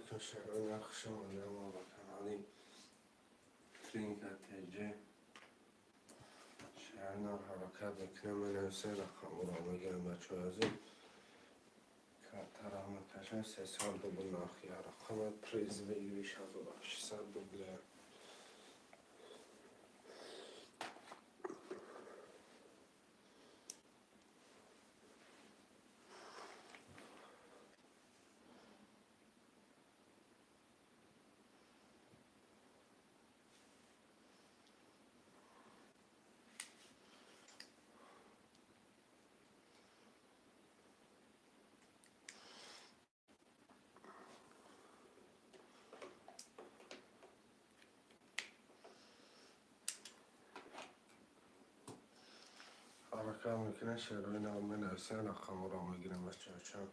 Алейкум, шаҳрвандон, хуш омадед мо ба канали Тринка ТЖ. Шаҳрнам ҳаракат мекунам, менависем, рақамҳоро мегирам, бачаҳои азиз. Картаро мекашам, 300 рубл нархи рақама, приз выигрыш 1800 рубля. Ҳаракат мекунем, шеърҳои нав менависем, рақамҳоро мегирем, бачаҳо.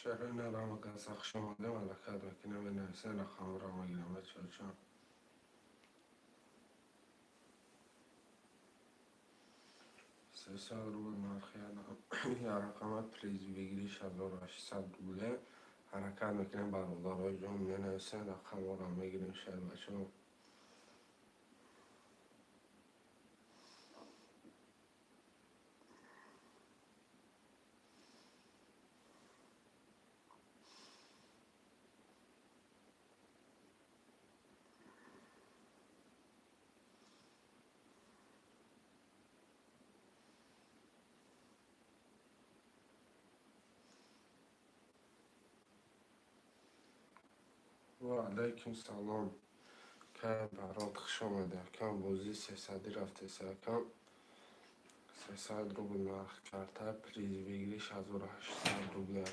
Шаҳрҳои нав каса хуш омадем, ҳаракат мекунем, менависем, рақамҳоро мегирем, бачаҳо. 300 рубл нархи рақама, приз выигрыш 1800 рубле. Ҳаракат мекунем, бародарои ҷон, менависем, рақамҳоро мегирем, шаҳр бачаҳо. Ва алайкум салом. Кай барод, хуш омадед. Акам, бозии сесадӣ рафтеса, акам. 300 рубл нарх карта, приз выигрыш 1800 рубля.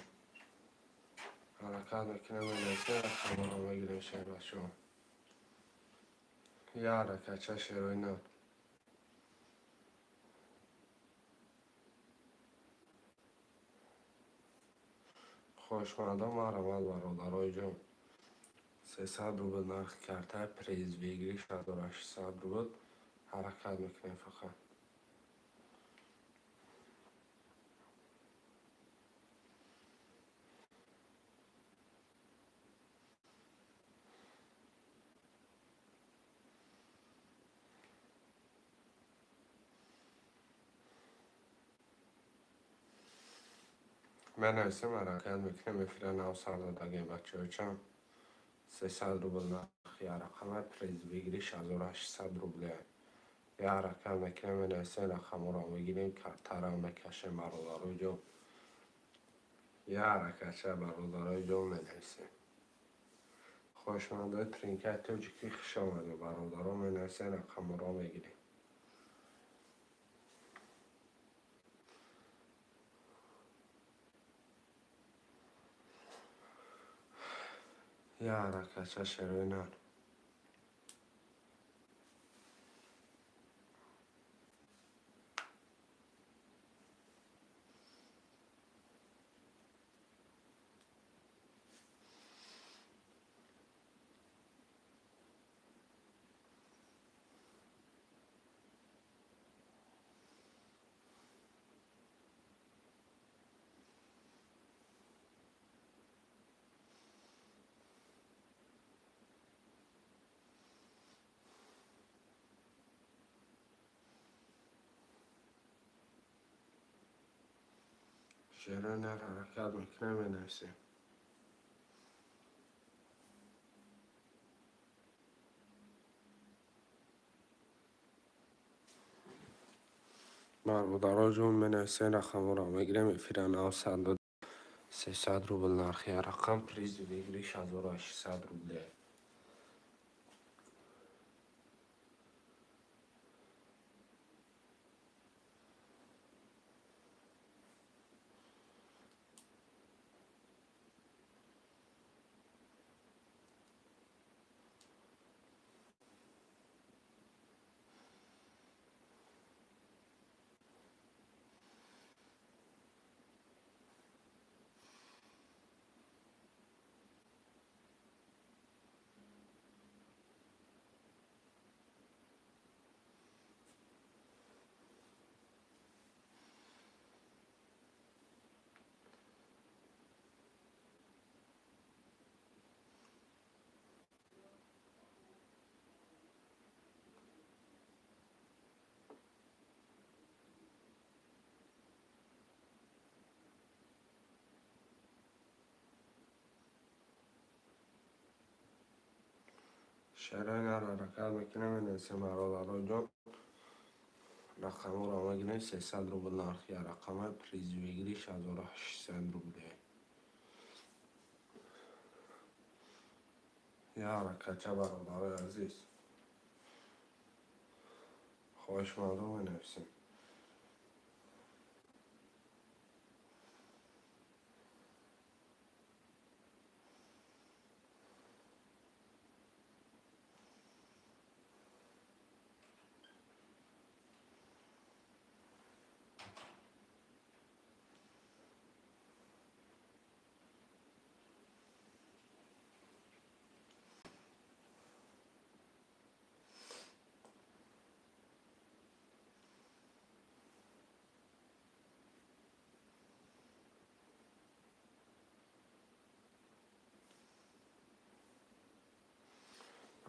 Ҳаракат мекунем, менависем, рақамҳоро мегирем, шаҳрбачаҳо. Як ҳаракатча, шеърҳои нав. Хоҳишмандон, марҳамат, бародарои ҷон. 300 рубл нархи карта, приз выигрыш 1800 рубл. Ҳаракат мекунем фақат. Менависем, ҳаракат мекунем, эфира нав сар додагем, бачаҳо чанд. 300 рубл нархи рақама, приз выигрыш 1800 рубля. Як ҳаракат мекунем, менависем, рақамҳоро мегирем, картаро мекашем, бародарои ҷон. Як ҳаракатча, бародарои ҷон, менависем. Хоҳишмандои тринкаи тоҷикӣ, хуш омадед, бародарон, менависем, рақамҳоро мегирем. Як ҳаракатча, шеърҳои нар. Шеърҳои нар ҳаракат мекунем, менависем. Бародаро ҷон, менависем, рақамҳоро мегирем, эфира нав сар дод. 300 рубл нархи рақам, приз выигрыш 1800 рубле. Шерои нар ҳаракат мекунем, менависем, бародароҷон. Рақамҳоро мегирем, 300 рубл нархи рақама, приз выигрыш 1800 рубле. Я ҳаракатча, бародарои азиз. Хоҳишмандо, менависем.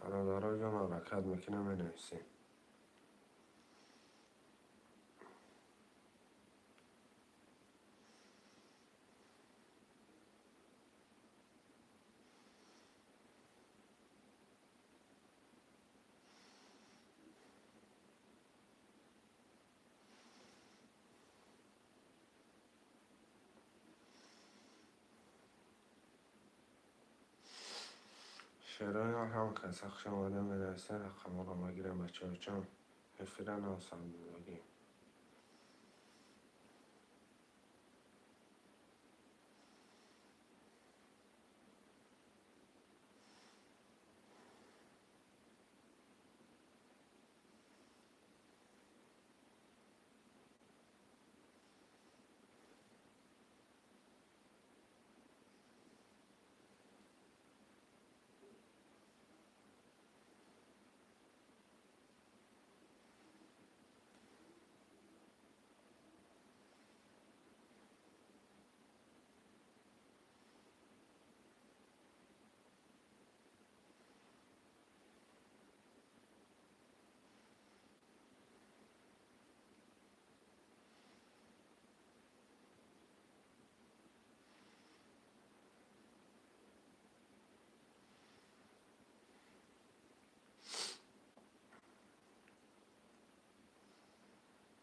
Бародароҷон, ҳаракат мекунем, менависем. Шерои ҳам каса хуш омада, менависем, рақамҳоро мегирем, бачаҳоҷон. Эфира навсандагӣ.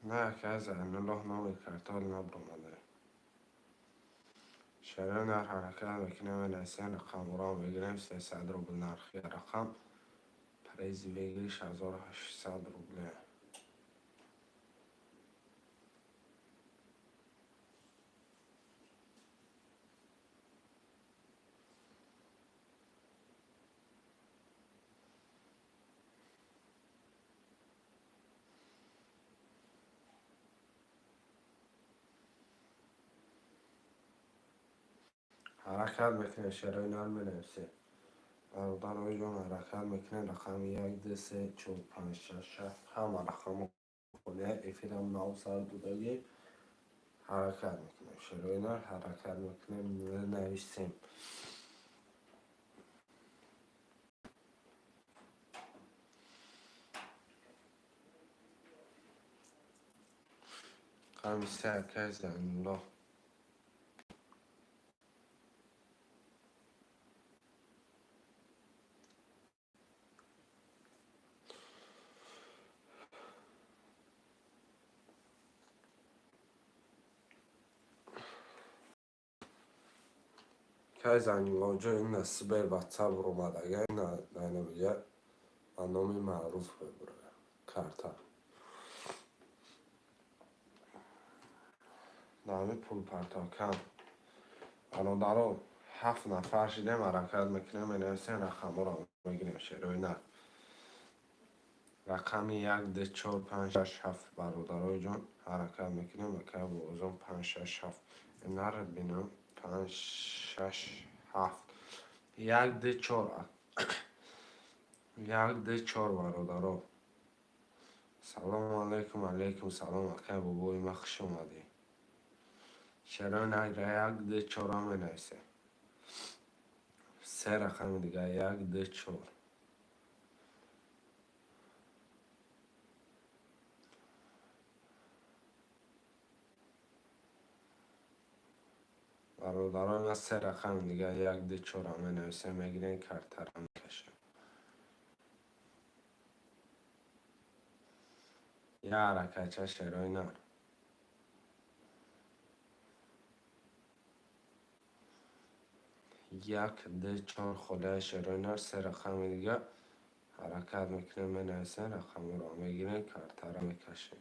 Не, акай Зайнуллоҳ, номи картол набуромада. Шерои нар ҳаракат мекунем, менависем, рақамҳоро мегирем, 300 рубл нархи рақам, приз выигрыш 1800 рубле. Ҳаракат мекунем, шерои нар менависем. Бародарои ҷон, ҳаракат мекунем, рақами як, ду, се, чор, панҷ, шаш, ҳафт, ҳама рақамҳо холия, эфирам нав сар додагӣ. Ҳаракат мекунем, шерои нар ҳаракат мекунем, менависем. Рақами се, акай Зайнуллоҳ. Кай Зайнуллоҳ ина Сбер Ватсап буромадага, ина намега ба номи маъруф мебурояд карта. Дами пулпартокам. Бародаро, ҳафт нафар шидем, ҳаракат мекунем, менависем, рақамҳоро мегирем, шерои нар. Рақами як, ду, чор, панҷ, шаш, ҳафт, бародарои ҷон, ҳаракат мекунем, акай бозон, панҷ, шаш, ҳафт. Нарад бинам, панҷ, шаш, ҳафт. Як, ду, чор. Як, ду, чор, бародаро. Салому алайкум, алайкум салом, акай бобои ма, хуш омадӣ. Шерои нар як, ду, чорро менависем. Се рақами дигар, як, ду, чор. Бародарои ман, се рақами дигар, як, ду, чорро менависем, мегирем, картаро мекашем. Я ҳаракатча, шерои нар. Як, ду, чор холияи, шерои нар. Се рақами дига ҳаракат мекунем, менависем, рақамҳоро мегирем, картаро мекашем.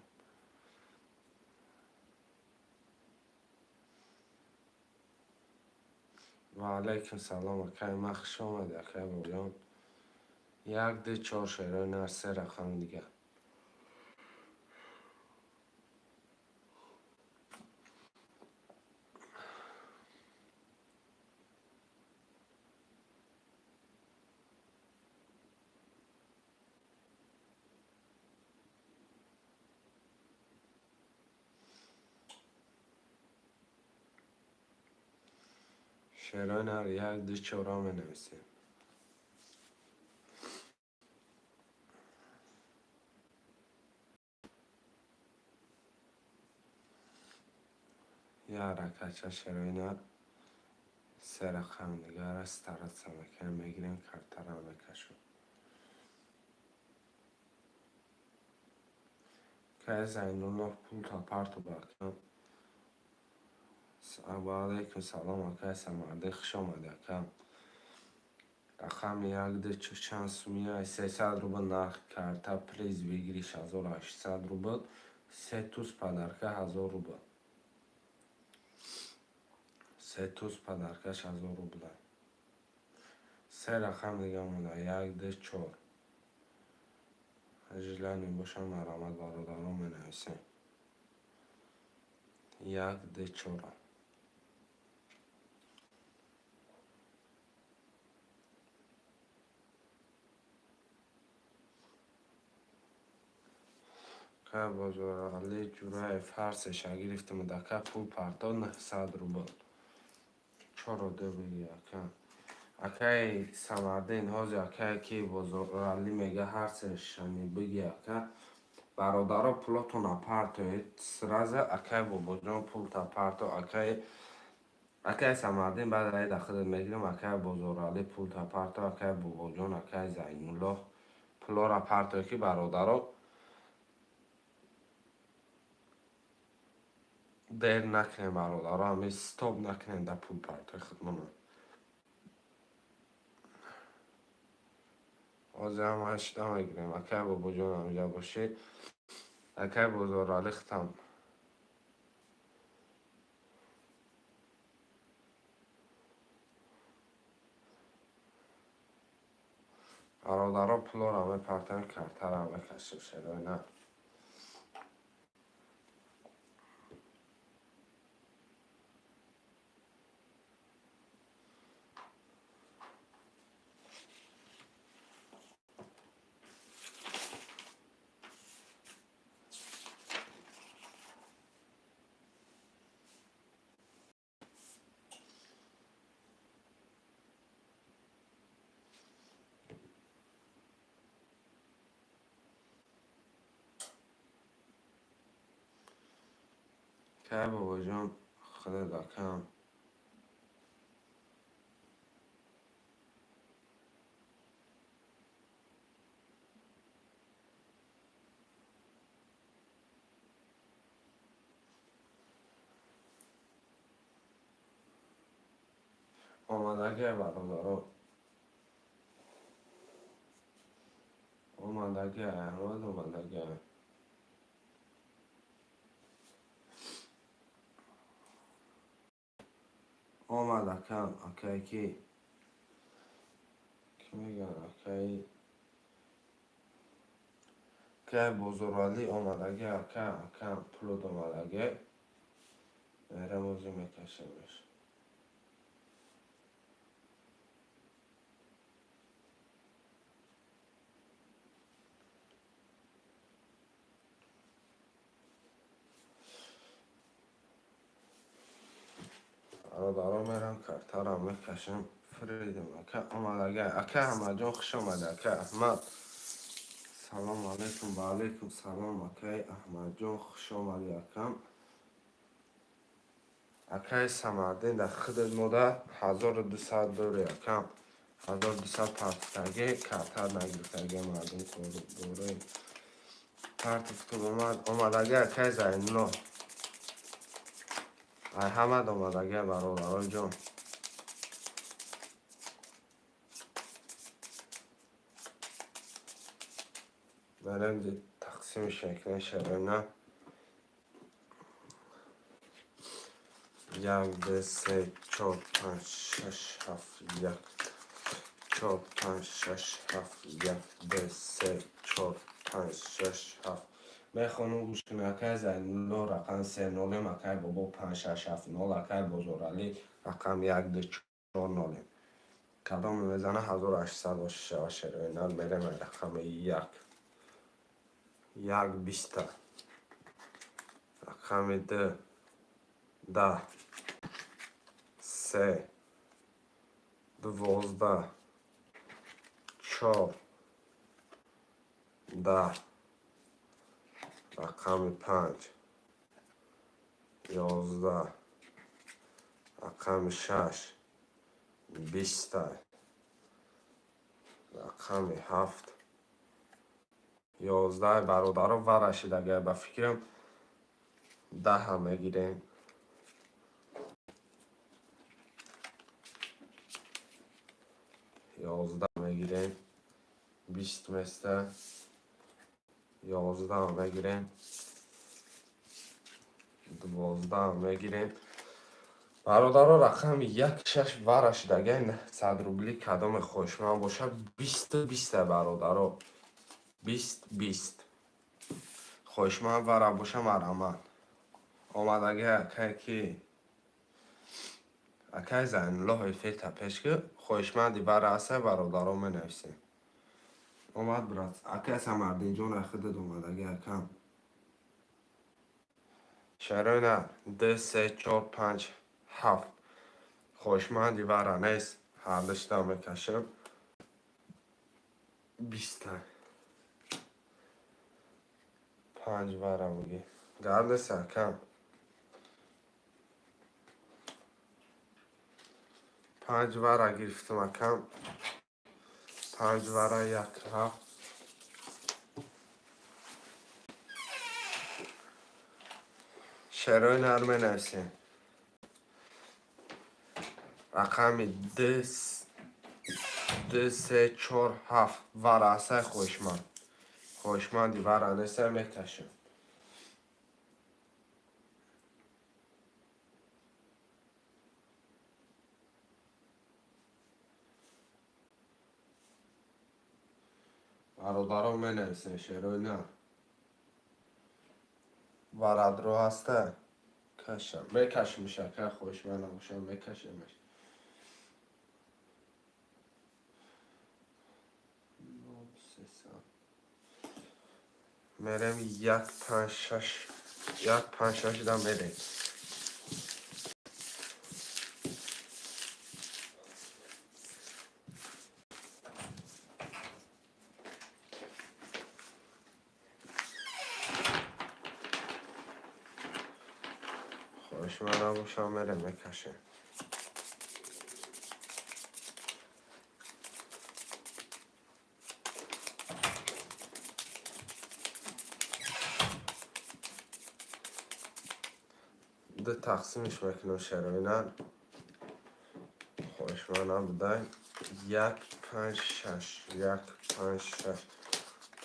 Ва алайкум салом, акай ман, хуш омадӣ, акай Бобоҷон. Як, ду, чор, шерои нар, се рақами дига. Шерои нар, як, ду, чорро менависем. Я ҳаракатча, шерои нар, се рақами дигара стараться мекунем, мегирем, картаро мекашем. Кай Зайнуллоҳ, пулта парту бакам. Ва алайкум салом, акай Самарде, хуш омадӣ, ака. Рақами як, ду, чанд сумия? 300 рубл нархи карта, приз выигрыш 1800 рубл, се туз подарка 1000 рубл. Се туз подаркаш 1000 рубла. Се рақам дига монда: як, ду, чор. Желание бошам, марҳамат, бародарон, менависем. Як, ду, чора. Ка Бозоралӣ Ҷураев, ҳар сеша гирифтам, дака пул парто, 900 рубл. Чоро ду бигӣ, ака. Акаи Самардин, ҳозир акае ки Бозоралӣ мега, ҳар сешани бигӣ, ака. Бародаро, пулотона партоед сразу, акаи Бобоҷон, пулта парто, акаи Самардин, баъд аида худат мегирам, акаи Бозоралӣ, пулта парто, акаи Бобоҷон, акаи Зайнуллоҳ, пулора партоед, ки бародаро дер накунем, бародаро, ҳами стоп накунем дар пулпартои худмона. Ҳозир ҳам ҳашта мегирем, акаи Бобоҷон, ҳамҷа бошӣ, акаи Бозоралӣ, хитам. Бародаро, пулора мепартоем, картара мекашем, шерои на. Акаи Бобоҷон, худат, акам. Омадагӣ, бародаро. Омадагӣ, Аҳмад омадагӣ. Омад, акам, акай ки? Кӣ мегӯяд, акаи? Акаи Бозоралӣ омадагӣ, ака, акам, пулот омадагӣ. Мерам, озӣ мекашемаш. Бародаро, мерам, картаро мекашам. Фридом, ака омадагӣ. Ака Аҳмадҷон, хуш омадӣ, ака Аҳмад. Салом алайкум, ва алайкум салом, акаи Аҳмадҷон, хуш омадӣ, акам. Акаи Самардин, дар худат мода 1200 дори, акам. 1200 партитагӣ, карта нагирифтагӣ, мардум кордорӣ. Партофтум, омад, омадаги акай Зайнулло. Ай ҳамад омадаги, бародарои ҷон. Мерем тақсими шакли шарона. Як, ду, се, чор, панҷ, шаш, ҳафт, як, чор, панҷ, шаш, ҳафт, як, ду, се, чор, панҷ, шаш, ҳафт. Мехонум, гӯш кунед. Акай Зайнулло рақами се нолем, акай Бобо панҷ, шаш, ҳафт, нол, акай Бозоралӣ рақами як, ду, чор, нолем. Кадоме мезана, 1800 ошишава шероинал. Мерем рақами як. Як биста. Рақами ду 10. Се 12. Чор 10. Рақами панҷ 11. Рақами шаш биста. Рақами ҳафт 11. Бародаро, варашид, агар ба фикрам даҳа мегирем. 11 мегирем. 20 места. 11 мегирем. 12 мегирем. Бародаро, рақами як шаш варашид, агар 100 рубли кадоме хоҳишманд бошад, бисту биста, бародаро. Бист бист. Хоҳишманд вара боша, марҳамат. Омадаги акай ки? Акай Зайнулло, эфирта пеш ки хоҳишманди вара аста, бародаро, менависем. Омад, брат. Акай Самардинҷон, ахидад омадаги акам. Шароина ду, се, чор, панҷ, ҳафт. Хоҳишманди вара нест, ҳардушта мекашам. Биста. Панҷ вара буги. Гардеса, акам. Панҷ вара гирифтам, акам. Панҷ вара, як ҳафт. Шерои нар менависем. Рақами ду, се, чор, ҳафт. Вара асай хоҳишманд. Хоҳишманди вара нестай, мекашем. Бародарон, менависем шерои нар. Варадро ҳаста? Кашам. Мекашимш, ака, хоҳишманд набошам, мекашемаш. Нол сесад. Мерем як панҷ шаш. Як панҷ шаш да мерем. Хоҳишманд набошам, мерем мекашем. Ду тақсимиш мекунам шароинан. Хоҳишманд набудай. Як панҷ шаш. Як панҷ шаш.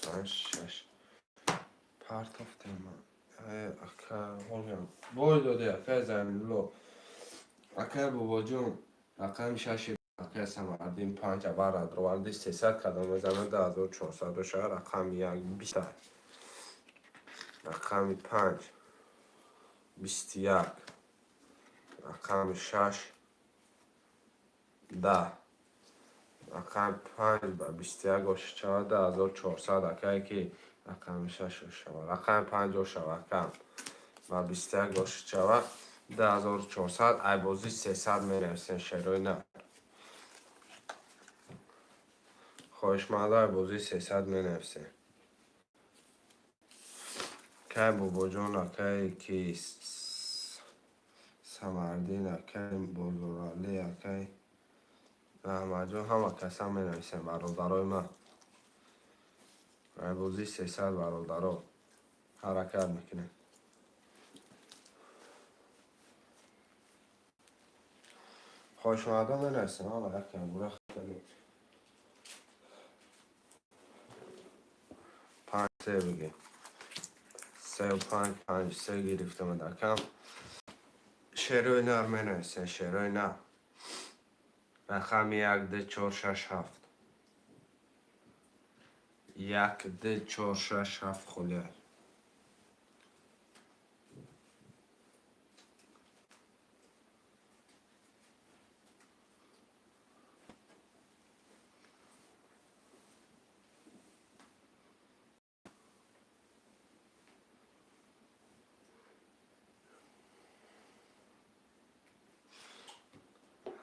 Панҷ шаш. Партофтем. Ака, ҳолям. Бой доди, акай Зайнулло. Акай Бобоҷон, рақами шаши, акай Самардин панҷ вара дроварди 300 кадом мезанад, 2400 шава. Рақами як биста. Рақами панҷ 21. Рақами шаш 10. Рақами панҷ ба 21 ошишава, 2400. Акае ки рақами шаш ошава. Рақами панҷ ошава, акам. Ба 21 ошишава, 2400. Айбозӣ 300 менависем шерои нар. Хоҳишманда айбозӣ 300 менависем. Акай Бобоҷон, акай ки Самардин, акай Бозоралӣ, акай Раҳматҷон, ҳама каса менависем, бародарои ман. Айбозӣ 300, бародаро. Ҳаракат мекунем. Хоҳишмандон менависем, ҳала якам бура панҷ се бигем. Сеу панҷ, панҷ се гирифтам дакам. Шерои нар менависем, шерои нар. Рақами як, ду, чор, шаш, ҳафт. Як, ду, чор, шаш, ҳафт холия.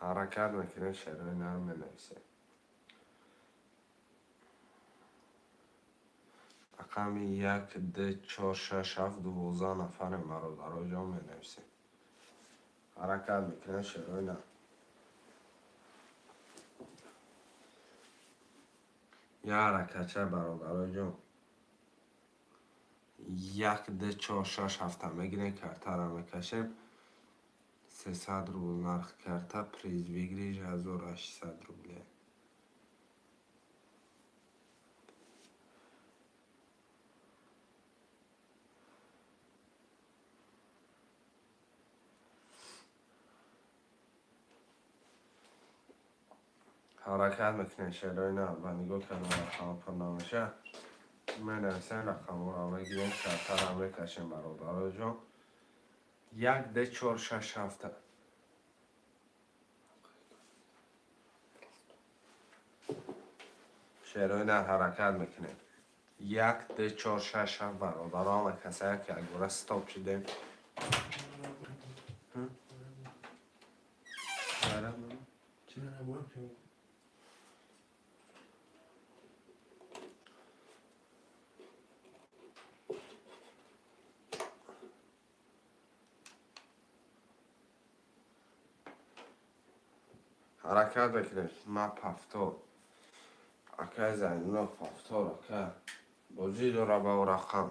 Ҳаракат мекунем, шерои нар менависем. Рақами як, ду, чор, шаш, ҳафт, 12 нафарем, бародаро ҷон, менависем. Ҳаракат мекунем, шерои нар. Я ҳаракатча, бародаро ҷон. Як, ду, чор, шаш, ҳафта мегирем, картаро мекашем. 300 рубл нарх карта, приз выигрыш 1800 рублей. Ҳаракат мекунем, шерои нар. Ба нигоҳ кардам, рақамҳо пур намеша. Менависем, рақамҳоро мегирем, картаро мекашем, бародаро ҷон. Як, ду, чор, шаш, ҳафта. Шерои нар, ҳаракат мекунем. Як, ду, чор, шаш, ҳафт, бародаро, ҳама касая ки якбора стоп шудем. Ҳаракат мекунем. Ма повтор. Акай Зайнулло, повтор, ака. Бозӣ дора ба ӯ рақам.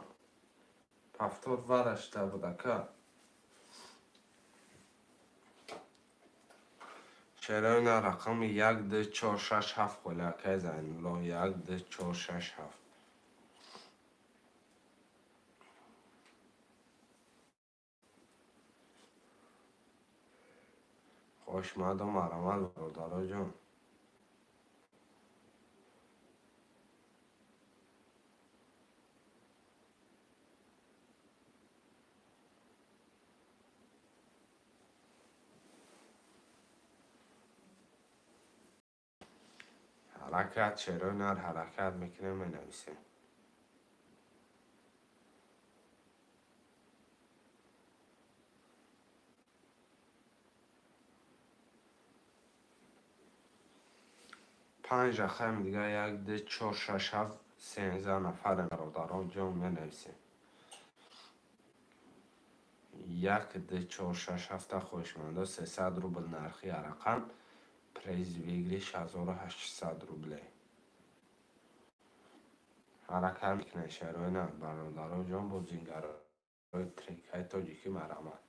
Повтор варашта буд, ака. Шерои нар, рақами як, ду, чор, шаш, ҳафт холи, акай Зайнулло. Як, ду, чор, шаш, ҳафт. Хоҳишмандон, марҳамат, бародаро ҷон. Ҳаракат, шерои нар, ҳаракат мекунем, менависем. Панҷ рақами дигар, як, ду, чор, шаш, ҳафт, 13 нафарем, бародарон ҷон, менависем. Як, ду, чор, шаш, ҳафта, хоҳишмандо, 300 рубл нархи рақам, приз выигрыш 1800 рублей. Ҳаракат мекунем, шерои нар, бародаро ҷон, бозингарои трекаи тоҷикӣ, марҳамат.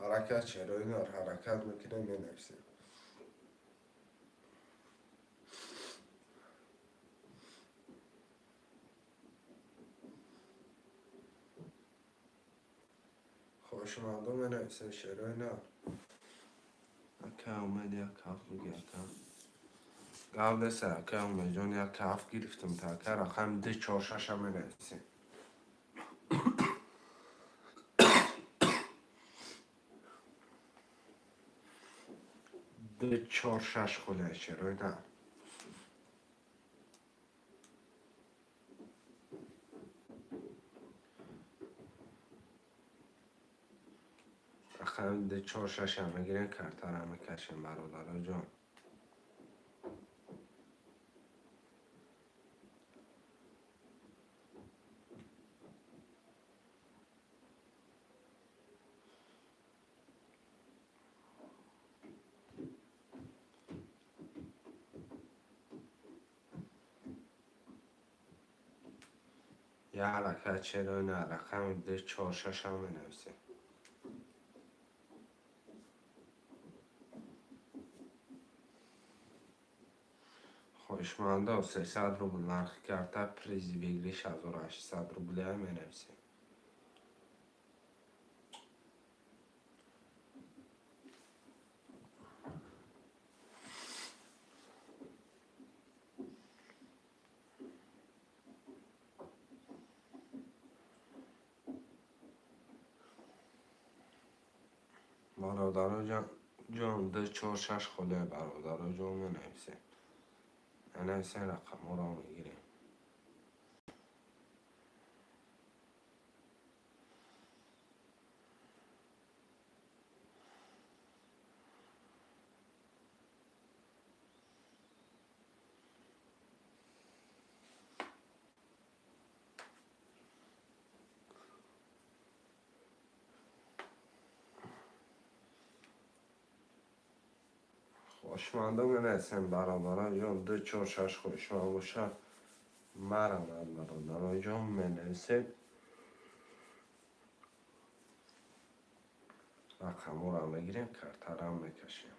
Ҳаракат, шерои нар, ҳаракат мекунем, менависем. Хоҳишмандон, менависем, шерои нар. Ака Умед, як ҳафт биги, ака. Гап нест, ака Умедҷон, як ҳафт гирифтам та, ака, рақами ду, чор, шаша менависем. Ду, чор, шаш холия, шерои нар. Рақами ду чор шаша мегирем, картара мекашем, бародароҷон. Я ҳаракат черо на рақами ду чор шаша менависем. Хоҳишмандо, 300 рубл нархи карта, призи выигрыш 1800 рублия менависем. Бародаро ҷон, ду чор шаш холия, бародаро ҷон, менависем. Менависем, рақамҳоро мегирем. Хоҳишмандо менависем, бародаро ҷон, ду чор шаш хоҳишманд бошад, марамад, бародаро ҷон, менависем. Рақамҳоро мегирем, картарам мекашем.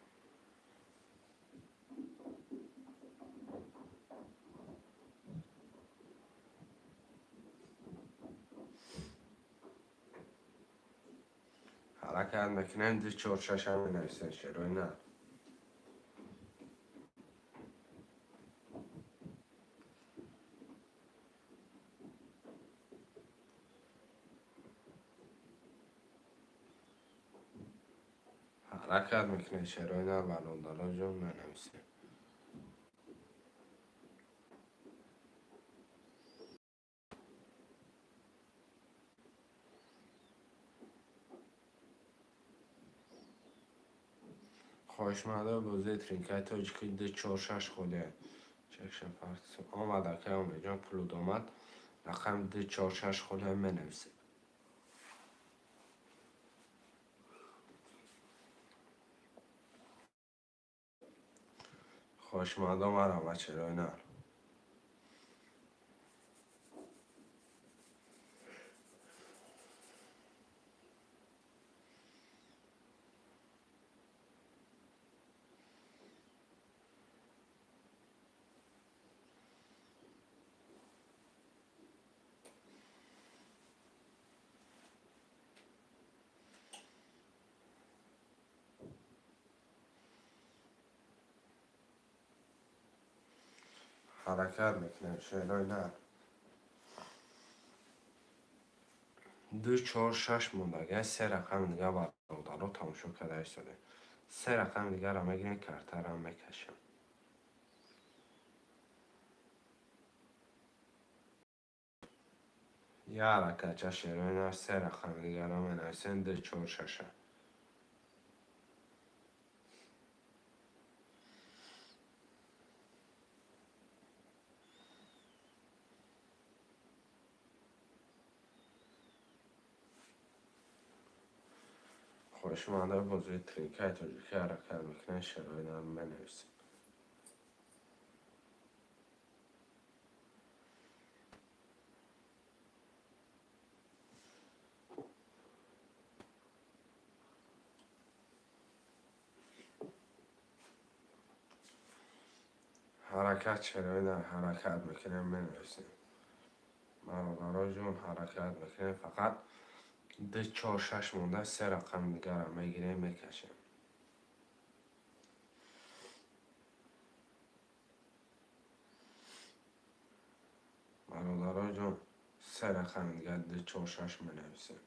Ҳаракат мекунем, ду чор шаша менависем, шерои на. Ҳаракат мекунем, шерои нар, бародаро ҷон, менависем. Хоҳишмандо бозии тринкаи тоҷикӣ ду чор шаш холия. Чекша омад, акай Омедҷон, пулуд омад. Рақами ду чор шаш холия менависем. Хоҳишмандо марҳамат, шерои нар. Ҳаракат мекунем, шерои нар. Ду чор шаш мондага, се рақами дига, бародаро, тамошо карда истодем. Се рақами дигарро мегирем, картарам мекашем. Я ҳаракатча, шерои нар, се рақами дигарро менависем, ду чор шаша. Хоҳишмандои бозии тринкаи тоҷикӣ ҳаракат мекунем, шерои нар менависем. Ҳаракат, шерои нар, ҳаракат мекунем, менависем. Бародаро ҷон, ҳаракат мекунем, фақат ду чор шаш монда, се рақами дигарро мегирем, мекашем. Бародаро ҷон, се рақами дигар ду чор шаш менависем.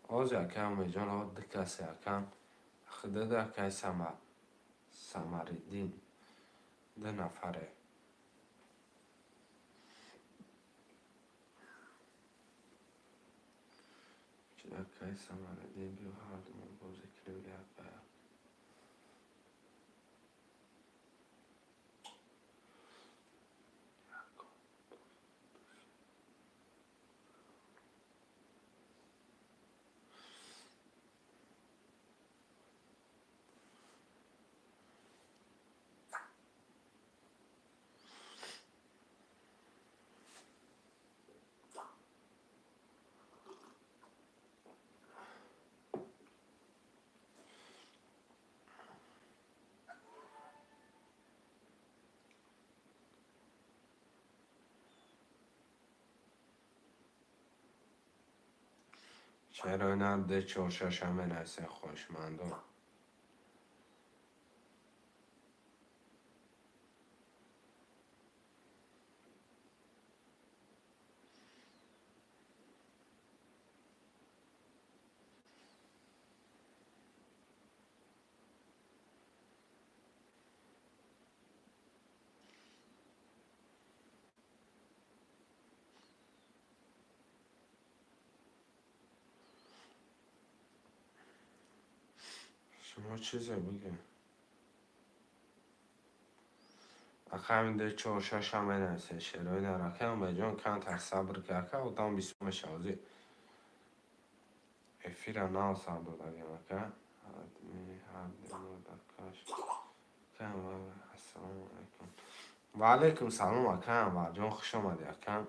Ози акай Умедҷон, о ду касе акам. Худода акай Самариддин. Ду нафаре. Акай Самариддин, биё ҳардумон бозӣ кунем як ба як. Чаро ина ду чор шаша менависем, хоҳишмандон? Шумо чизе бигӯ. Рақами ду чор шаша менависем, шерои нар. Акай Умедҷон, камтар сабр ки, ака, одам бисёр мешава. Ози эфира нав сар додагем, ака. Ассалому алайкум. Ва алайкум салом, ака Анварҷон, хуш омадӣ, ака.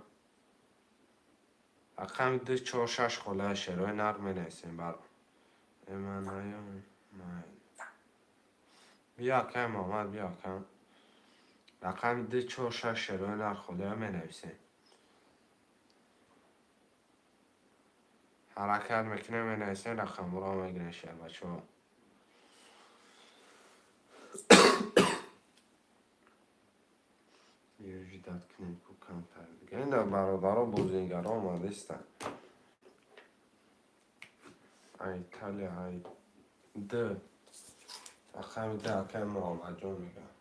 Рақами ду чор шаш холаи шерои нар менависем бар. Ман наём. Биё, акай Муҳаммад, биё, ака. Рақами ду чор шаш шерои нар холаё менависем. Ҳаракат мекунем, менависем, рақамҳоро мегирем, шербачаҳо. Ждать кунем ку камтар дига. Ина бародаро бозингаро омадистанд. Ай Италия, ай д рақами д акай Муҳаммадҷон мегӯям.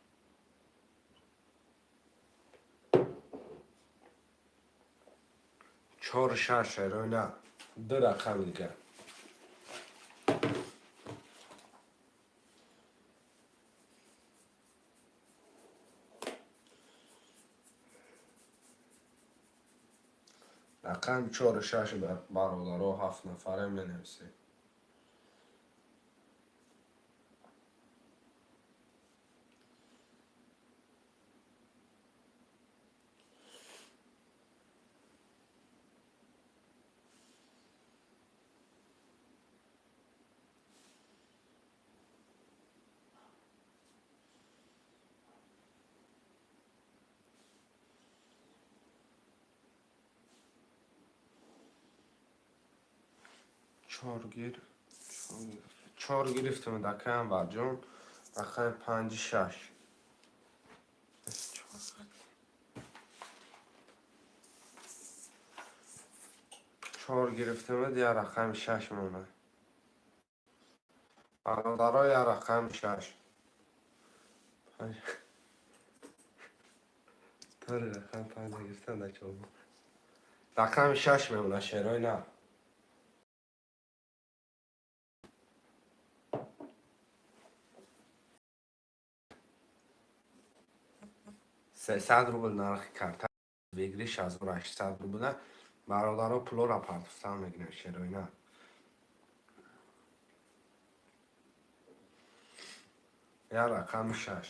Чор шаш шерои нар. Ду рақами дигар. Рақами чору шаш, бародаро, ҳафт нафаре менависем. Чор гир, чор гирифтем, акай Анварҷон. Рақами панҷи шаш. Чор гирифтем, як рақами шаш монад. Бародаро, як рақами шаш. Тори рақами панҷа гирифтан да чор. Рақами шаш мемонад, шерои нар. 300 рубл нархи карта выигрыш 1800 рубла. Бародаро, пулора партофтан мегирем, шерои нар. Як рақами шаш.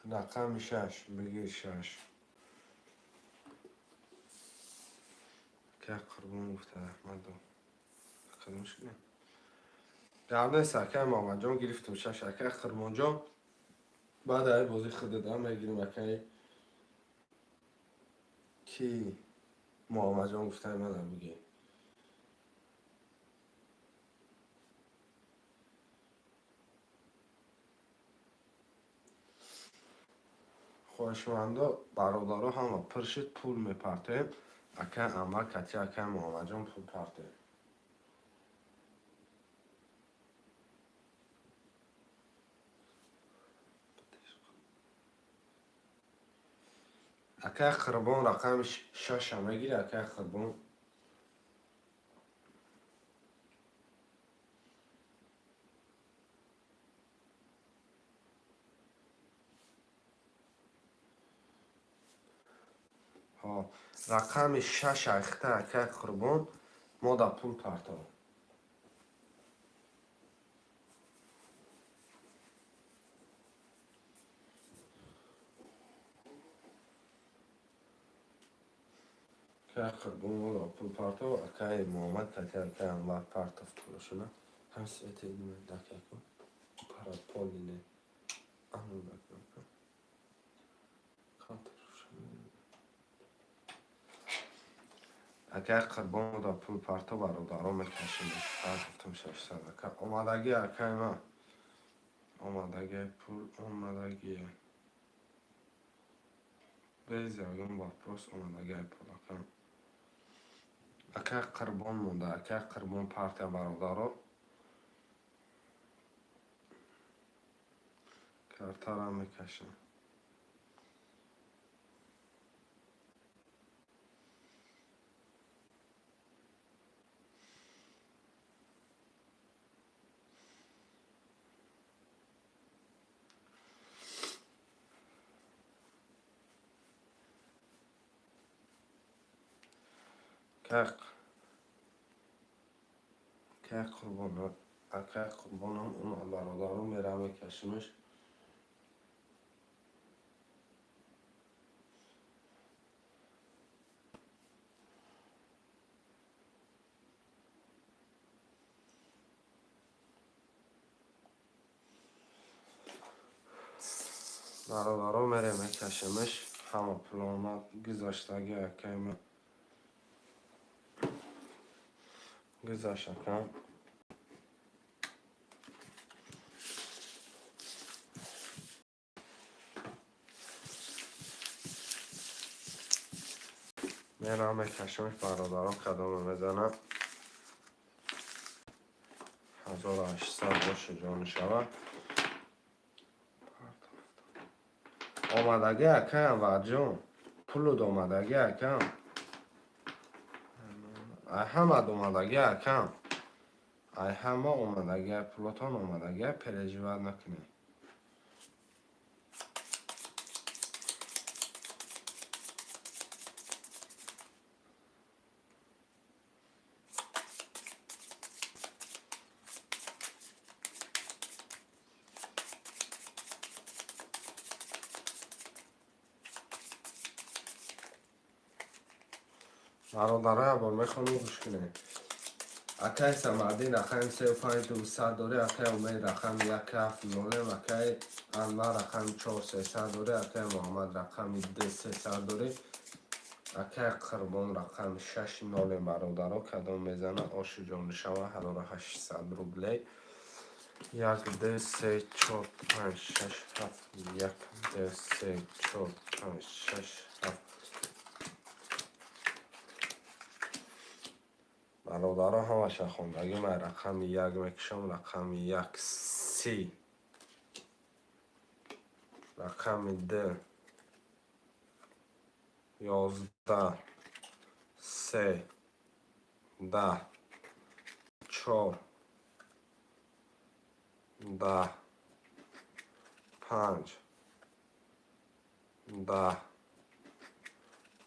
Рақами шаш, бигир шаш. Акай Қурбон гуфта, раҳмат. Кадом шуда? Гап нест, акай Муҳаммадҷон, гирифтум шаш, акай Қурбонҷон. Баъд ай бозӣ худада мегирим, акай ки Муҳаммадҷон гуфта, мана бигир. Хоҳишмандо, бародаро, ҳама пур шуд, пул мепартоем. Акай Анвар кати акай Муҳаммадҷон пул партоем. Акай Қурбон рақами шаша мегири, акай Қурбон. Рақами шаш айхта, акай Қурбон, мо да пул партов. Акай Қурбон мо да пул партов, акай Муҳаммад кати акай Анвар партов пулашуна. Ҳам свете дакаку. Параполине. Ану дакаку. Акай Қурбон да пул партов, бародаро, мекашем. Партофтам 600 ака. Омадагӣ, акай ма. Омадагӣ пул, омадагӣ. Без ягон вопрос омадагӣ пул, ака. Акай Қурбон монда, акай Қурбон партия, бародаро. Картара мекашем. Акай Қурбон, акай Қурбонам омад, бародаро, мера мекашимаш. Бародаро, мере мекашимаш. Ҳама пул омад, гузаштагӣ, акай ма. Гузашт, акам. Мерам мекашимаш, бародарон, кадоме мезанам. 1800 боше ҷон шава. Омадагӣ, акай Анварҷон. Пулуд омадагӣ, акам. Ай ҳамад омадагӣ, акам. Ай ҳама омадагӣ, пулотон омадагӣ, переживать накунед. Бародаро, як бор мехонам, гӯш кунед. Акай Самадин рақами сеу панҷ дусад дорӣ, акай Умед рақами як ҳафт нолем, акай Анвар рақами чор сесад дорӣ, акай Муҳаммад рақами ду сесад дорӣ, акай Қурбон рақами шаш нолем, бародаро, кадом мезана, оши ҷон шава, 1800 рублей. Як, ду, се, чор, панҷ, шаш, ҳафт, як, ду, се, чор, панҷ, шаш, ҳафт. Бародаро, ҳамаша хондагӣ, ман рақами як мекушам, рақами як си, рақами ду 11, се 10, чор 10, панҷ 10,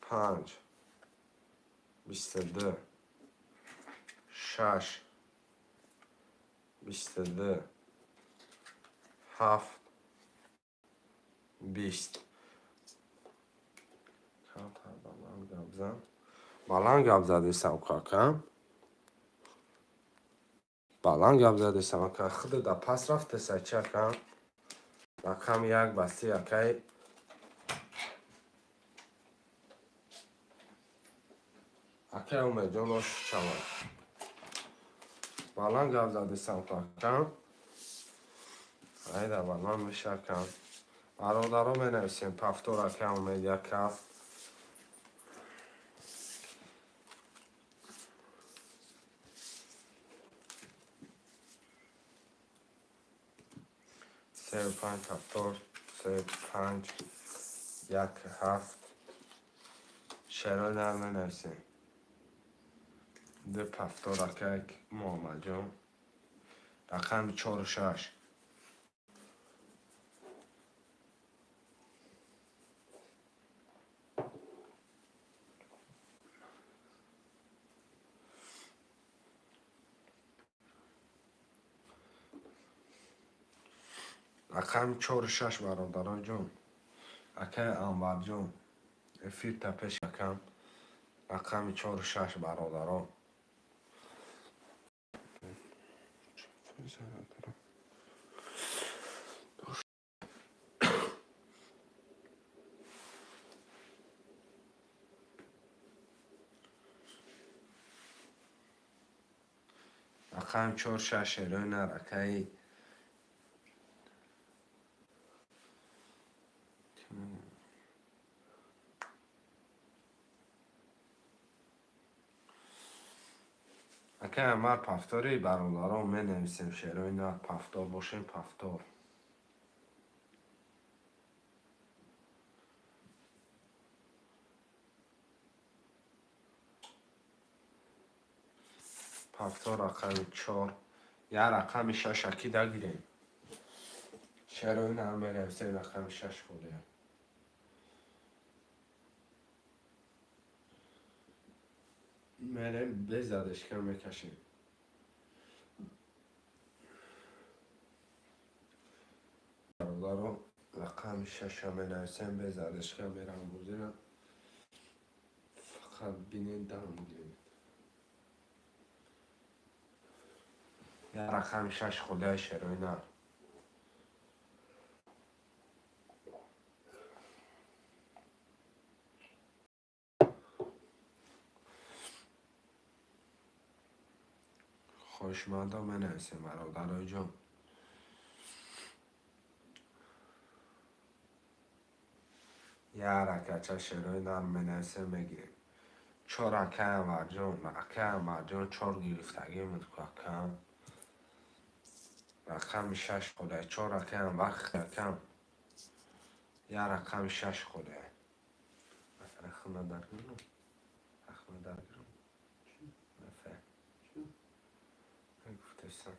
панҷ 22, шаш 22, ҳафт 20. Камтар баланд гап зан. Баланд гап задесам, какам. Баланд гап задесам, ака. Худо пас рафтеса чи, акам? Рақами як басти, акай. Акай Умедҷон, ош шавад. Баланд гап задесам, акам. Айда баланд меша, акам. Бародаро, менависем повтор, ака Умед, як ҳафт. Сею панҷ повтор, се панҷ як ҳафт. Шерои нар менависем. Ду повтор, ака Муҳаммадҷон. Рақами чору шаш. Рақами чору шаш, бародароҷон. Акаи Анварҷон, эфирта пеш акам. Рақами чору шаш, бародарон. Рақами чор шаш, шерои нар, акаи. Акай Амар, повтори, бародарон, менависем. Шерои нар, повтор бошем, повтор. Повтор, рақами чор. Я рақами шаш аки дагирем. Шерои нар менависем, рақами шаш худия. Мерем, безадашка мекашем. Бародаро, рақами шаша менависем, безадашка мерам бозира. Фақат бинед, дам гиред. Я рақами шаш худои, шерои нар. Хоҳишмандо менависем, бародарои ҷон. Я ракача шерои нар менависем, мегирем. Чор, акай Анварҷон, акай Анварҷон, чор гирифтагӣ буд ку, акам. Рақами шаш худои, чор, акай Анвар, акам. Я рақами шаш худои. Ахма даргирам. Ахма даргирам. Нафе. Гуфтесам.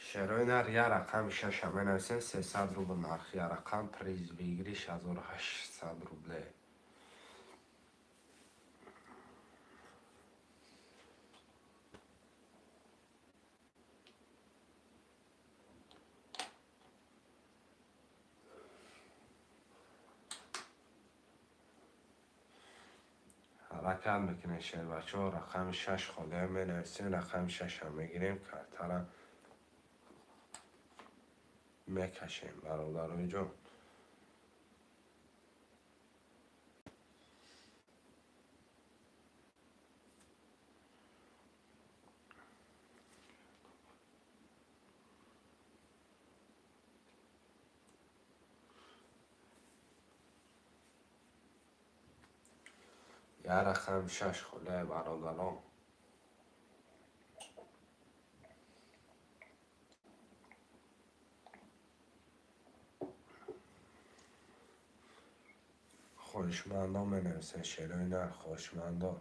Шерои нар, я рақами шаша менависем, 300 рубл нархи я рақам, приз выигрыш 1800 рубле. Ҳаракат мекунем, шербачаҳо, рақами шаш холия менависем, рақами шашам мегирем, картара мекашем, бародарои ҷон. Я рақами шаш холия, бародарон. Хоҳишмандо менависен, шерои нар, хоҳишмандо.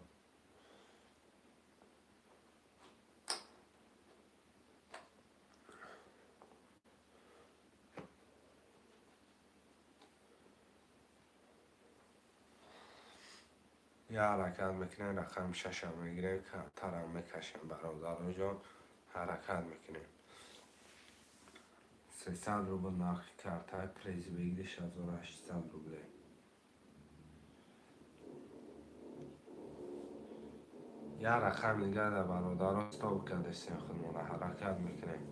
Я ҳаракат мекунем, рақами шашам мегирем, картарам мекашем, бародароҷон, ҳаракат мекунем. 300 рубл нархи картаи, приз выигрыш 1800 рубле. Я рақам нигада, бародарон, стоп кардесем худмона, ҳаракат мекунем.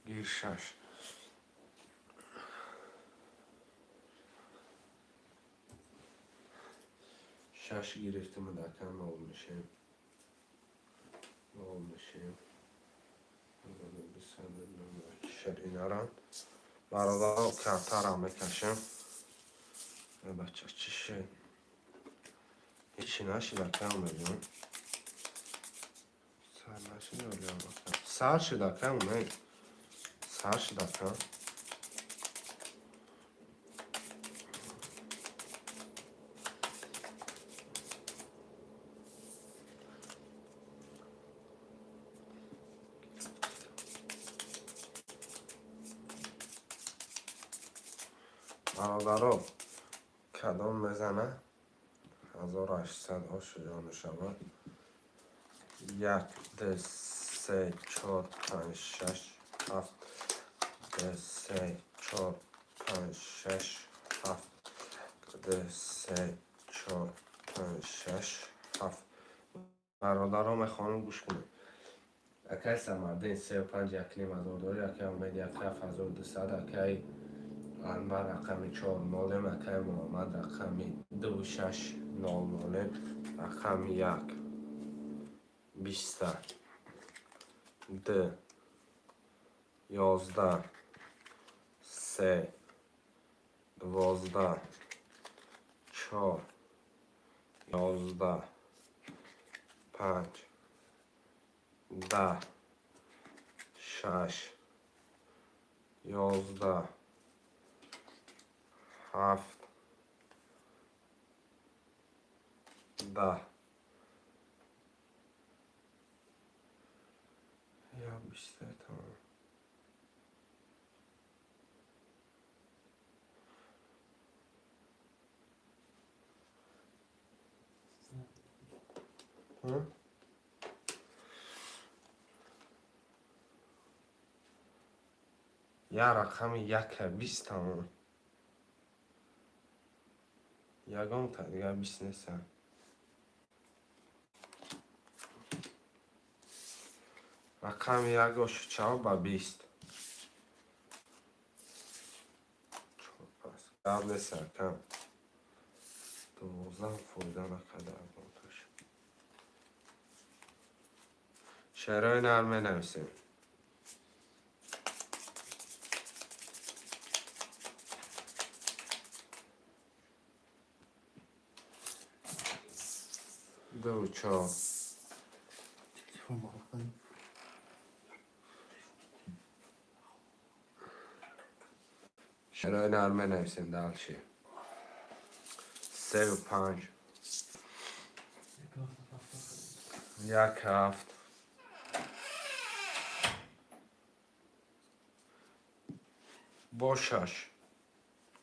Гир шаш. Шаш гирифтим, дака нол мешем. Нол мешем. Шеринара. Бародаро, картара мекашем. Бача, чӣ шед? Ҳечи нашид, ака мегӯям. Сар нашид, сар шид, ака умед. Сар шид, ака. Бародаро, кадом мезана? 1800 ошуҷо мешавад. Як, ду, се, чор, панҷ, шаш, ҳафт, ду, се, чор, панҷ, шаш, ҳафт, ду, се, чор, панҷ, шаш, ҳафт. Бародаро, мехоҳам, гӯш кунед. Акай Самардин сею панҷ, якним ҳазор дорӣ, акай Умед як 7200, акай Анвар рақами чор нолем, акай Муҳаммад рақами ду шаш нол нолем, рақами як биста, ду, 11, се, 12, чор, 11, панҷ, 10, шаш, 11, ҳафт, 10. Я биста тамом. Ҳм? Я рақами яка 20 тамом. Ягонта дигар 20 неста. Рақами як ошучав ба 20. Чор пас. Гап нест, акам. 12 фоида накарда ягонташ. Шерои нар менависем. Ду, чор. Телефон бахоф. Шерои нар менависем дальше. Сею панҷ. Як ҳафт. Бо шаш.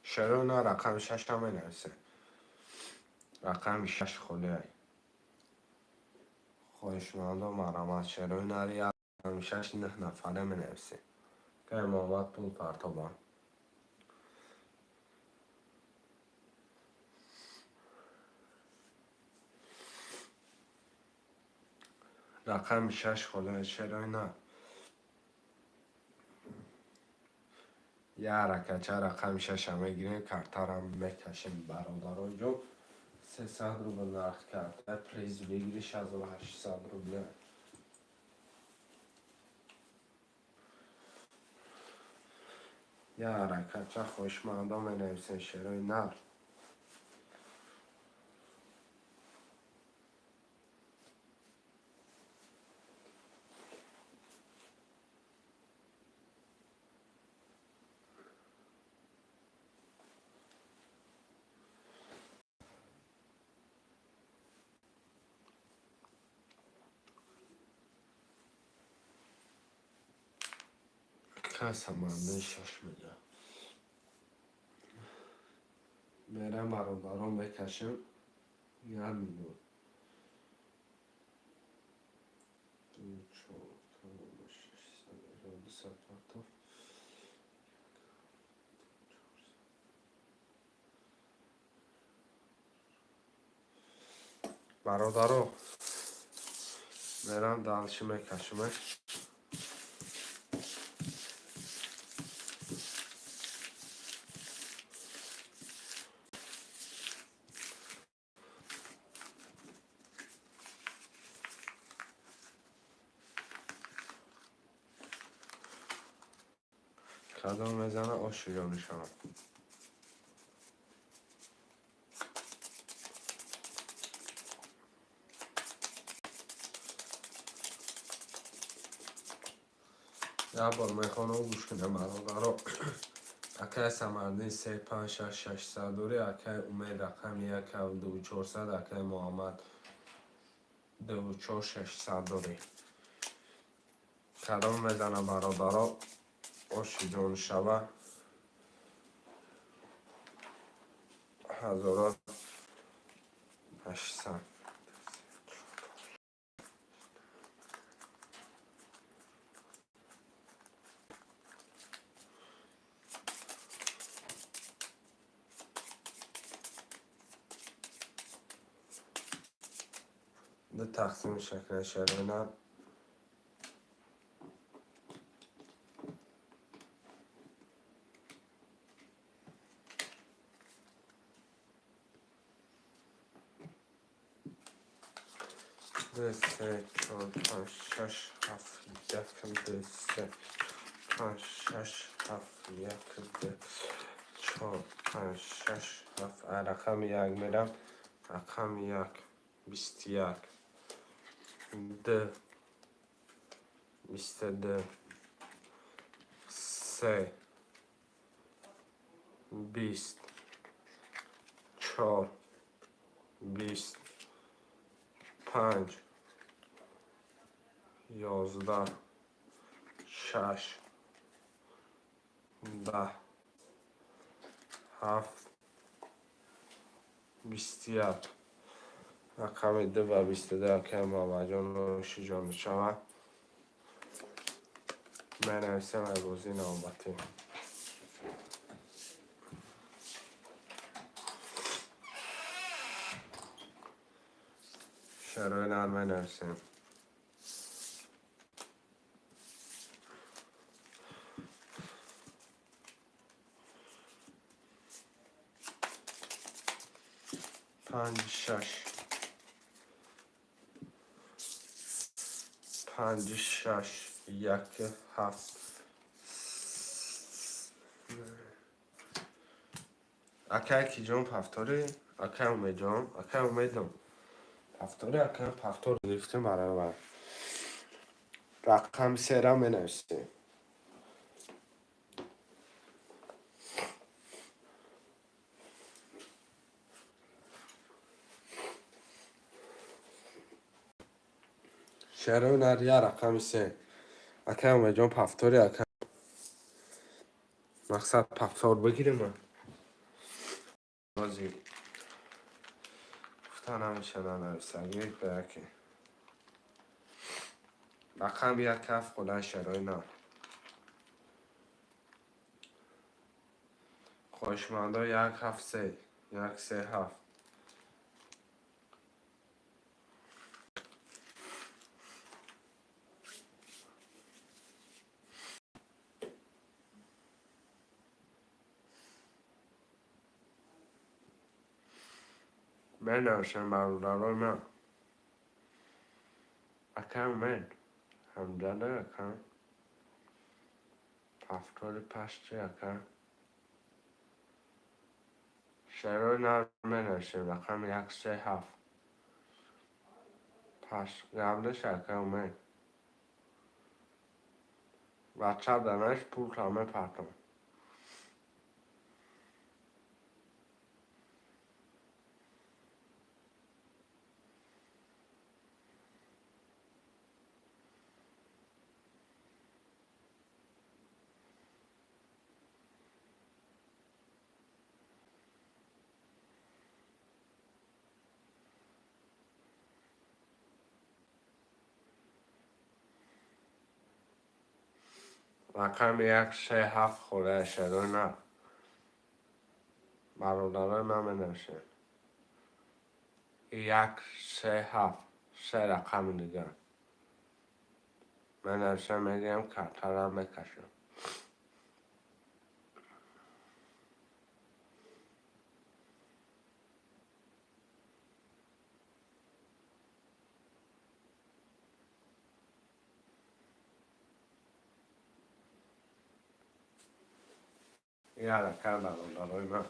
Шерои нар рақами шаша менависем. Рақами шаш холиай. Хоҳишмандо, марҳамат, шерои нари рақами шаш нӯҳ нафаре менависем. Кай Муҳаммад пул партоба. Рақами шаш холиай, шерои нар. Я ракача рақами шаша мегирем, картарам мекашем, бародарон ҷон. 300 рубл нарх карта, приз выигрыш 1800 рубля. Я ракача хоҳишмандо менависем шерои нар. Касамандаи шаш мега. Мерам, бародарон, мекашем як минут. Ду, чор, панҷ, шаш, 200 партов. Бародаро, мерам дальше мекашемаш. Кадом мезана, ошиҷо мешавад. Як бор мехонам, гӯш кунем, бародаро. Акай Самардин се панҷ шаш шашсад дорӣ, акай Умед рақами як ҳафт дуву чорсад, акай Муҳаммад дуву чор шашсад дорӣ. Кадом мезана, бародаро, ошиҷон шава, 1800. Ду тақсими шакли шарина. Ду, се, чор, панҷ, шаш, ҳафт, як, ду, се, панҷ, шаш, ҳафт, як, ду, чор, панҷ, шаш, ҳафт. Рақами як мерам. Рақами як, 21, ду, 22, се, 20, чор, 20, панҷ, 11, шаш, 10, ҳафт, 21. Рақами ду ва 22, акай Муҳаммадҷон, нӯшиҷон мешавад. Менависем ай бозии навбатӣ. Шарои нар менависем. Панҷ, шаш, панҷ, шаш, як, ҳафт. Акай киҷон пафтори, акай Умедҷон, акай Умедом пафтори, акай пафтор гирифтем баробар. Рақами сера менависем. Шарои нар я рақами се. Акай Умедҷон пафтори, акай мақсад пафтор бигирем. Бози гуфта намешава нависагӣ ба яке. Рақами як, ҳафт, хулай шарои нар. Хоҳишмандо як, ҳафт, се, як, се, ҳафт. Менависем, бародарои ман. Акай Умед ҳамҷада, ака пафтори пашти, ака шарои нар менависем. Рақами як, се, ҳафт. Пас гап нест, акай Умед. Ватсап данаш пулта мепартом. Рақами як, се, ҳафт, хӯраи шарои нар. Бародарои ман менависем. Як, се, ҳафт, се рақами дигар. Менависем, мегӯям, картара мекашам. Ин ҳаракат, бародарои ман.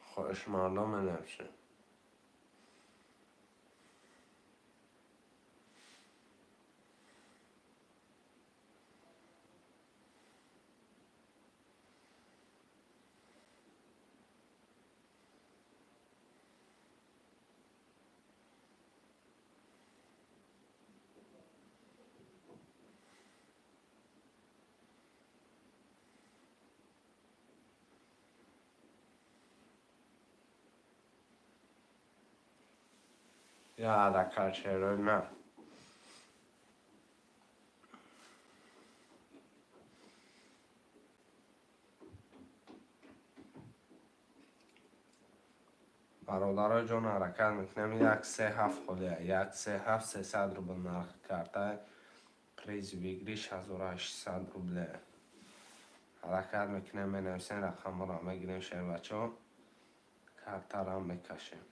Хоҳишмандо менависем. Я ҳаракат, шерои ман. Бародарои ҷон, ҳаракат мекунем. Як, се, ҳафт холия. Як, се, ҳафт, 300 рубл нархи карта. Приз выигрыш 1800 рубле. Ҳаракат мекунем, менависем рақамҳоро, мегирем, шербачаҳо, картаро мекашем.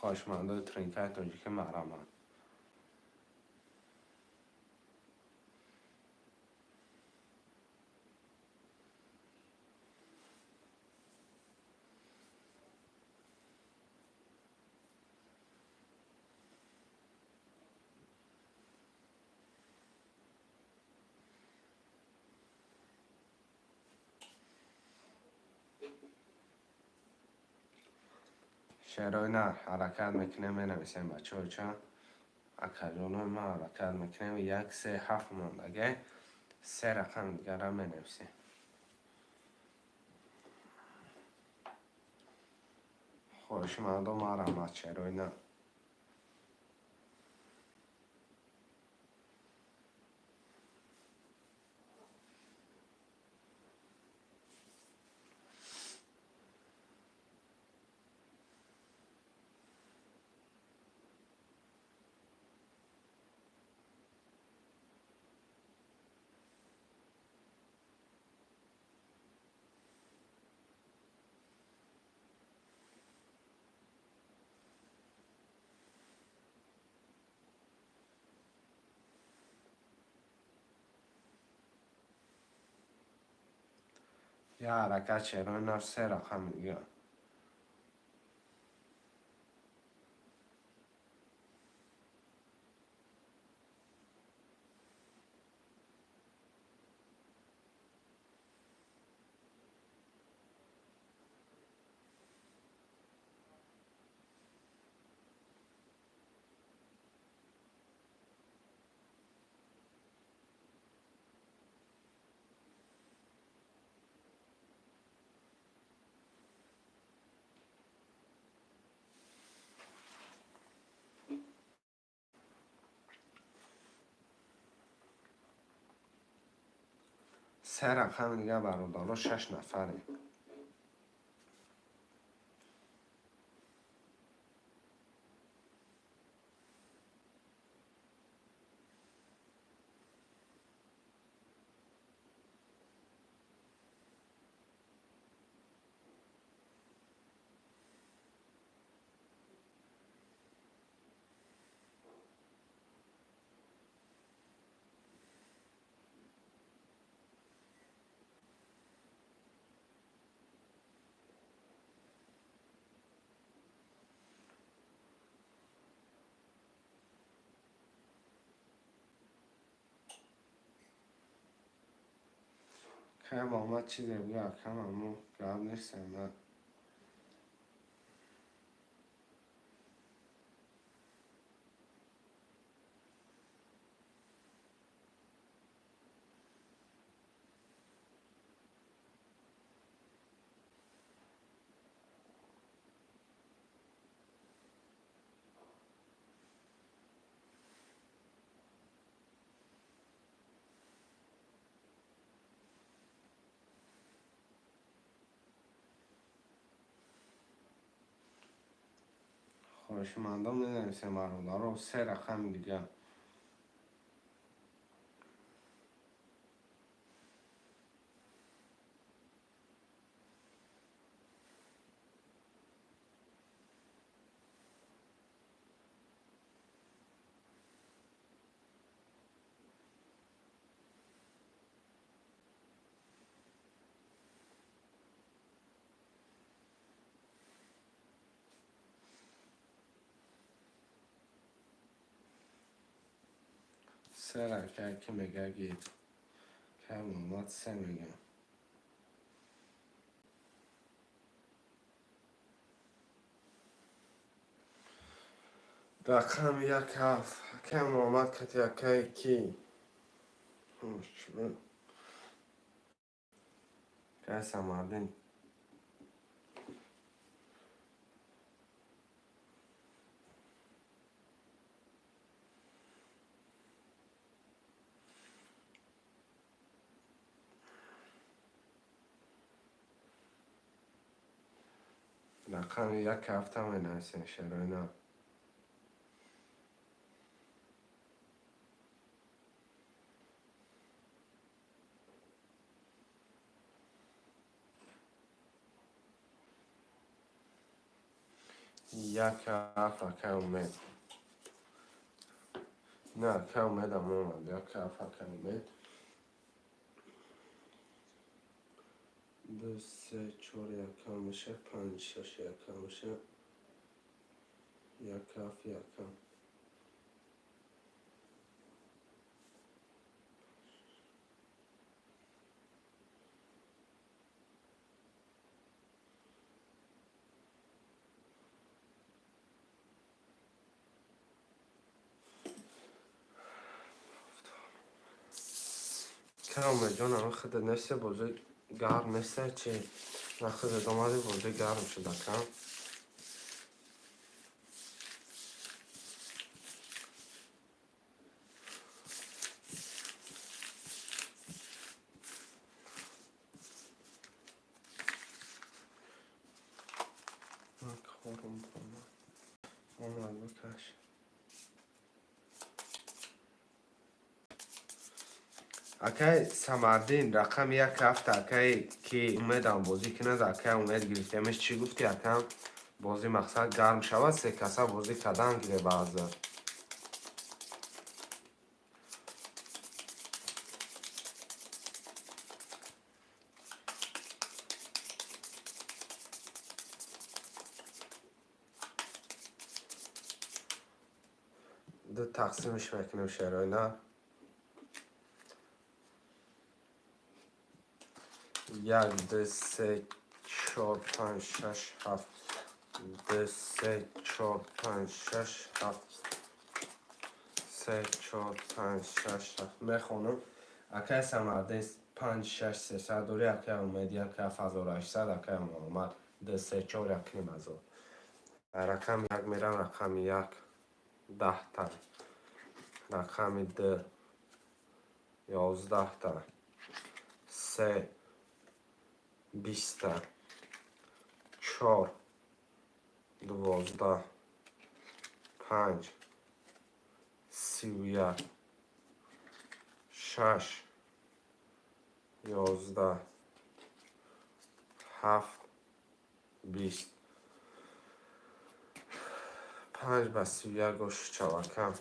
Хоҳишмандои тринкаи тоҷикӣ, маҳраманд. Шерои нар, ҳаракат мекунем, менависем, бачаҳо, ча акаҷонои ман, ҳаракат мекунем. Як, се, ҳафт мондагӣ, се рақами дигара менависем. Хоҳишмандо, марҳамат, шерои нар. Я ҳаракат, шерои нар, се рақами дигар. Се рақами дигар, бародаро, шаш нафарем. Кам омад, чизе бигӯ, акам, аммо гап нестам. Хоҳишмандон менависем, бародаро, се рақами дига. Се рака ки мега гир. Кай Муҳаммад се мега. Рақами як ҳафт. Кай Муҳаммад кати акай ки? Кай Самардин. Рақами як ҳафта менависем, шероина. Як ҳафт, акай Умед. Не, акай Умедам омад. Як ҳафт, акай Умед. Ду, се, чор якам меша, панҷ, шаш якам меша. Як ҳафт якам. Кай Умедҷон, ама худат несте, бозӣ гарм несте чи? На, худат омадӣ, бозӣ гарм шуд, акам. Корум омад. Омад, бикаш. Акай Самардин, рақами як ҳафта, акай ки Умедам бозӣ кунад, акай Умед гирифтемеш. Чӣ гуфти, акам? Бозӣ мақсад гарм шавад, се каса бозӣ кардан гире баъза. Ду тақсимш мекунем, шероина. Як, ду, се, чор, панҷ, шаш, ҳафт. Ду, се, чор, панҷ, шаш, ҳафт. Се, чор, панҷ, шаш, ҳафт. Мехонам. Акай Самардин панҷ, шаш, сесад дорӣ, акай Умед як ҳафт ҳазору ҳаштсад, акай Муҳаммад ду, се, чор, як ним ҳазор. Рақами як мерам, рақами як 10та. Рақами ду 11та. Се 20та. Чор 12. Панҷ 31. Шаш 11. Ҳафт 20. Панҷ ба 31 оши чавакам.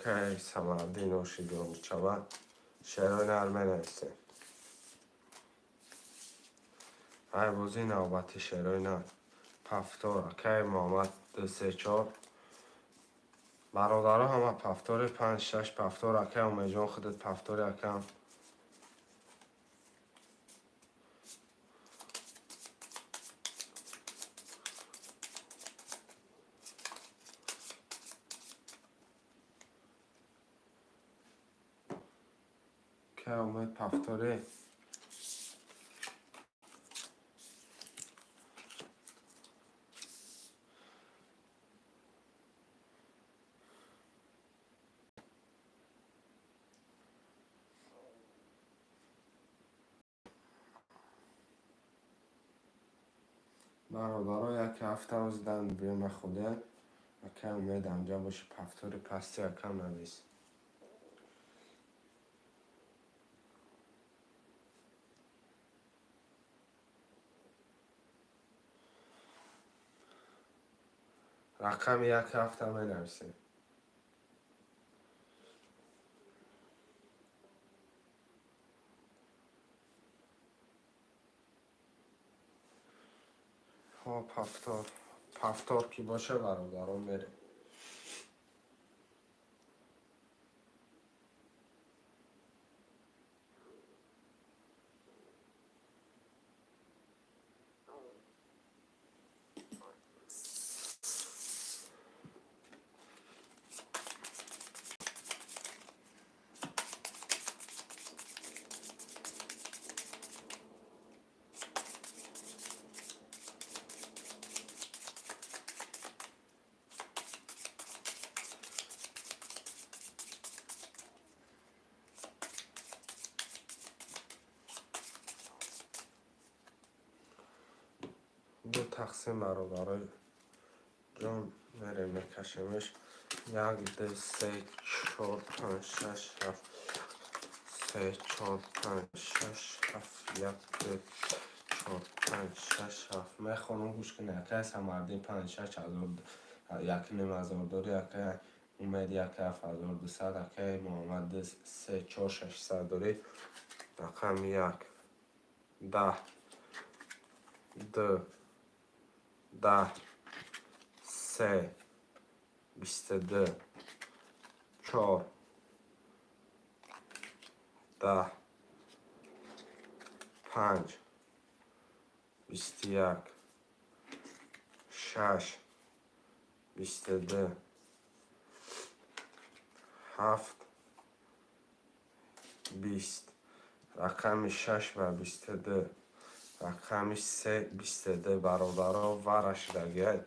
Кай Самардин оши гирон чава. Шерои нар менависем. Ай бозии навбатӣ, шерои нар. Повтор, акай Муҳаммад ду, се, чор. Бародаро, ҳама повтори, панҷ, шаш повтор, акай Умедҷон, худат повтори, акам. Кай Умед повтори. Бародаро, як ҳафта оздан биё нахӯрда. Акай Умед, амҷа боши, повтори пасти акам навис. Рақами як ҳафта менависем. Ҳо, повтор. Повтор ки боша, бародарон, мерем. Ду тақсим, бародарои ҷон, мерем, мекашемш. Як, ду, се, чор, панҷ, шаш, ҳафт, се, чор, панҷ, шаш, ҳафт, як, ду, чор, панҷ, шаш, ҳафт. Мехонам, гӯш кунед. Акай Самардин панҷ, шаш ҳазор, 1,5 ҳазор дори. Акай Умед як, 7200. Акай Муҳаммад ду, се, чор, 600 дорӣ. Рақами як, 10, ду, 10, се, 22, чор, 10, панҷ, 21, шаш, 22, ҳафт, 20. Рақами шаш ва 22, рақами се, 22, бародаро, вара шудагиай.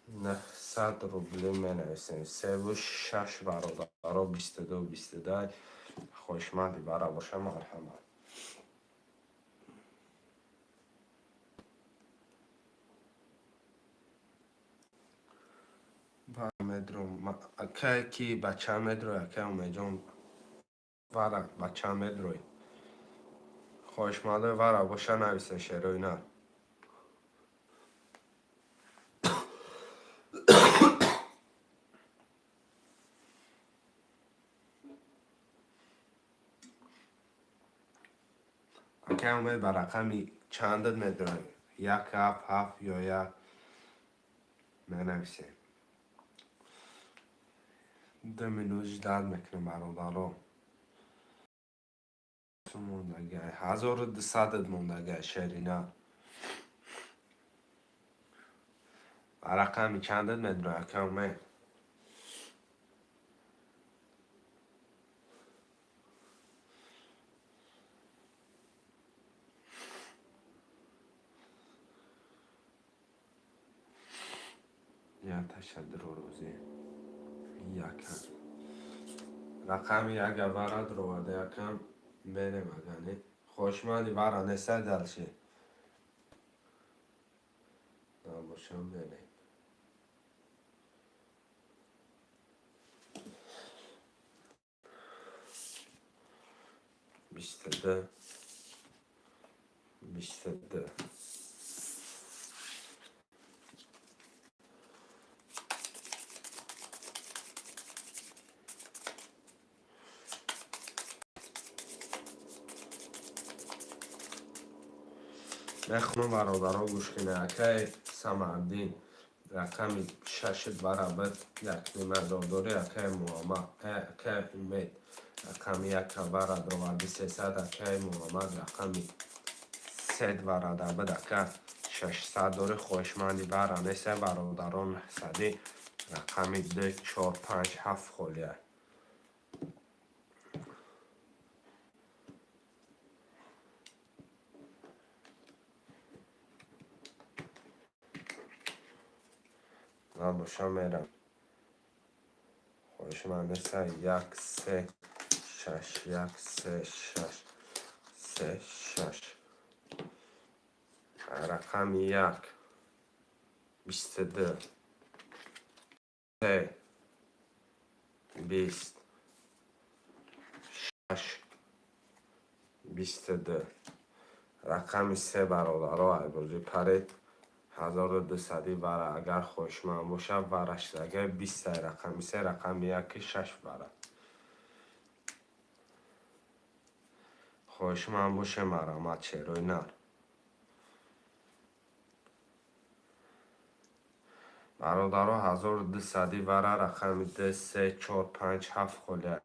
900 рубли менависем. Севу шаш, бародаро, 22, 22. Хоҳишманди бара боша, марҳамат. Медром, акай, ки бача медрой? Акай Умедҷон, вара бача медрой? Хоҳишмандои вара боша, нависен, шерои нар. Акай Умед, ба рақами чандат медрои? Як, ҳафт, ҳафт ё як менависем. 2 минут ждать мекунем, бародаро. Мондагай 1200-ат, мондагай, шерина. Ба рақами чандат медрои, ака Умед? Яташа дурӯзӣ якам рақами яга вара дуроварда, якам мерем. Агани хоҳишманди вара нестай, дальше набошам, мерем. 22, 22. Мехонам, бародаро, гӯш кунед. Акай Самардин, рақами шашит барабар 1,5 ҳазор дорӣ. Акай Муҳаммад, акай Умед, рақами яка вара доварди 300. Акай Муҳаммад, рақами сет варада буд, ака, 600 дорӣ. Хоҳишманди вара неста, бародарон? Сади рақами ду, чор, панҷ, ҳафт холия. Набоша, мерам. Хоҳишманд неста? Як, се, шаш, як, се, шаш, се, шаш. Рақами як, 22, се, 20, шаш, 22. Рақами се, бародаро, айбозӣ паред, 1200 вара. Агар хоҳишманд бошад, вара шидагай бистай. Рақами се, рақами яки шаш вара. Хоҳишманд боше, марҳамат, шерои нар. Бародаро, 1200 вара, рақами д, се, чор, панҷ, ҳафт холия.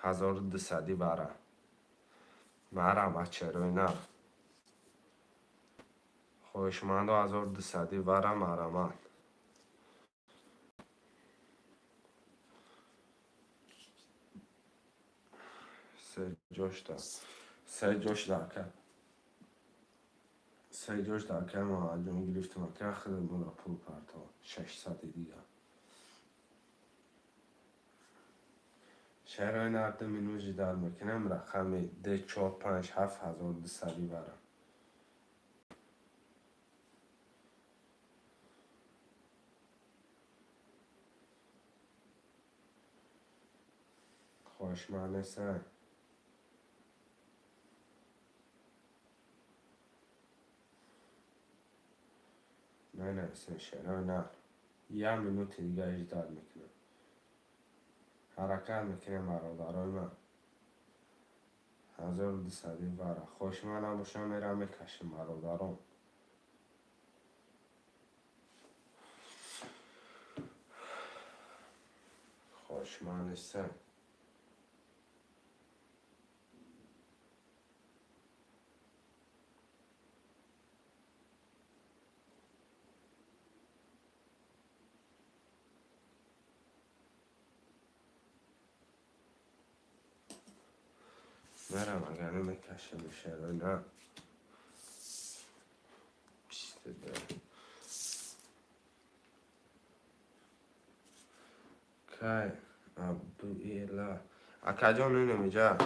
1200 вара, марҳамат, шерои нар. Хоҳишмандо, 1200 вара, марҳамат. Се ҷошта, се ҷошта, ака, се ҷошта, ака Муҳаммадҷон, гирифтам, ака. Худамонро пул парто, 600-и дигар. Шерои нар, 2 минут ждать мекунем. Рақами д, чор, панҷ, ҳафт, 1200 вара. Хоҳишманд нестан? Менависем, шерои нар. Як минути дига ждать мекунем, ҳаракат мекунем, бародарои ман. 1200 вара. Хоҳишманд набошам, мерам, мекашем, бародарон. Хоҳишманд нестан? Мерам, агар намекашем, шерои нар. 22. Кай Абдуила акаҷон, инамиҷа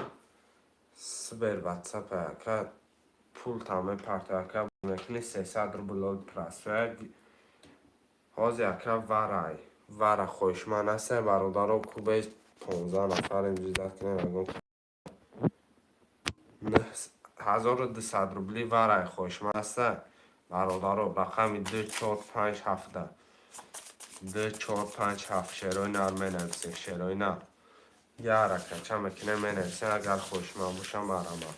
сбер ватсапа, ака, пул там мепарта, ака, мекунӣ 300 рубл трансфер ҳозир, ака. Варай, вара хоҳишманд ҳастем, бародаро? Кубе 15 нафарем, ждать кунем. Ягон 1200 рубли варай хоҳишманд ҳаста, бародаро? Рақами ду, чор, панҷ, ҳафта, ду, чор, панҷ, ҳафт, шерои нар, менависем, шерои нар. Як ракача мекунем, менависем. Агар хоҳишманд бошам, марҳамат.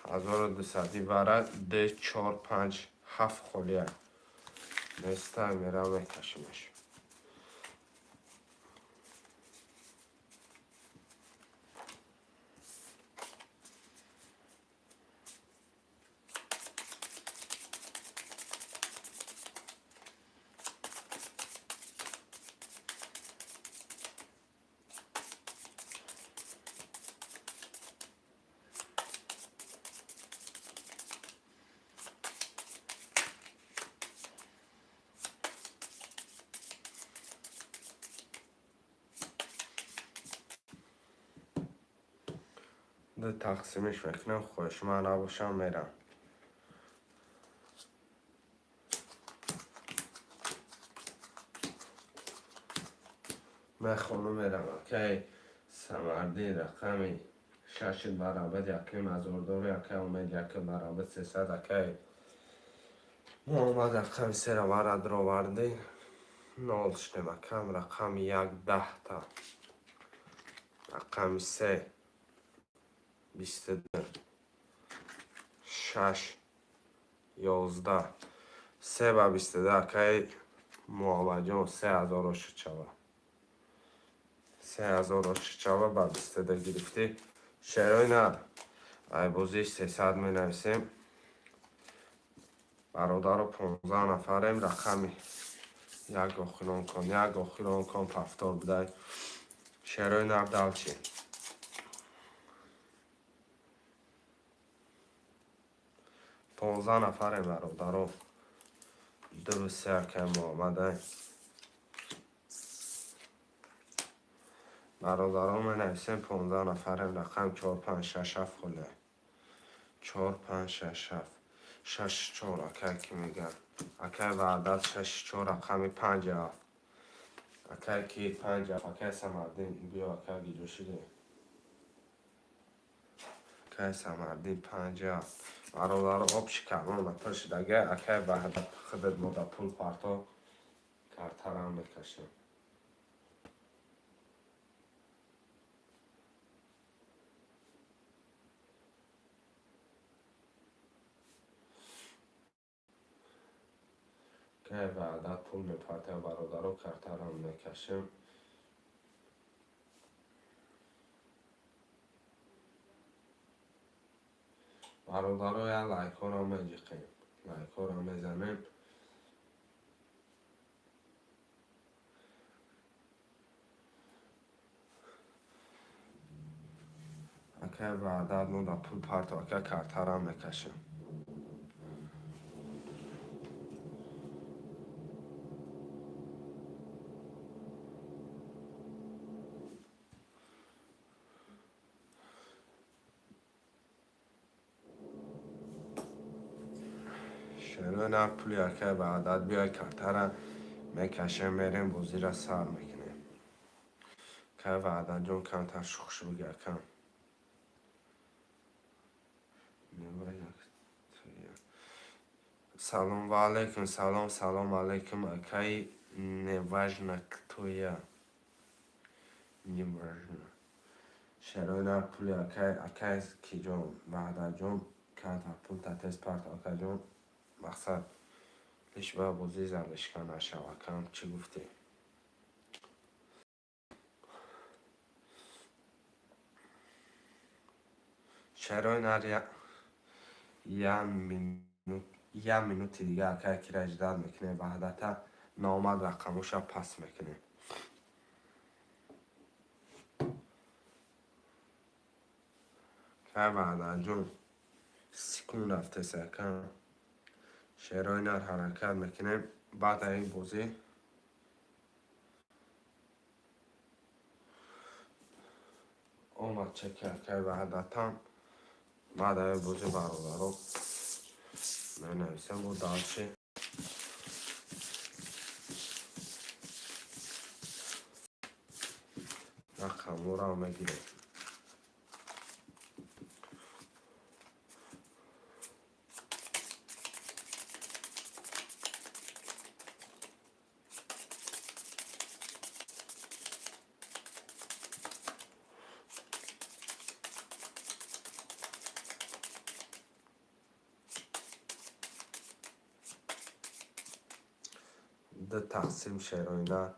1200 вара, д, чор, панҷ, ҳафт холия. Неста, мерам, мекашимаш. Ду тақсимиш мекунам. Хоҳишманд набошам, мерам. Мехонум, мерам. Акай Самарди, рақами шаши барабад якним ҳазор дори. Акай Умед, яки барабад 300. Акай Муҳаммад, рақами сера вара дровардӣ, нол шудем, акам. Рақами як 10-та, рақами се, 22, шаш, 11, се ба 22. Акай Муҳаммадҷон, 3000 ошид шава, 3000 ошид шава, ба 22 гирифтӣ. Шерои нар, айбозии 300 менависем, бародаро. 15 нафарем. Рақами як охирон кон, як охирон кон, повтор будай. Шерои нар, дальше. 15 нафарем, бародаро. Дуву се, акай Муҳаммадай. Бародарон, менависем, 15 нафарем. Рақам чор, панҷ, шаш, ҳафт холия. Чор, панҷ, шаш, ҳафт, шаш, чор. Акай ки мегӯяд? Акай Ваҳдат, шаш, чор, рақами панҷ, ҳафт. Акай ки панҷ, ҳафт? Акай Самардин, биё, акай, гиҷо шидӣ? Акай Самардин, панҷ, ҳафт. Бародаро, общий кармон пур шудага. Акай Ваҳдат, худат мода пул парто, картарам мекашем. Акай Ваҳдат пул мепартояд, бародаро, картарам мекашем. Бародаро, я лайкҳоро меҷиқем, лайкҳоро мезанем. Акай Ваҳдат мода пул парто, ака, картарам мекашем. Шерои нар, пули акай Ваҳдат биёй, картара мекашем, мерем, бозира сар мекунем. Акай Ваҳдатҷон, камтар шухш бига, акам. Салом ва алайкум, салом, салом алайкум, акай, неважно кто я, неважно. Шерои нар, пули акай киҷон, Ваҳдатҷон, камтар пул татез парто, акаҷон. Мақсад лиш ба бозӣ залишка нашав, акам. Чӣ гуфтӣ? Шерои нар, як минути дига акай кира ждать мекунем. Ваҳдата наомад, рақамоша пас мекунем. Кай Ваҳдатҷон, секунд рафтеса, акам. Шерои нар, ҳаракат мекунем. Баъд ин бозӣ омад чеки акай Ваҳдатам. Баъд ин бозӣ, бародаро, менависем бо дальше. Рақамҳоро мегирем. Ду тақсим, шерои нар.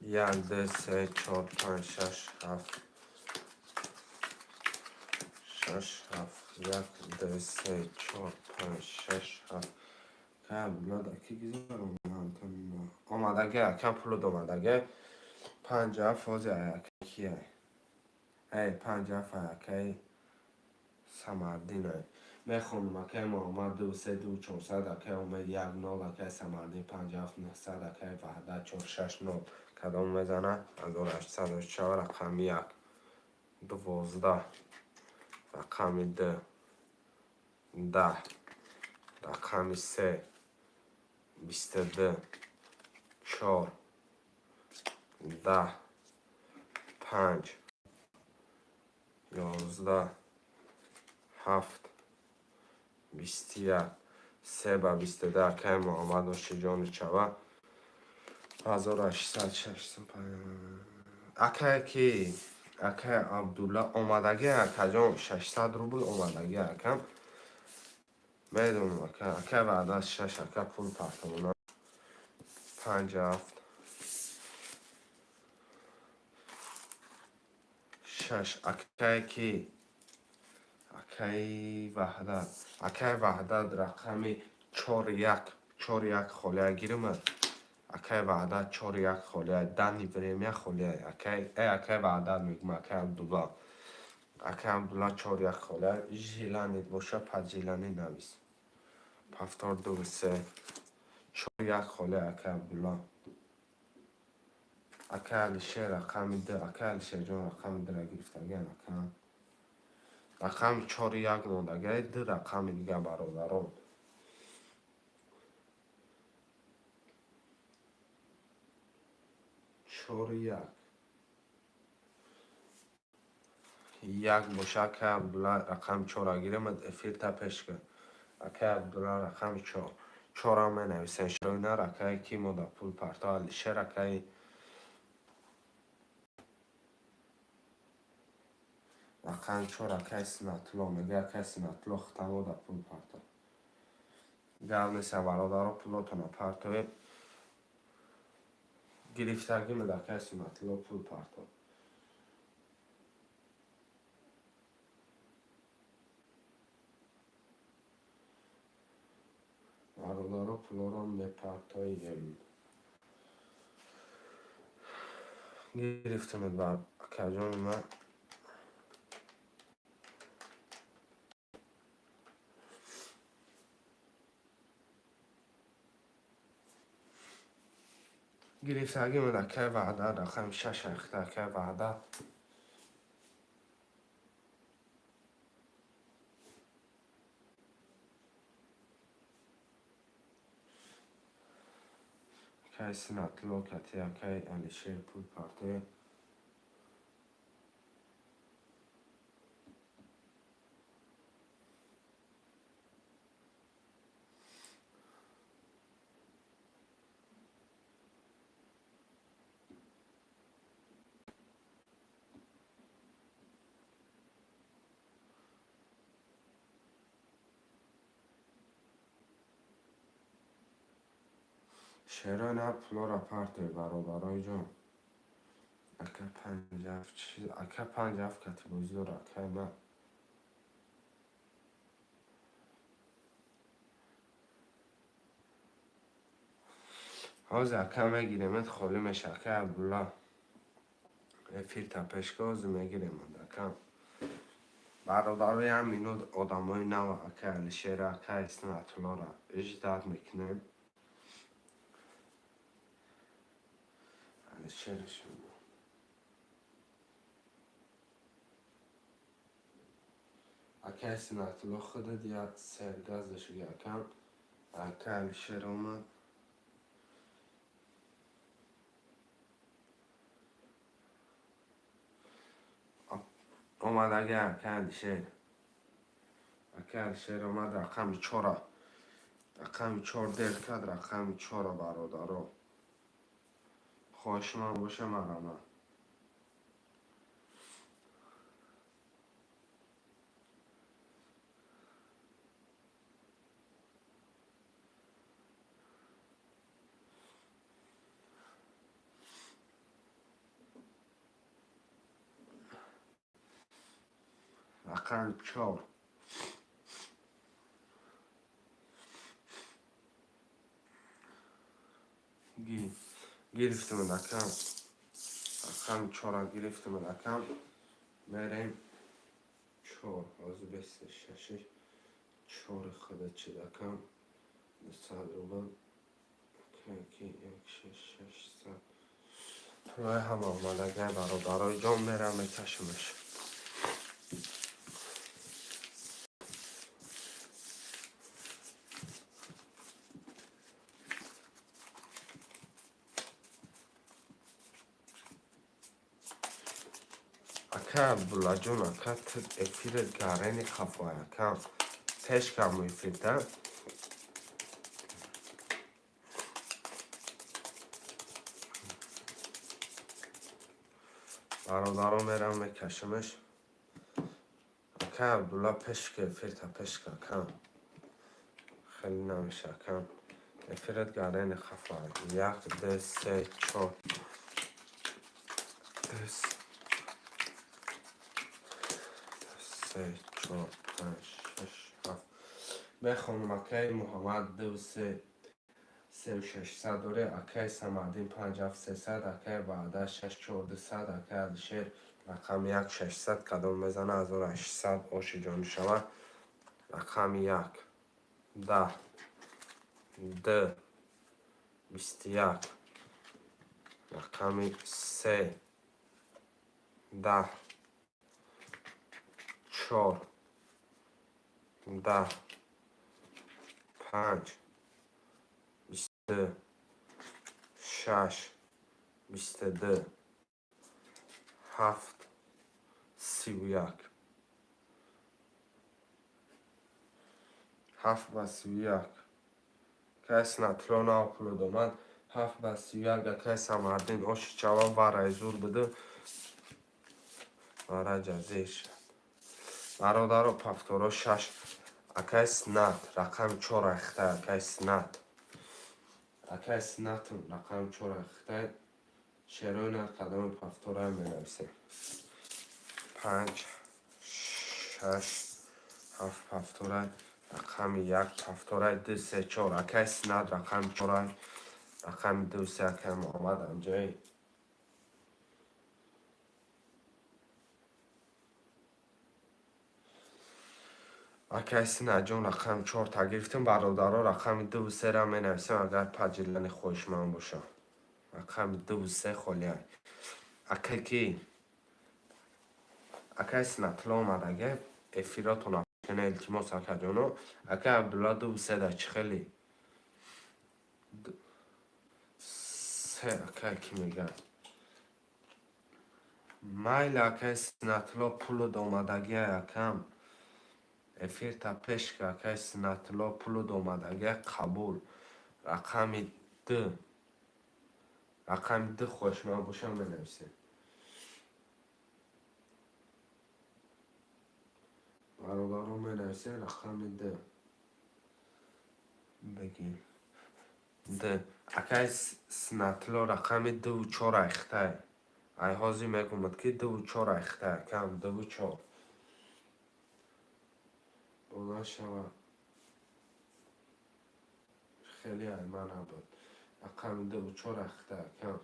Як, ду, се, чор, панҷ, шаш, ҳафт, шаш, ҳафт. Як, ду, се, чор, панҷ, шаш, ҳафт. Кай Абдулло ки гизаром? Омадаге, акам, пулуд омадаге. Панҷ, ҳафт. Ҳози аякай кияй? Эй, панҷ, ҳафт, аякай Самардинай. Мехонам: акай Муҳаммад, ду, се, ду, 400, акай Умед, як, нол, акай Самардин, панҷ, ҳафт, 900, акай Ваҳдат, чор, шаш, нол. Кадом мезанад? 1804, рақами як, 12, рақами ду, 10, рақами се, 22, чор, 10, панҷ, 11, ҳафт, 21, се ба 22. Акай Муҳаммад, ошиҷони чава, 1806. Акае ки, акай Абдулла, омадаги, акаҷон, 600 рубл омадаги, акам. Медонам, ака. Акай Ваҳдат, шаш, ака, пул партомона. Панҷ, ҳафт, шаш. Акае ки, акаи Ваҳдат, акаи Ваҳдат, рақами чор, як, чор, як холия гирма. Акаи Ваҳдат, чор, як холия, данный время холия. Акаи, э, акаи Ваҳдат мегӯм, акаи Абдулла, акаи Абдулла, чор, як холия. Желание боша, под желание навис. Повтор ду се чор як холе, акай Абдулло. Акай Алишер, рақами ду. Акай Алишерҷон, рақами дура гирифтагиан, ака. Рақами чори як мондагиай, ду рақами дига, бародарон. Чори як. Як боша, акай Абдулла, рақами чора гирем, эфирта пеш кун. Акай Абдулла, рақами чор. Чорам менависен. Шоинар акай, ки мода пул парто, Алишер акай. Рақами чор, акай Синатулло мега, акай Синатулло, хитамода пул парто. Гап неста, бародаро, пулотона партоед. Гирифтагимед, акай Сунатулло, пул парто. Бародаро, пулоро мепартоем. Гирифтамед бар акаҷони ман. Гирифтагимед, акай Ваҳдат, рақами шаш ахта, акай Ваҳдат. Акай Синатулло кати акай Алишер пул партоед. Шерои на пулора партоед, бародарои ҷон. Ака панҷ ҳафт чиз, ака панҷ ҳафт кати бозӣ дора, акай ман. Ҳозир, ака, мегиремед, холӣ меша, акай Абдулла. Эфирта пешка, ҳозир мегиремад, ака. Бародаро, як минут одамои нав, акай Алишера, акай Снатуллора ждать мекунем. Алишерашон. Акай Синатулло, худат як сергазда шуди, акам. Акай Алишер омад. Омадаги, акай Алишер. Акай Алишер омад, рақами чора. Рақами чор дер кард, рақами чора, бародаро. Хоҳиши ман боша, марҳамат. Рақами чор. Гирифтимед, акам. Рақами чора гирифтимед, акам. Мерем чор. Ҳозир бест шаши чори худа чид, акам. 200 рубл. Ки як шаш 600. Пулои ҳама омадагай, бародарои ҷон, мерам мекашимаш. Ака Абдуллаҷон, ака, ту эфират гарени хафоай, ака. Пеш каму эфирда. Бародаро, мерам мекашимаш. Ака Абдулла, пеш ки эфирта пеш ка, ака. Хеле намеша, ака. Эфират гарени хафоай. Як, ду, се, чор. Ду, се, чор, панҷ, шаш, ҳафт. Мехонам, акаи Муҳаммад, ду се сеу 600 доре, акаи Самаддин, панҷ ҳафт 300, акаи Ваъда, шаш чор 200, акаи Алишер, рақами як, 600. Кадом мезана, 1800 оши ҷон шавад. Рақами як. 10. Д, 21, рақами се, 10, 4, 10, 5, 22, 6, 22, 7, 31. 7 ба 31. Кай снатло нав пуло домад. 7 ба 31, акай Самардин оши чава вараи зур буду. Вара ҷазир шад. Бародаро, повторо 6. Акай Снат, рақами 4 айхтай, акай Снат. Акай Снатм рақами 4 айхтай. Шерои нар қадами повтора менависем. 5, 6, 7 повтора, рақами 1 повтора, 2, 3, 4. Акай Снат рақами 4, рақами 2, 3, акай Муҳаммад амҷои. Акай Синаҷон рақами 4 та гирифтем. Бародаро, рақами 2 3-ра менависем, агар паҷилани хоҳишманд боша. Рақами 2 3 холиай. Акай ки? Акай Синатло омадаге, эфиротон кена, илтимос, акаҷоно. Акай Абдулла, 2 3 да чӣ хели? Се, акай ки мегӯяд? Майли, акай Синатло, пулуд омадагиай, акам. Эфирта пеш ка, акай Синатло, пулуд омадагиай, қабул. Рақами 2. Рақами 2 хоҳишманд боша менависем. Бародаро, менависем рақами 2. Бигир. 2. Акай Синатло рақами 2 4 айхтай. Ай ҳозир мегӯмад ки 2 4 айхтай, акам 2 4. Бо нашава. Хеле ай ман набуд. Рақами 2 4 айхтай, акам.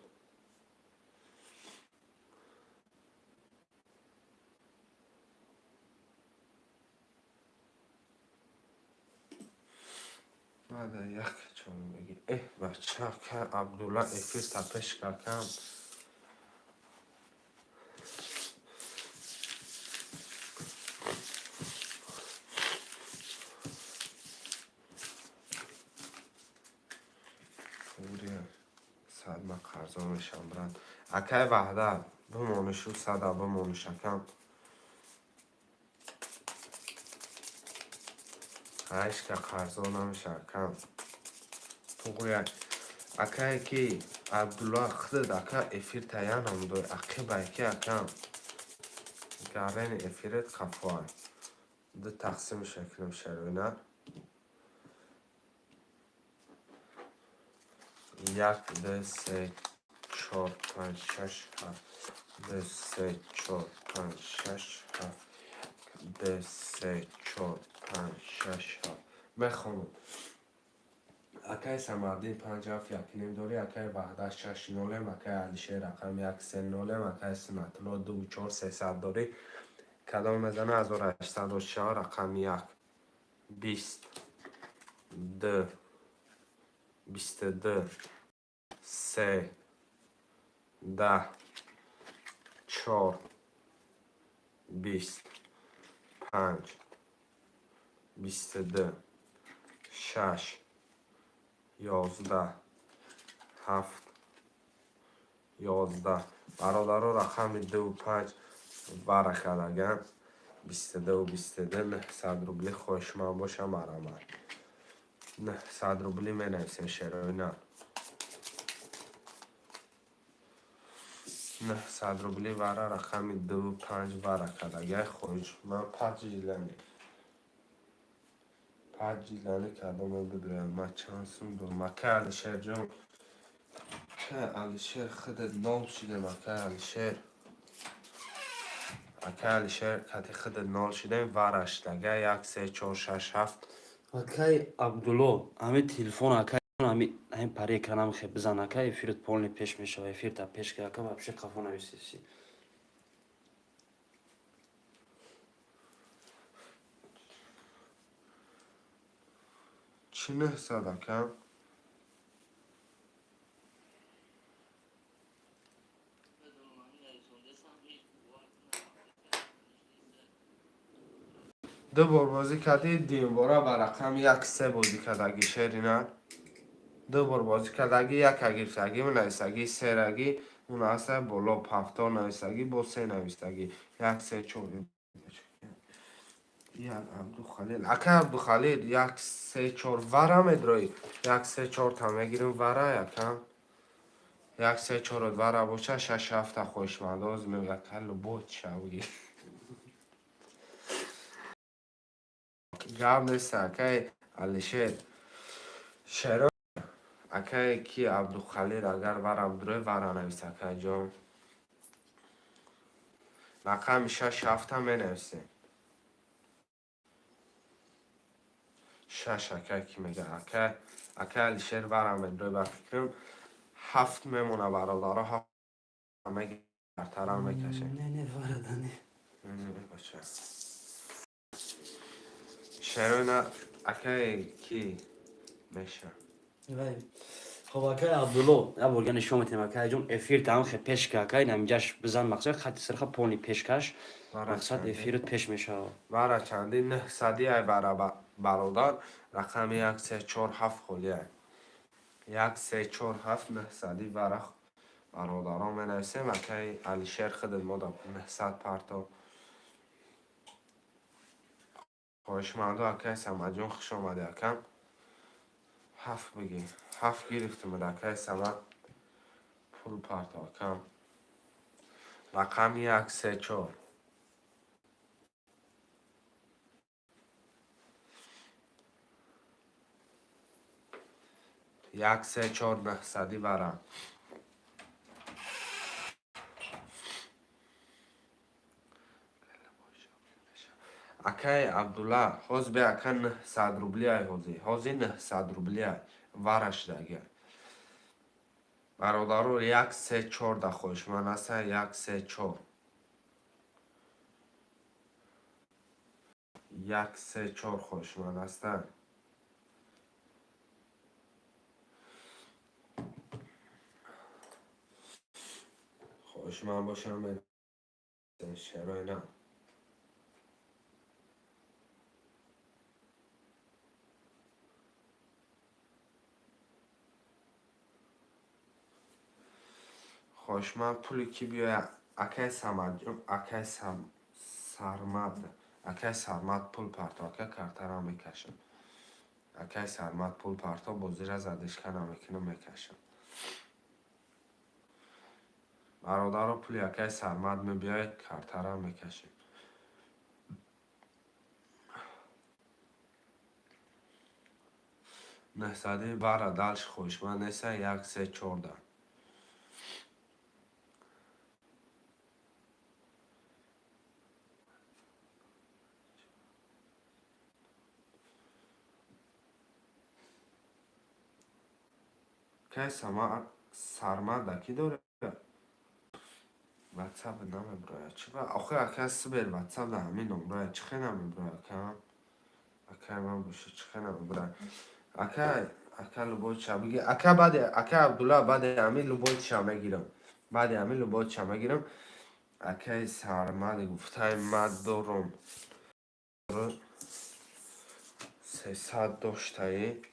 Баъда як чорум бигир. Эҳ, бача, акай Абдулла, эфирта пеш ка, акам. Сад ман қарзо мешавам, брат. Акай Ваҳдат, бимонишу, сада бимониш, акам. Ҳашка қарзо намеша, акам. Туғрия. Акае ки Абдулла худат, ака, эфир таян намудой. Ақибай ки, акам. Гарени эфирет қафоай. Ду тақсим шаклим шароина. 1, 2, 3, 4, 5, 6, 7. 2, 3, 4, 5, 6, 7. 2, 3, 4, 5, 6, 7. Мехонам. Акай Самардин 5, 7, 1 ним дорӣ, акай Ваҳдат 6 нолем, акай Алишер рақами 1 3 нолем, акай Сунатулло 2 4 300 дорӣ. Кадом мезана 1800 шава, рақами 1. 20, 2, 22, 3, 10, 4, 20, 5, 22, 6, 11, 7, 11. Бародаро, рақами 2 5 баракалаган. 22 22, 900 рубли хоҳишманд боша, марамат. 900 рубли менависем шероина. 900 рубли вара рақами 2 5 баракалаган хоҳишманд паҷилани. Паҷилани кадоме бидурам. Ман чанд сум дорам. Акай Алишерҷон. Акай Алишер, худат нол шудем, акай Алишер. Акай Алишер, кати худат нол шудем, вараштага 1 3 4 6 7. Акай Абдулло, ҳами телефон, акай, ҳами пари экранам хе бизан, акай, эфират полный пеш мешава, эфирта пеш ка, ака, вообще қафо нависиси. Чӣ 900, акам? Ду бор бозӣ кардӣ, дуюмбора ба рақами як се бозӣ кардагӣ, шерина. Ду бор бозӣ кардагӣ, яка гирифтагӣ, нависагӣ, серагӣ, он аста боло пафтор нависагӣ, бо се нависагӣ. Як, се, чор. Як Абдухалил. Ака Абдухалил, як, се, чор вара медроӣ. Як, се, чор та мегирим вара, якам. Як, се, чор вара боша, шаш, ҳафта хоҳишмандоз мегӯяд, ка любой шавги. Гап нест, акай Алишер. Шеро акай ки Абдухалил агар вара бидрои, вара навис, акайҷон. Рақами шаш ҳафта менависем. Шаш акай ки мега, акай, акай Алишер вара медрои, ба фикрам ҳафт мемона, бародаро, ҳафт мегартарам мекашем. Не, не, вара да не. Не, бача. Шерона акай ки меша. Вай. Хоб, акай Абдулло, як бор нишон метем, акай ҷон, эфир там хе пеш ка, акай, намҷаш бизан, мақсад хати сирха полный пешкаш. Вара Мақсад чанди? Эфирот пеш мешавад. Вара чанди? Нӯҳсади ай вара, бародар, рақами як, се, чор, ҳафт холи ай. Як, се, чор, ҳафт, нӯҳсади вара, бародарон, менависем. Акай Алишер, худат мода 900 парто. Хоҳишманду, акай Самадҷон, хуш омадӣ, акам. Ҳафт бигӣ. Ҳафт гирифтимад, акай Самад. Пул парто, акам. Рақами як, се, чор. Як, се, чор, нӯҳсади вара. Акай Абдулла, ҳоз бе, ака, 900 рубли ай ҳозир. Ҳозир 900 рубли ай. Вара шудаги. Бародаро, як, се, чор да хоҳишманд аста, як, се, чор. Як, се, чор хоҳишманд аста. Хоҳишманд бошам, шерои на. Хоҳишманд пуле ки биёя, акай Самадҷон, акай Сармад, акай Сармад, пул парто, ака, картара мекашам. Акай Сармад, пул парто, бозира задишка намекунам, мекашам. Бародаро, пули акай Сармад мебиёяд, картара мекашем. Нӯҳсади вара дальше хоҳишманд неста, як, се, чорда. Кай Сармада ки дорад? Ватсап намеброяд. Чӣ ба? Охир ака Сибер ватсап да ҳамин номрояд. Чӣ хел намеброяд, ака? Акай ман боша, чӣ хел намеброяд? Ака, ака любой ча биги. Ака баъде, ака Абдулла, баъде ҳамин любой ча мегирам. Баъде ҳамин любой ча мегирам. Акай Сармад гуфтай ман дорум. 300 доштаи.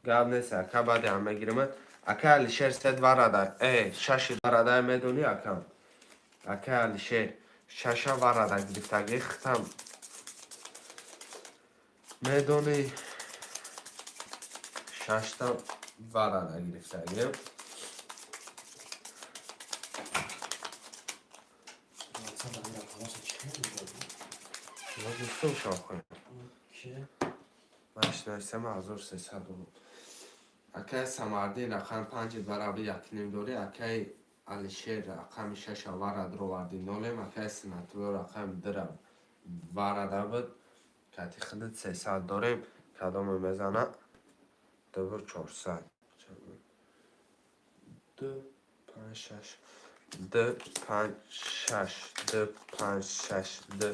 Гап нест, ака, баъде ҳам мегирам. Ака Алишер, се варада. Шаши варада медонӣ, акам? Ака Алишер, шаша варада гирифтагӣ хитам. Медонӣ, шашта варада гирифтагӣ. WhatsApp ами рақамоса чӣ хел мебарад? Ма гуфтам шохе. Ки? Маш нависам 1300 рубл. Акай Самардин, рақами панҷи бараби якним дорӣ, акай Алишер, рақами шаша вара дроварди нолем, акай Синатулло рақами дира варада буд. Кати худат 300 дорем, кадоме мезана? Дубур 400. Ду, панҷ, шаш. Ду, панҷ, шаш. Ду, панҷ, шаш. Ду,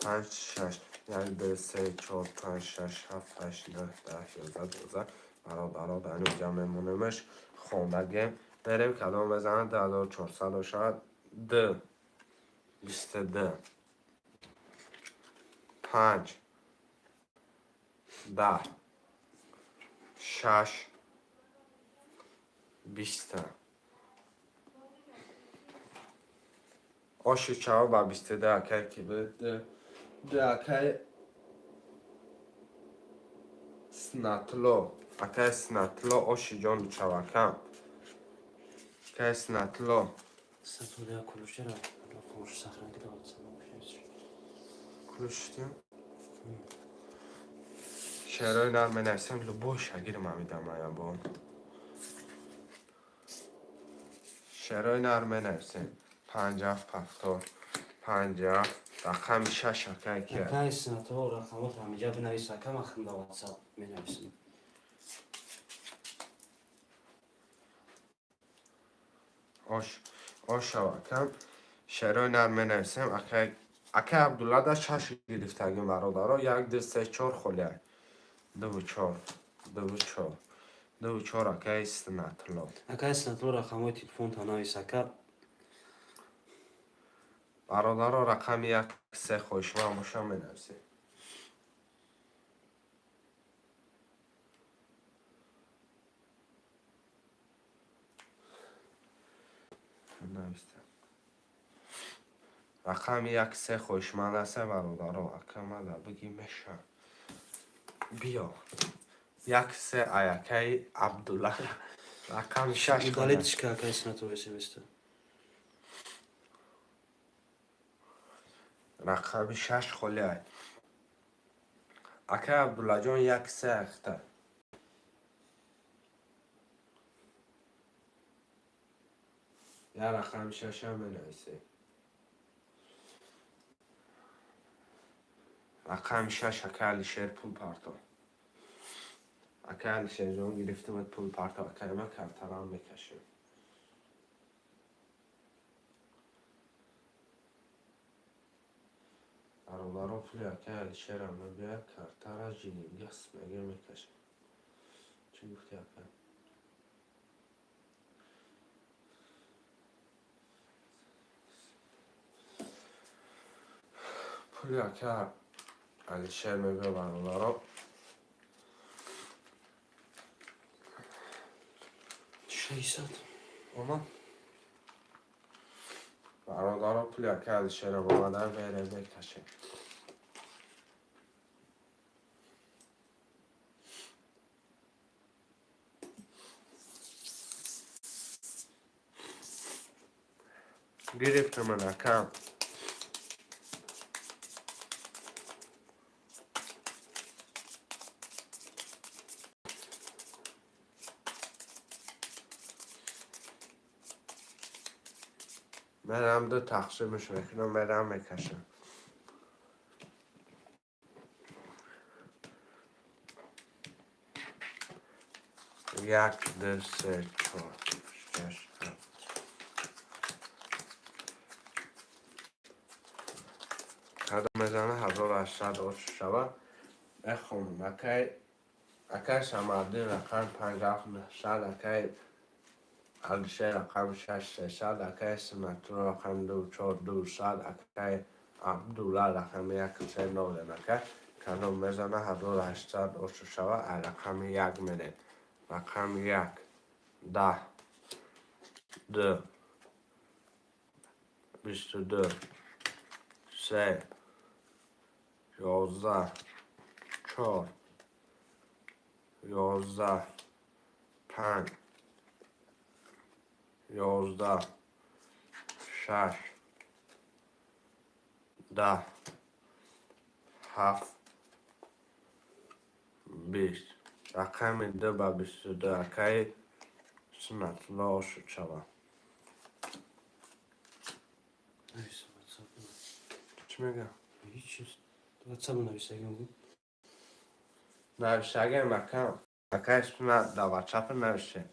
панҷ, шаш. Як, ду, се, чор, панҷ, шаш, ҳафт, ҳашт, нӯҳ, 10, 11, 12. Бародаро, дар инҷа мемонемаш. Хондагем. Берем, кадом мезана, 2400 бошад. Д. 22. Панҷ, 10, шаш, 20-та. Оши чаво ба 22, акай ки ду, акай Снатло, акай Снатло, оши ҷон чавакам, акай Снатло. Сатуда ключера хомӯш сохранить кида. Ключ шерои нар менависем, любой шагир ма медам аябо. Шерои нар менависем. Панҷафт пафтор панҷафт, рақами шаш, акай ки. Акай Снатло, рақамот ҳамиҷа бинавис, ака, ман ханда WhatsApp менависам. Ош ошав, акам, шерои нар менависем. Акай Абдулла да шаш гирифтагим, бародаро. Як, ду, се, чор холия. Дуву чор, дуву чор, дуву чор, акай Снатло. Акай Снатло, рақамҳои телефонта навис, ака. Бародаро, рақами як, се хоҳишманд боша, менависем. Навистам. Рақами як, се хоҳишманд аста, бародаро. Ака, мада биги меша. Биё, як, се, аякаи Абдулла, рақами шаш. Удалить ка, акай Снатло, смста. Рақами шаш холиай. Акай Абдуллаҷон, як, се ахта. Я рақами шашам менависе. Рақами шаш, акай Алишер, пул парто. Акай Алишерҷон, гирифтимат, пул парто, акай, ма картарам мекашем. Бародаро, пули акай Алишерам мебиёяд, картара жилингас мега мекашем. Чӣ гуфти, ака? Пули ака Алишер мебиёд, бародаро. 600 омад. Бародаро, пули ака Алишерам омада, бере мекашем. Гирифтаман, акам. Мерам, ду тақсимаш мекунам, мерам, мекашам. Як, ду, се, чор, шаш, ҳафт. Кадом мезана, 1800 ош шава. Мехонам, акай Самардин, рақами панҷ, ҳафт, нӯҳсад, акай Алишер, рақами шаш, 300, акай Симатулло, рақами ду, чор, 200, акай Абдулла, рақами як, се, нолем. Ака, кадом мезана, 1800 ошу шава, а рақами як мерем. Рақами як, 10, ду, 22, се, 11, чор, 11, панҷ, 11, шаш, 10, ҳафт, 20. Рақами ду ба 22, акаи Сунатулло, ошуд шава. Навис WhatsApp. Чӣ мегӯям? Ҳеҷ чиз. WhatsApp нависагим буд. Нависагем, акам. Акаи Сунат, дар WhatsApp нависем.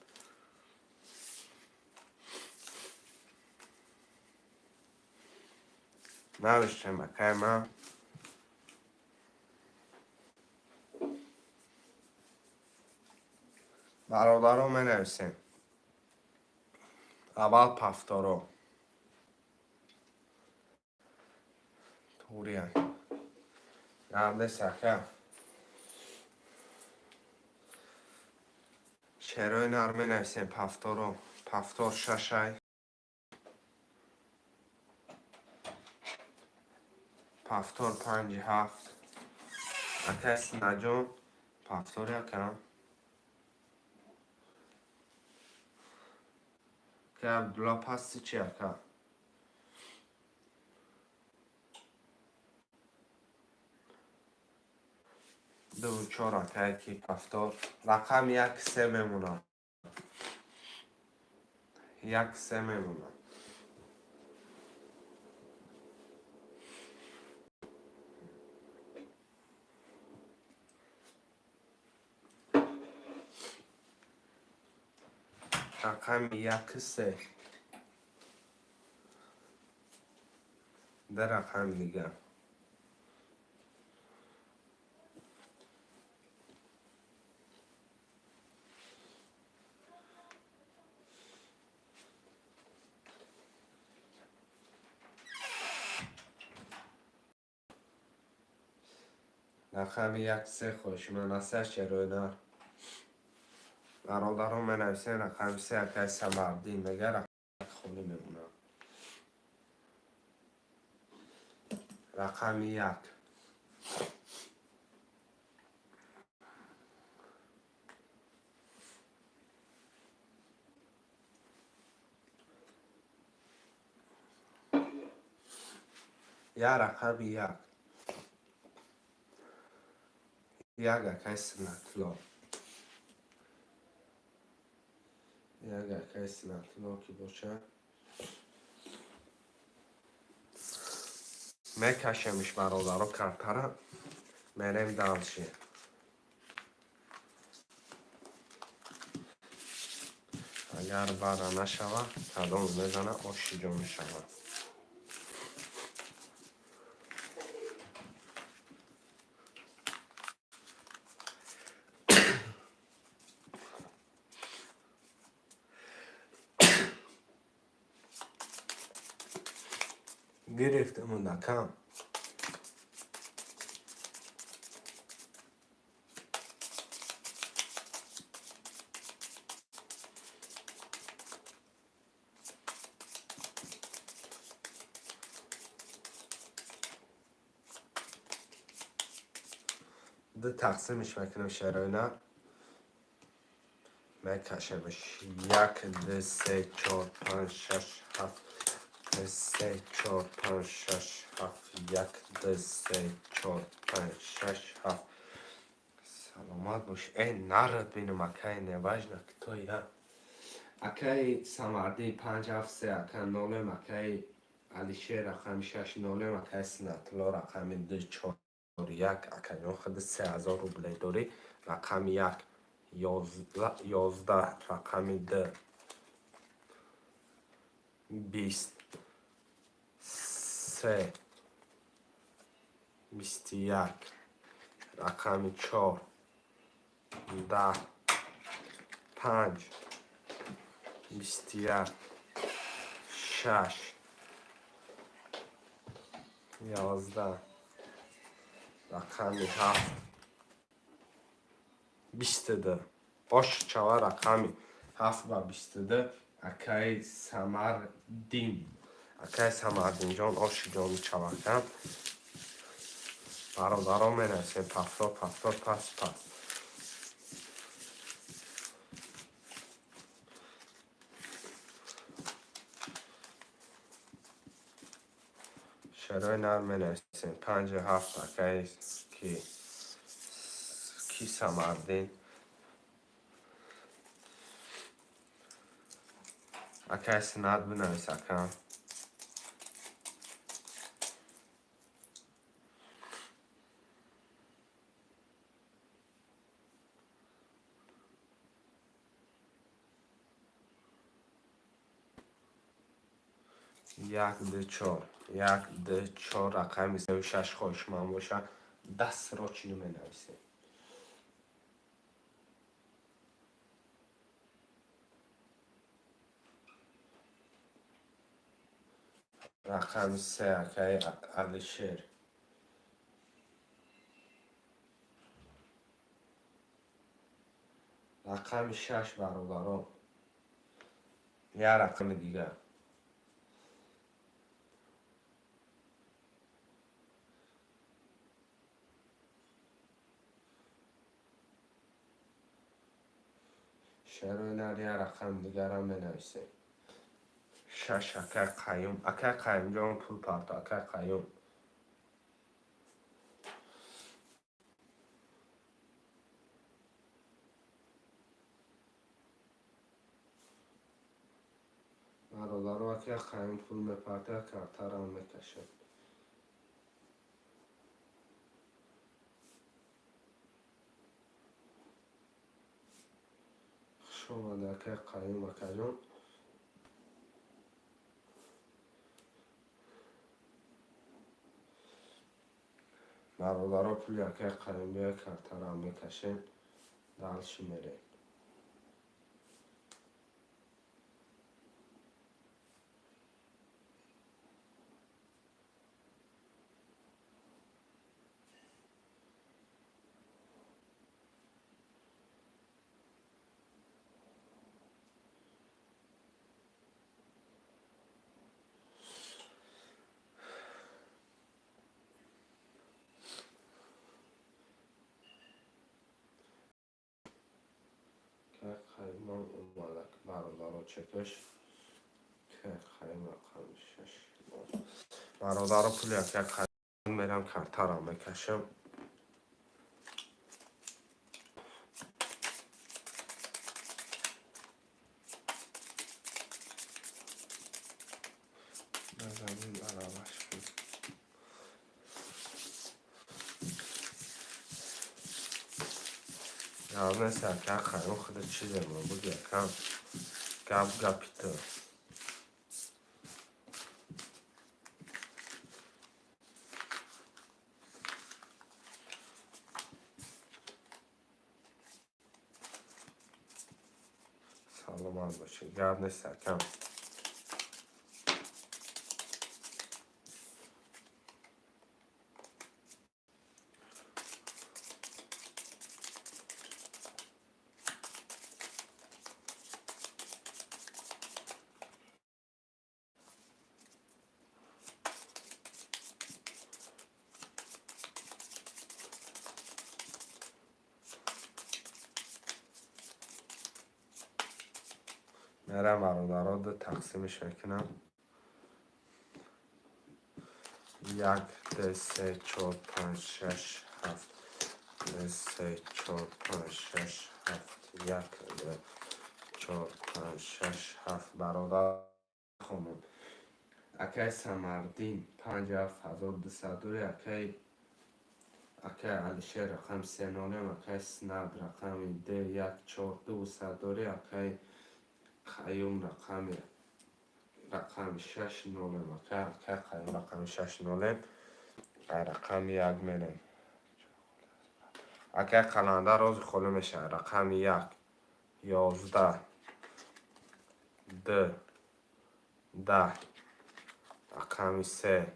Нависем, акай ман. Бародаро, менависем. Аввал пафторо. Туғриян. Гап нест, ака. Шерои нар менависем, повторо. Повтор шашай. Повтор панҷи ҳафт. Акай Синаҷон, повтор якам. Акай Абдулла, пасти чи, ака? Дуву чор, акай, ки повтор. Рақами як се мемонад. Як се мемонад. Рақами як се. Ду рақами дигар. Рақами як се хоҳишманд аст, шерои нар. Бародарон, менависем рақами се, акаи Самардин мега, рақами холӣ мемонад. Рақами як. Я рақами як. Як, акаи Сунатулло. Як, акаи Сунатулло ки бошад. Мекашемиш, бародаро, картара. Мерем дальше. Агар бара нашава, кадом мезана, оши ҷо мешавад. Гирифтем кам. Ду тақсимиш мекунем, шерои нар. Мекашемш. Як, ду, се, чор, панҷ, шаш, ҳафт. Се, чор, панҷ, шаш, ҳафт. Як, ду, се, чор, панҷ, шаш, ҳафт. Саломат бош. Э, нарад бинам, акай, неважно, кто я. Акаи Самарди, панҷ, ҳафт, се, ака, нолем, акаи Алишер, рақами шаш, нолем, акаи Синатулло, рақами ду, чор, як, акаҷон, худи 3000 рубле дорӣ, рақами як, 11, рақами ду, 20, се, 21, рақами чор, 10, панҷ, 21, шаш, 11, рақами ҳафт, 22. Ош чава, рақами ҳафт ба 22, акаи Самардин. Акаи Самардинҷон, оши ҷони чавакам. Бародарон, менависем повтор, повтор, пас, пас. Шарои нар менависем. Панҷу ҳафт, акаи ки Самардин. Акаи Синат, бинавис, ака. Як, ду, чор. Як, ду, чор, рақами сею шаш хоҳишманд бошад, дастро чино менависем. Рақами се, акаи Алишер. Рақами 6, бародарон, як рақами дигар. Шерои нар, як рақами дигарам менависем. 6, акай Қаюм. Акай Қаюмҷон, пул парто, акай Қаюм. Бародаро, акай Қаюм пул мепарта, картарам мекашад. Хуш омадӣ, акай Қаюм, акаҷон. Бародаро, пули акай Қаюм бия, картарам мекашем, дальше мерем. Қаюмам омадак, бародаро, чекаш Қаюм рақами 6. Бародаро, пули акай Қаюм мерам, картарам мекашам. Назаним араваш кун. Гап нест, ака Қаюм, худат чизе мо буги, акам. Гап гапи ту. Саломат бошӣ. Гап нест, акам. Мерам, бародаро, ду тақсимиш мекунам. Як, ду, се, чор, панҷ, шаш, ҳафт. Ду, се, чор, панҷ, шаш, ҳафт. Як, ду, чор, панҷ, шаш, ҳафт. Бародар хонум. Акай Самардин 57 200 дори, акай Алишер рақами се нолем, акай Снад рақами д як чор дусад дори, акай Қаюм рақами 6 нолем, акай Қаюм рақами 6 нолем, рақами 1 мерем. Акай Қаландар рози холӣ мешавад. Рақами 1, 11, д, 10, рақами 3,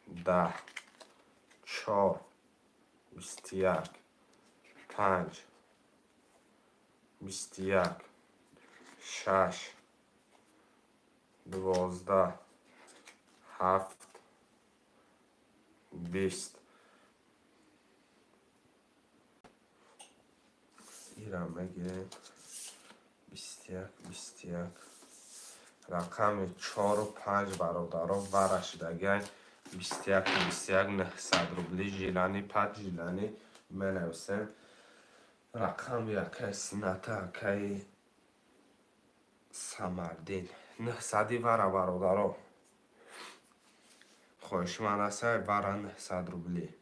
10, чор, 21, панҷ, 21, шаш, 12, ҳафт, 20. Ирам мегирем. 21, 21. Рақами чору панҷ, бародаро, вара шудагай. 21, 21, 900 рубли. Желание пад желание менависем. Рақами акай Сината, акай Самардин. 900-и вара, бародаро. Хоҳиши ман аст, вара 900 рубли.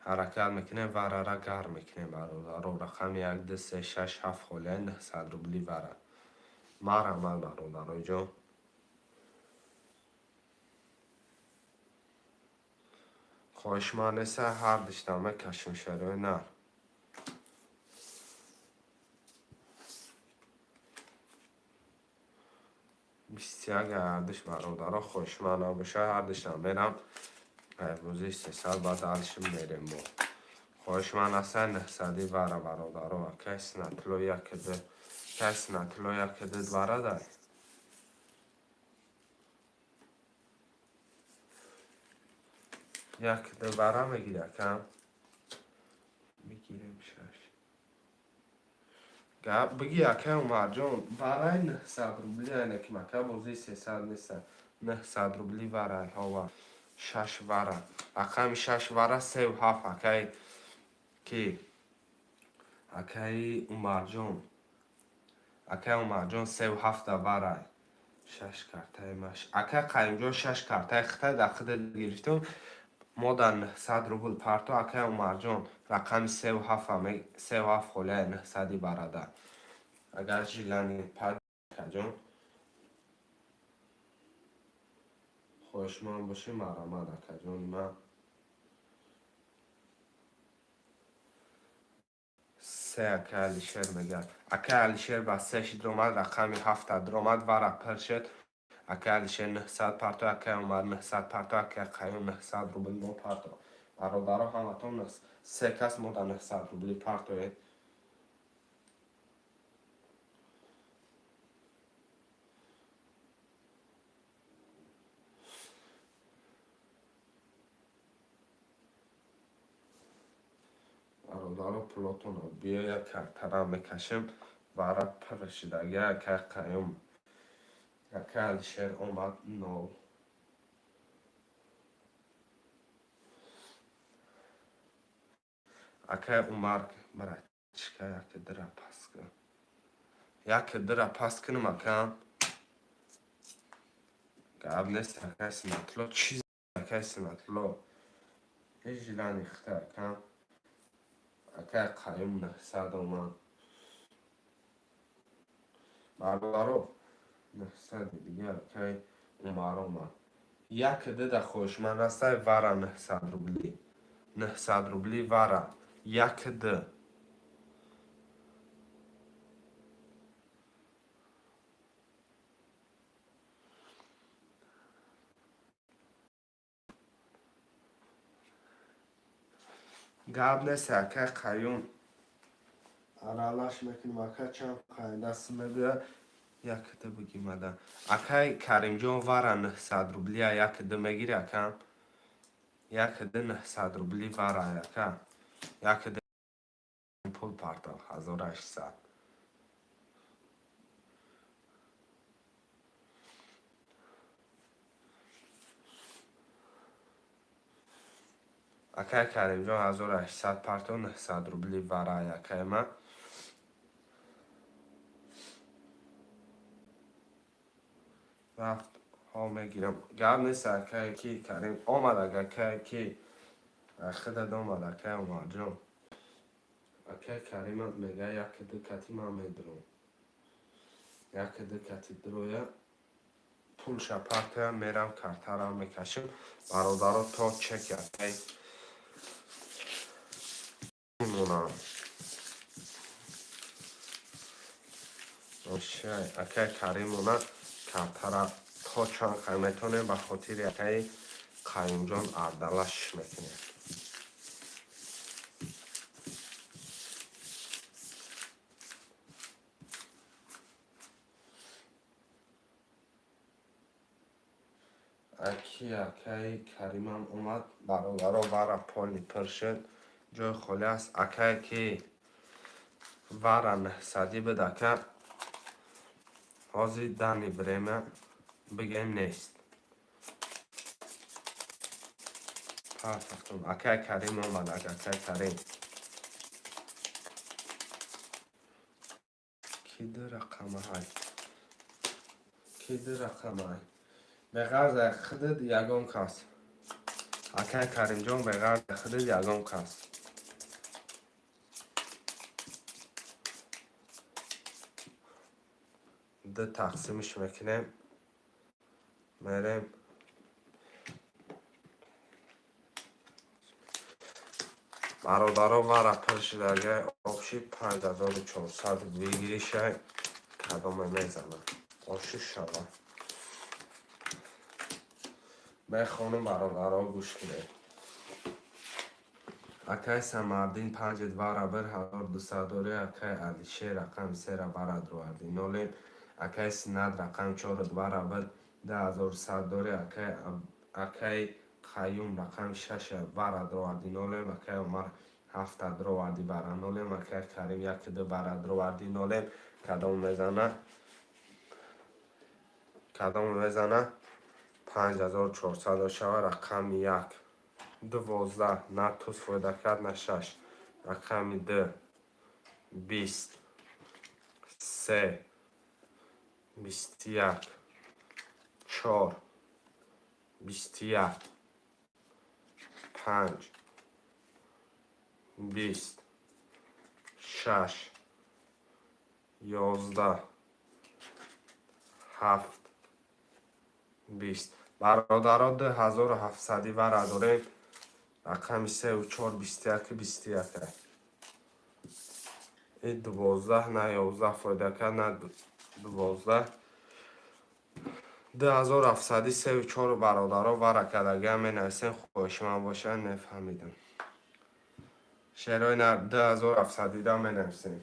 Ҳаракат мекунем, варара гарм мекунем, бародаро. Рақами як, ду, се, шаш, ҳафт холия, 900 рубли вара. Марҳамат, бародароҷон. Хоҳиши ман нест, ҳар диштам мекашем, шарои нар. 21 ҳардиш, бародаро, хоҳиши ман набошад, ҳардиштам мерам. Бозии 300 баъд дальше мерем мо. Хоҳишманд ҳастан 900-и вара, бародаро. Акай Синатло якиды, акай Синатло якиды варадай. Якиды вара мегири, акам? Мегирем шаш. Гап биги, акай Умарҷон, вараи 900 рубли айна ки мака бозии 300 неста. 900 рубли варай ҳова. Шаш вара. Рақами шаш вара севу ҳафт, акай ки? Акаи Умарҷон. Акаи Умарҷон, севу ҳафта варай. Шаш картаи маш. Акай Қаюмҷон, шаш картаи хитай дар худат гирифтум. Мо дар 900 рубл парто, акай Умарҷон, рақами севу ҳафта, севу ҳафт холияи 900-и барада. Агар желание акаҷон. Хоҳишманд бошӣ, марҳамат, акаҷони ман. Се акай Алишер мегӯяд. Акай Алишер ба се шид омад, рақами ҳафта даромад, вара пир шуд. Акай Алишер 900 парто, акай Умар 900 парто, акай Қаюм 900 рубл мо парто. Бародаро, ҳаматон се кас мо дар 900 рубли партоед. Бародаро, пулотонро биё, як картара мекашем, вара пир шидаги акай Қаюм. Акай Алишер омад, нол. Акай Умар, братчика, яке дира пас кун. Яке дира пас кунам, акам. Гап нест, акай Синатло, чиз, акай Синатло. Ҳеҷ желание хита, акам. Акай Қаюм 900 омад. Бародаро, 900 дига акай Умар омад. Як дуда хоҳишманд ҳастай вара 900 рубли. 900 рубли вара. Як д. Гап нест, акай Қаюм. Аралаш мекунем, акай, чанд қайдаст мебиёяд. Якда бигимада. Акай Каримҷон, вара 900 рублия якда мегири, акам? Якда 900 рубли вара, ака. Якда пул партов 1800. Акай Каримҷон, 1800 партов, 900 рубли вара, акай ма. Рафт ҳо мегирам. Гап нест, акай ки Карим омад, акай ки худат омад, акай Умарҷон. Акай Каримат мега, яке ду кати ман медурам. Яке ду кати дуроя, пулша партоя, мерам, картара мекашем. Бародаро, то чек акай мемонам. Акай Каримона картара то чанд қай метавонем, ба хотири акаи Қаюмҷон ардалаш мекунем. Аки акаи Каримам омад, бародаро, вара полный пир шуд, ҷои холӣ аст. Акае ки вара 900-ӣ буд, ака, ҳозир данный время бигем нест. Партофтум. Акай Карим омад, акай Карим. Ки ду рақамаҳай? Ки ду рақамаҳай? Беғарз худат ягон кас. Акай Каримҷон, беғарз худат ягон кас. Ду тақсимш мекунем. Мерем. Бародаро, вара пир шудагай, общий 5400 выигрышай, кадоме мезанад. Оши шава. Мехонам, бародаро, гӯш кунед. Акай Самардин панҷ двара бир 1200 дори. Акай Алишер рақами сера вара дроварди нолем. Акай Синат рақами чор двара бир 2100 дори. Акай Қаюм рақами шаша вара дроварди нолем. Акай Умар ҳафта дроварди вара нолем. Акай Карим як ду вара дроварди нолем. Кадом мезана? Кадом мезана? 5400 шава. Рақами як 12 на туз фоида кард, на шаш. Рақами ду 20, се 21, чор 21, панҷ 20, шаш 11, ҳафт 20. Бародаро, 2700 вара дорем. Рақами сеу чор 21, 21. И 12 на 11 фоида кард, на 12. 2700 сеу чор, бародаро, вара кардагиам менависем. Хоҳиши ман боша, нефаҳмидам. Шерои нар 2700-ида менависем.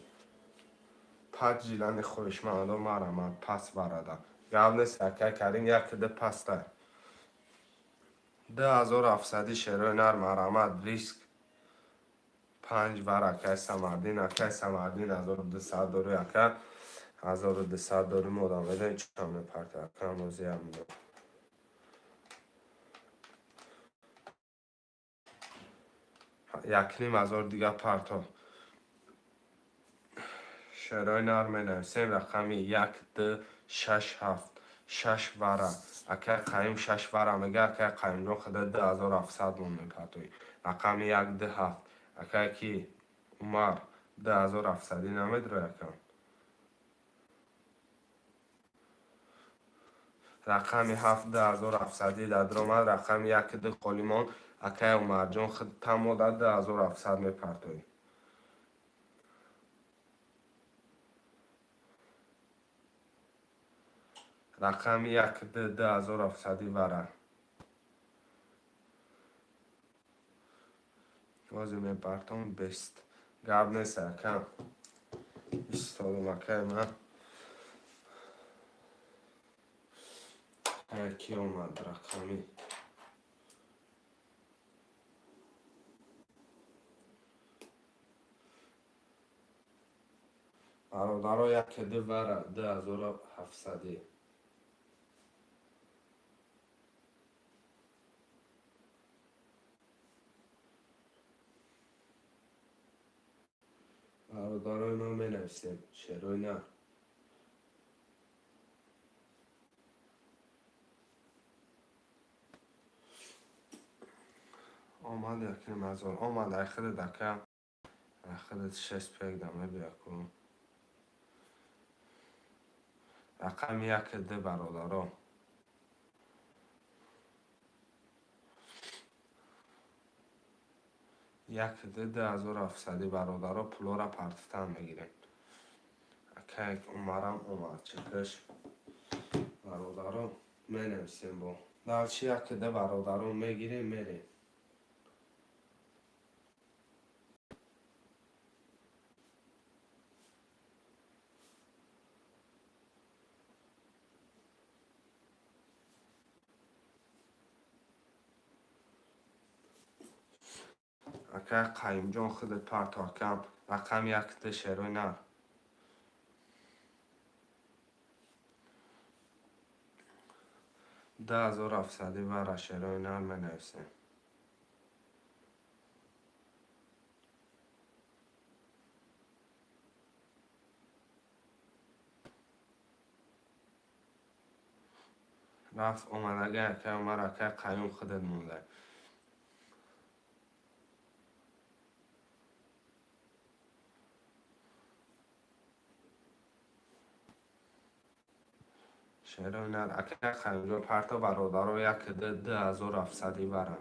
Паҷ жилани хоҳишмандо марамад пас варада. Гап нест, акай Карим, як ду паста. 2700 шерои нар марамад риск панҷ вар. Акай Самардин, акай Самардин 1200 дори, ака 1200 дори модам медонӣ чанд мепарта, ака мозиям мидон. 1500 дига парто. Шерои нар менависем. Рақами як ду шаш ҳафт шаш вара. Акай Қаюм шаш вара мега. Акай Қаюмҷон, худа 2700 мон мепартоӣ. Рақами як ду ҳафт. Акай ки Умар 2700-ӣ намедрои, ака. Рақами ҳафт 2700-ӣ дадромад. Рақами як ду холимон. Акай Умарҷон, худ тамода 2700 мепартоӣ. Рақами як ду 2700-ӣ вара. Ҳозир мепартом бест. Гап нест, ака. Истодам, акай ман. Ки омад рақами бародаро як ду вара 2700-ӣ. Бародарои ман менависем шерои нар. Омад 1500 омад. Ай худат, ака, ай худат шест пек да мебия ку. Рақами як ду, бародаро. Як ду 2700-ӣ, бародаро, пулора партифтан мегирем. Акай Умарам омад чикаш. Бародаро, менависем бо. Далчи як ду, бародаро, мегирем, мерем. Акай Қаюмҷон, худат парто, акам. Рақами як ду шерои нар. 2700-ӣ вара шерои нар менависем. Рафт омадага акай Умар, акай Қаюм, худат монда. Шерои нар, акай Қаюмҷон, парто, бародаро, як ду 2700-ӣ вара.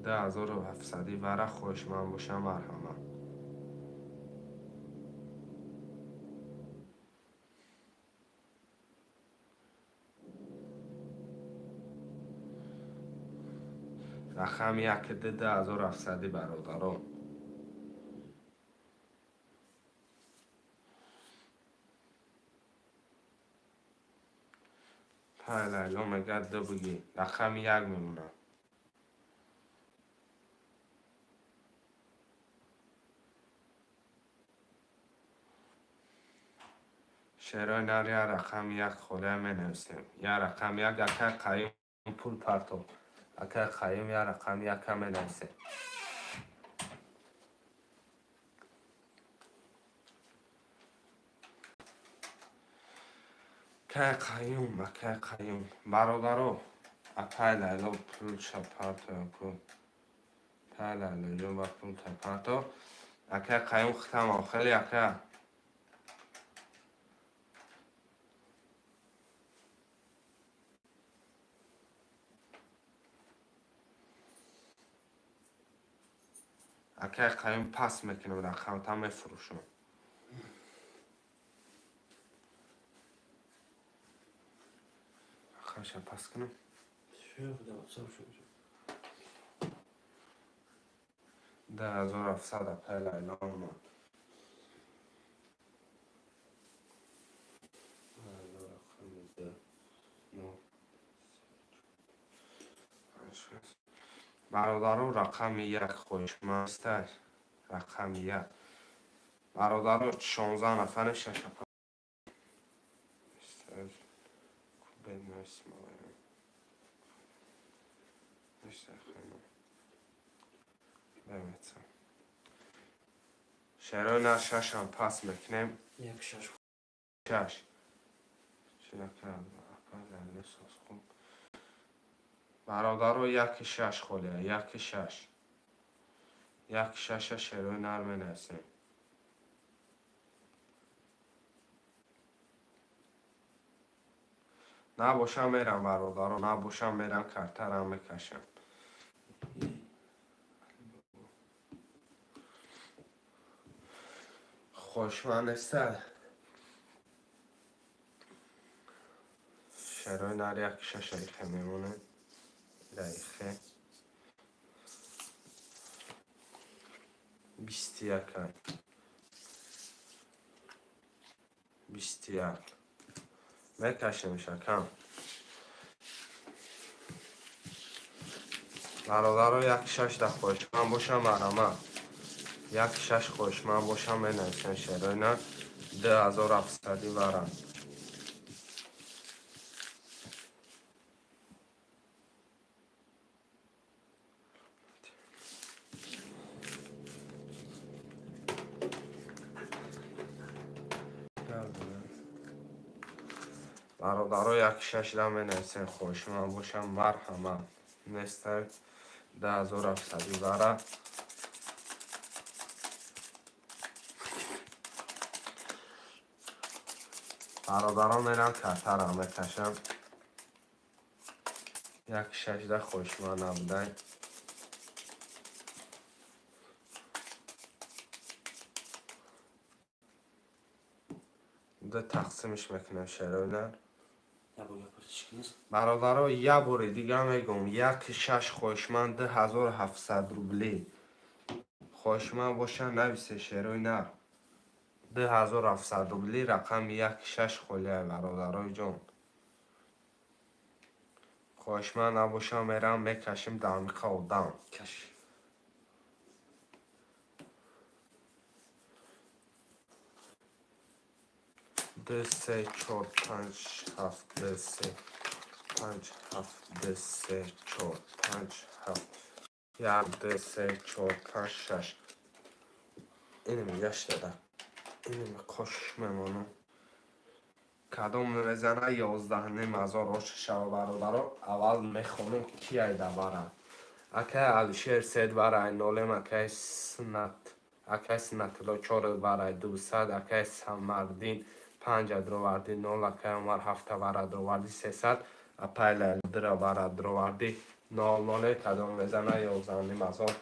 2700-ӣ вара, хоҳишманд бошам, марҳамат. Рақами яки ду 2700, бародарон. Пай Лайло мегӯяд, ду бугӣ. Рақами як мемонам. Шерои нар, як рақами як холия менависем. Як рақами як, акай Қаюм, пул партоб. Акай Қаюм, як рақами яка менависем. Акай Қаюм, акай Қаюм. Бародаро, акай Лайло пулша партоя ку. Акай Лайло ҷон, ба пул та парто. Акай Қаюм, хитамам хеле, ака. Акай Қаюм, пас мекунам рақамта, мефурӯшам. Рақамша пас кунам. Шо. 2700, акай Лайло омад. Рақами ду, нол, панҷ, шаст. Бародаро, рақами як хоҳишмандстай. Рақами як. Бародаро, 16 нафари шаша. Бедно Исмоил. Бемеца. Шерои нар шашам пас мекунем. Як шаш. Шаш. Хуб. Бародаро, яки шаш холия, яки шаш. Як шаша шерои нар менависем. Набошам мерам, бародаро, набошам мерам, картарам мекашам. Хошманд неста. Шерои нар як шаша ихе мемонем. Дақиқе. 21-ай. 21. Мекашем шакам. Бародаро, як шаш да хоҳишманд бошам, марама. Як шаш хоҳишманд бошам, менависем шерои нар 2700 варам. Бародаро, як шашда менависем, хоҳишманд бошам, марҳамат. Нестай, 2700 вара. Бародарон, мерам, картарам мекашам. Як шашда хоҳишманд набудай. Ду тақсимиш мекунем шерои нар. Бародаро, як бори дига мегӯм, як шаш хоҳишманд, 2700 рублӣ. Хоҳишманд боша, нависе шерои нар. 2700 рублӣ, рақами як шаш холия, бародарои ҷон. Хоҳишманд набоша, мерам, мекашим дамиқа одам. Каш. Ду, се, чор, панҷ, ҳафт, ду, се, панҷ, ҳафт, ду, се, чор, панҷ, ҳафт, як, ду, се, чор, панҷ, шаш. Инами гаштада. Инами қош мемонам. Кадом мезана, 11,5 ҳазор ош шава, бародаро. Аввал мехонам, ки айда вара. Акай Алишер сед варай нолем, акай Сунат. Акай Сунатулло чор варай 200, акай Самардин панҷа дроварди нол, акай Умар ҳафта вара дроварди 300, апай Лайлдира вара дроварди нол ноле. Кадом мезана, 11,5 ҳазор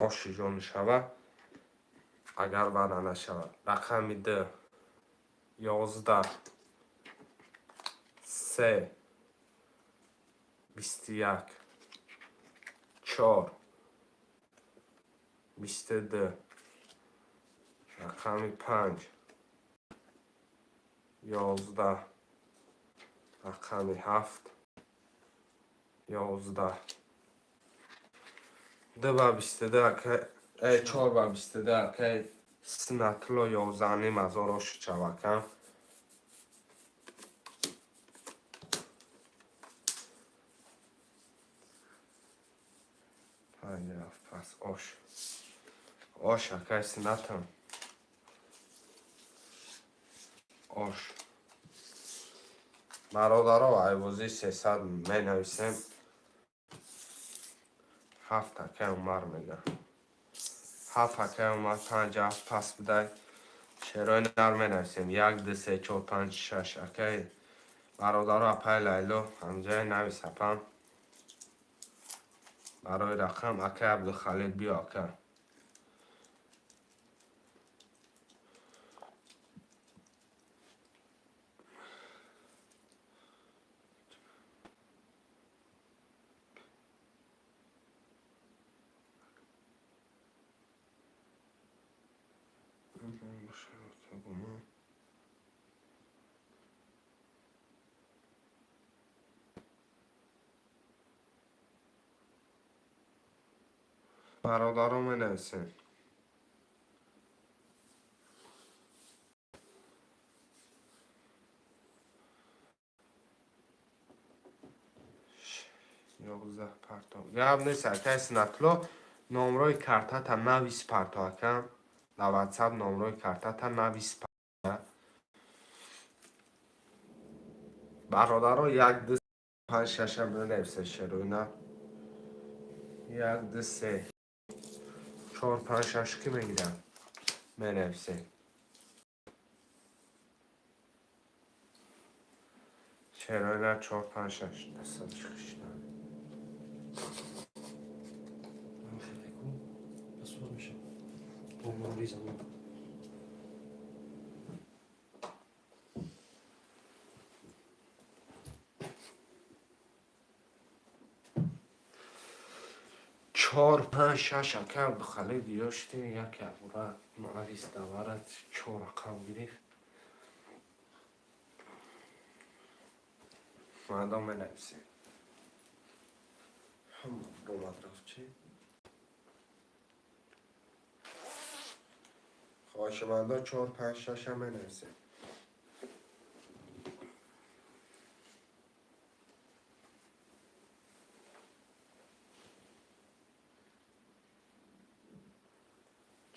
оши ҷон шава. Агар вара нашавад. Рақами д 11 се 21. Чор, 22. Рақами панҷ, 11. Рақами ҳафт, 11. Ду ба 22, акай, чор ба 22, акай Синатулло, 11,5 ҳазор оши чавакам. Панҷ рафт пас. Ош, ош, акай Синатам, ош. Бародаро, айвози 300 менависем. Ҳафт, акай Умар мега. Ҳафт, акай Умар. Панҷ, ҳафт пас бидай. Шерои нар менависем: як, ду, се, чор, панҷ, шаш. Акай бародаро, апай Лайло, ҳамҷае навис, апам, барои рақам. Акай Абдухалил, биё, ака. Бародаро, менависем. 11 парто. Гап нест, акай Синатулло, номрои картата навис, парто, ака. Дар Ватсап номрои картата навис. Бародаро, як, ду, панҷ, шаша бинависе. Шероина як, ду, се, чор, панҷ, шаш ки мегирам, менависе. Шероина чор, панҷ, шаш. Дастат шишна. Хеле ку басоз меша. Бо ризам. Чор, панҷ, шаш. Ака Абдухалил, ёшти яке абура навис даварат, чор рақам гирифт. Мардом, менависем. Ромад рафт чи? Хоҳишмандо, чор, панҷ, шаша менависем.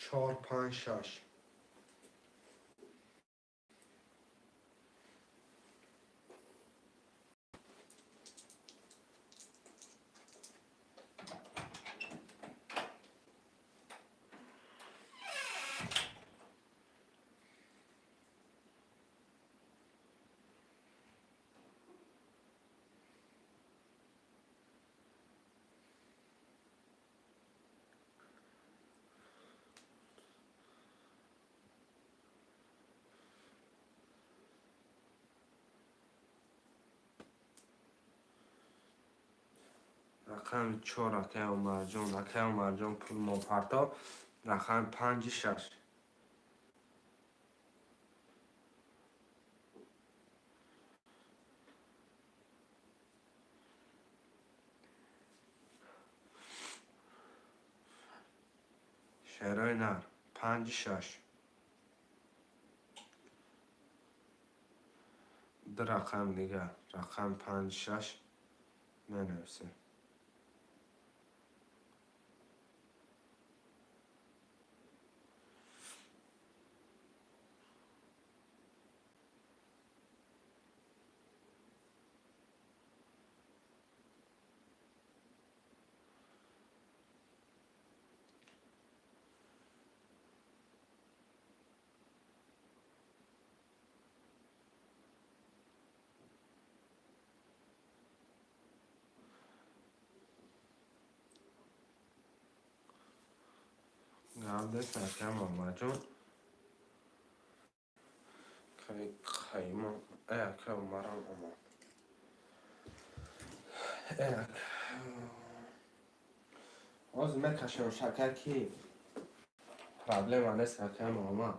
Чор, панҷ, шаш. Рақами чор, акай Умарҷон. Акай Умарҷон, пул мопарто. Рақами панҷи шаш. Шерои нар панҷи шаш. Ду рақам дигар, рақами панҷи шаш менависем. Гап нест, акай Муҳаммадҷон. Қаймо, акай Умарам омад. Ҳозир мекашем шакар, ки проблема нест, акай Муҳаммад.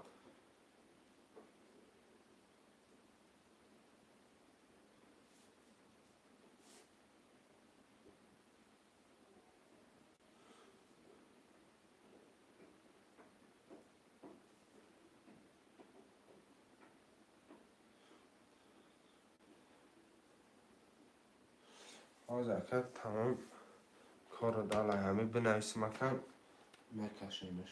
Ҳозир, ака, тамом корро далай ҳами бинависим, акам, мекашемш.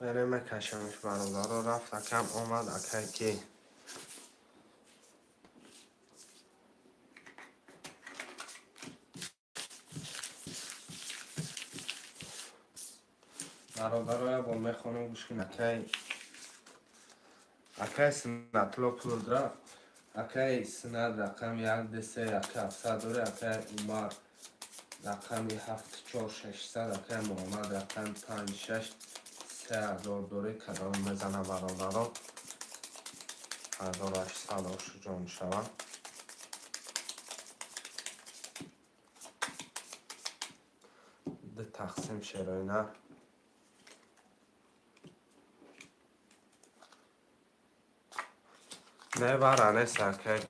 Берем, мекашемш, бародаро. Рафт, акам, омад, акай, ки бародаро, як бор мехонам, гӯш кун. Акай Синатулло пул рафт. Акай Синат рақами як, ду, се, акай 700 дори. Акай Умар рақами ҳафт, чор, 600. Акай Муҳаммад рақами панҷ, шаш, 3000 дори. Кадом мезана, бародаро? 1800 ошуҷон мешавад. Ду тақсим шероина. Не, вара нест, акай,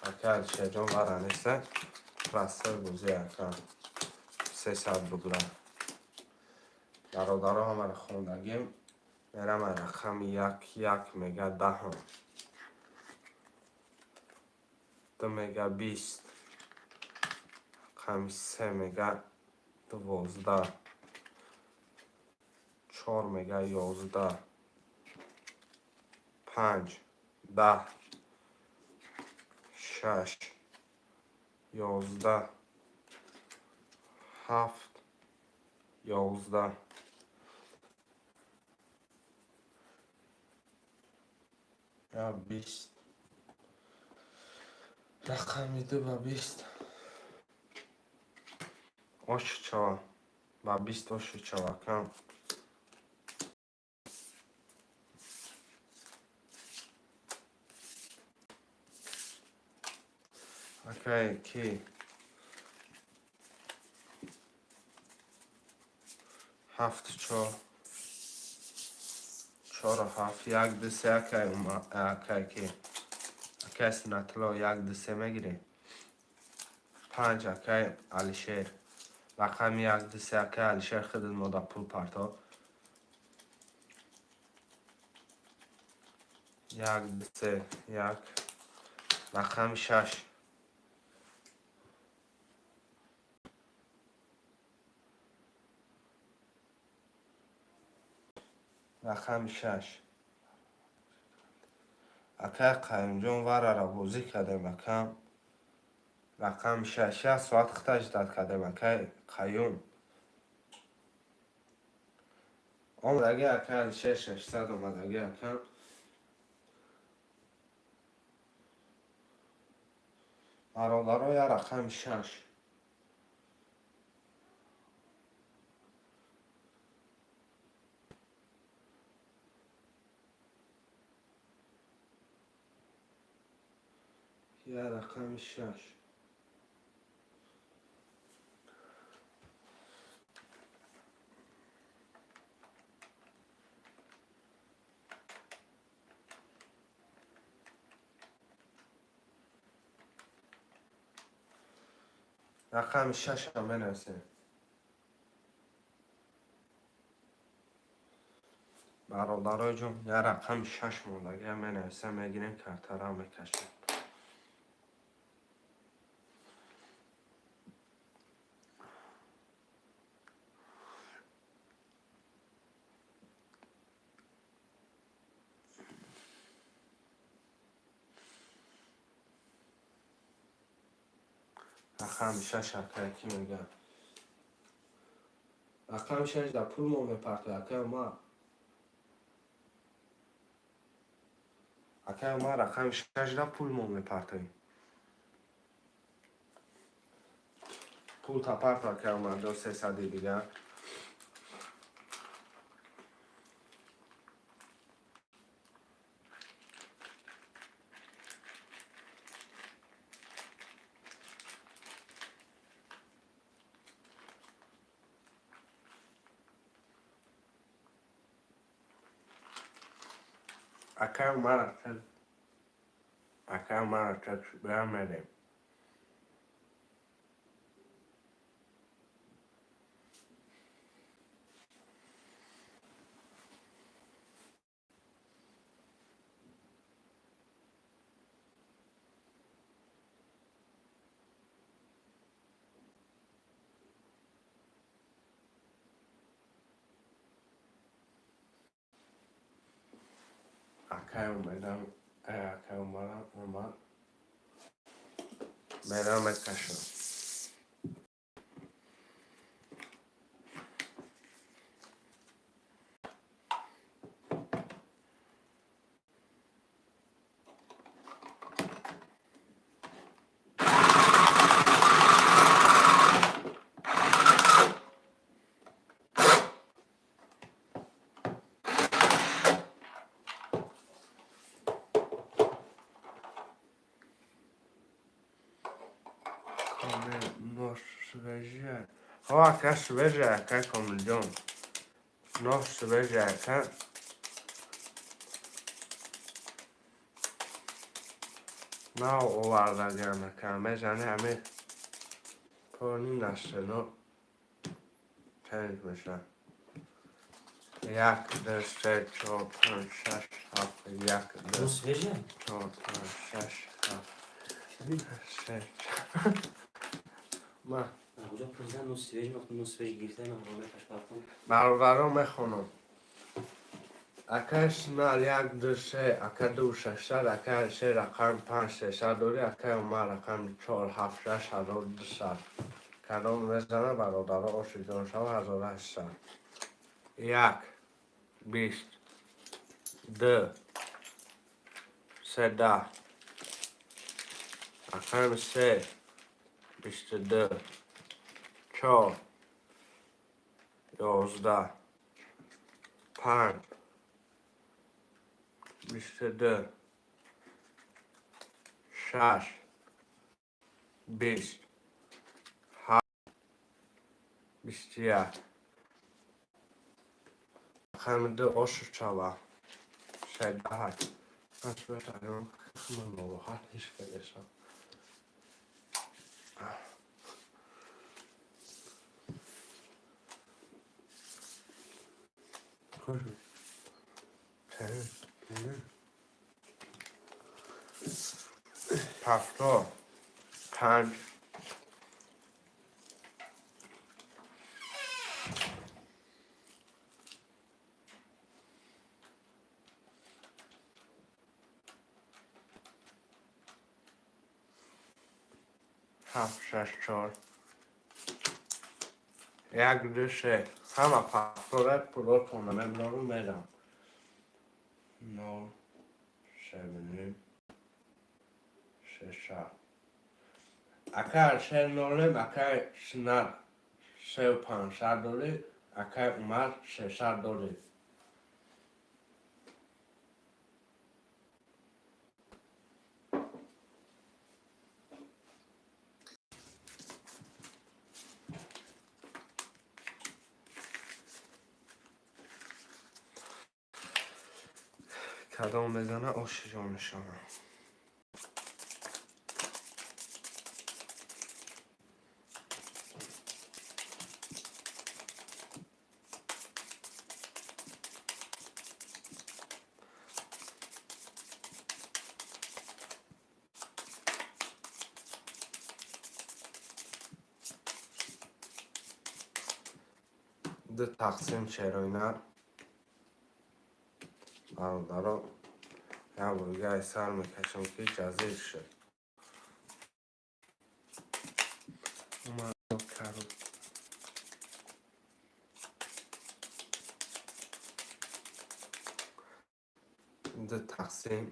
акай Алишерҷон, вара неста. Простой бозӣ, ака, 300 рубла. Бародаро, ҳамаро хондагим. Мерам рақами як. Як мега даҳум, ду мега 20, рақами се мега 12, чор мега 11, панҷ 10, шаш 11, ҳафт 11, я 20, рақами ду ба 20 ошучава, ба 20 ошучава, кам. Акай, ки ҳафт, чор, чору ҳафт, як, ду, се. Акай, акай, ки акай Сунатулло, як, ду, се мегирӣ. Панҷ, акай Алишер, рақами як, ду, се. Акай Алишер, худат мода пул парто. Як, ду, се, як, рақами шаш. Рақами шаш, акай Қаюмҷон. Варара бозӣ кардем, акам. Рақами шаш, як соат хита ждать кардем, акай Қаюм. Омадаги, акай Алишер, 600 омадаги, акам. Бародаро, я рақами шаш. Я рақами шаш. Рақами шашам менависем, бародарои ҷон. Я рақами шаш мондагия менависем, мегирем, картара мекашем. Рақами шаш, акай, ки мегӯям? Рақами шаш дар пул мо мепартояд, акай Умар. Акай Умар, рақами шашда пул мо мепартоем. Пул тапарто, акай Умар, до сесади дигар. Акай Умар, акай Умар, мерем. Акай омедам, акай Умарам омад. Мерам, мекашам. Комил, нос свежая. Ҳо, ака, свежая, ака Комилҷон. Нос свежая, ака. Нав овардагиам, ака. Мезани, ҳами пони настено ченҷ меша. Як, ду, се, чор, панҷ, шаш, ҳафт, як, ду, Ну, свежая? чор, панҷ, шаш, ҳафт, се, чор. Ма. Куҷо пурсидан, ну свеж, ну свеж гирифта, мекаш партон. Бародаро, мехонам. Акай Шунал, як, ду, се, ака, ду, шашсад, акай се, рақами панҷ, сесад дорӣ, акай Умар, рақами чор, ҳафт, шаш, 1200. Кадом мезана, бародаро, оши ҷон шава, 1800. Як, 20, ду, се, 10. Рақами се, 22, чор, 11, панҷ, 22, шаш, 20, ҳафт, 21. Рақами ду оши шава. Се даҳ. Нороҳат ҳис кардесам. 70, панҷ, ҳафт, шаш, чор, як, ду, се. Ҳама пафтора пулотона мебарору мерам. Нол, севним, шеша. Акай се нолем, акай Синат сеу 500 дорӣ, акай Умар 300 дорӣ. Кадом мезана, оши ҷонишона. Ду тақсим шероина, бародаро, як бургаи сар мекашам, ки ҷазир шуд. Кару. Ду тақсим.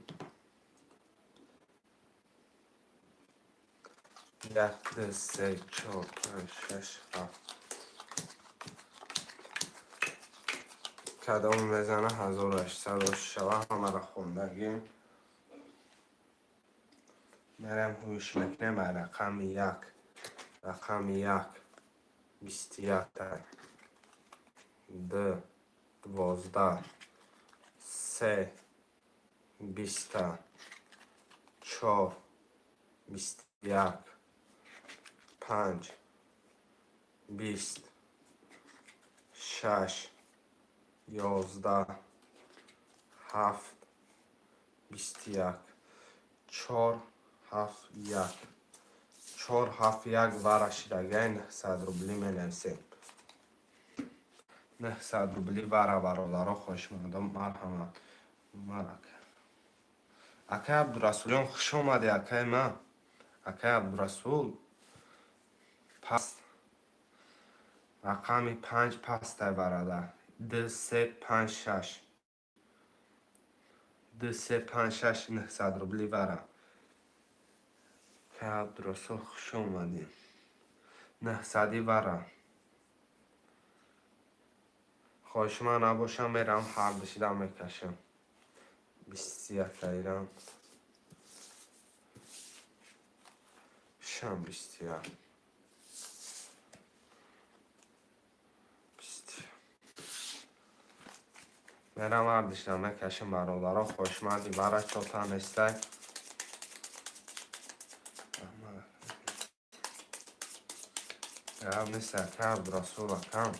Як, ду, се, чор, панҷ, шаш, ҳафт. Кадом мезана 1800 шава, ҳамаро хондагим. Мерем, ҳуш мекунем. Рақами як, рақами як 21-та, ду 12, се 20-та, чор 21, панҷ 20, шаш 11, ҳафт 21, чор ҳафт як, чор ҳафт як. Вара шидагай 900 рубли менависем, 900 рубли вара. Бародаро, хоҳишмандон, марҳамат. Умар ака, акай Абдурасулҷон, хуш омадӣ, акай ман, акай Абдурасул. Паст, рақами панҷ пастай, бародар. Ду, се, панҷ, шаш, ду, се, панҷ, шаш, 900 рубли вара. Акай Абдурасул, хуш омадӣ. 900-и вара. Хоҳишманд набошам, мерам, ҳардушида мекашам. 21-таирам шам, 21, 20 мерам, ҳардушида мекашам. Бародаро, хоҳишманди вара чота нестай. Гап нест, ака Абдурасул акам.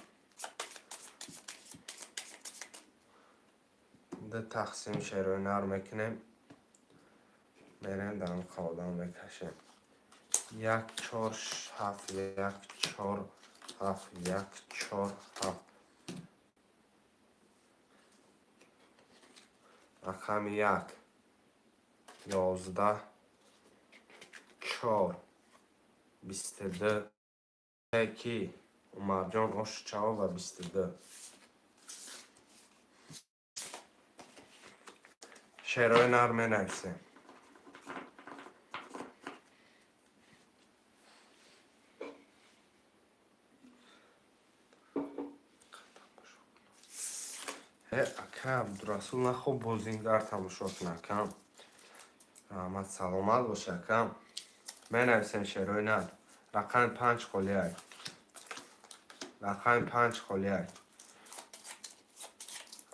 Ду тақсим шерои нар мекунем, мерем, дар қавдан мекашем. Як, чор, ҳафт, як, чор, ҳафт, як, чор, ҳафт. Рақами як 11, чор 22. Ки Умарҷон Ошчао ва 22. Шерои нар менависем. Э, ака Абдурасул, нахоб, бозингар тамошо кун, акам. Раҳмат, саломат бош, акам. Менависем шерои нар. Рақами панҷ холиай, рақами панҷ холиай.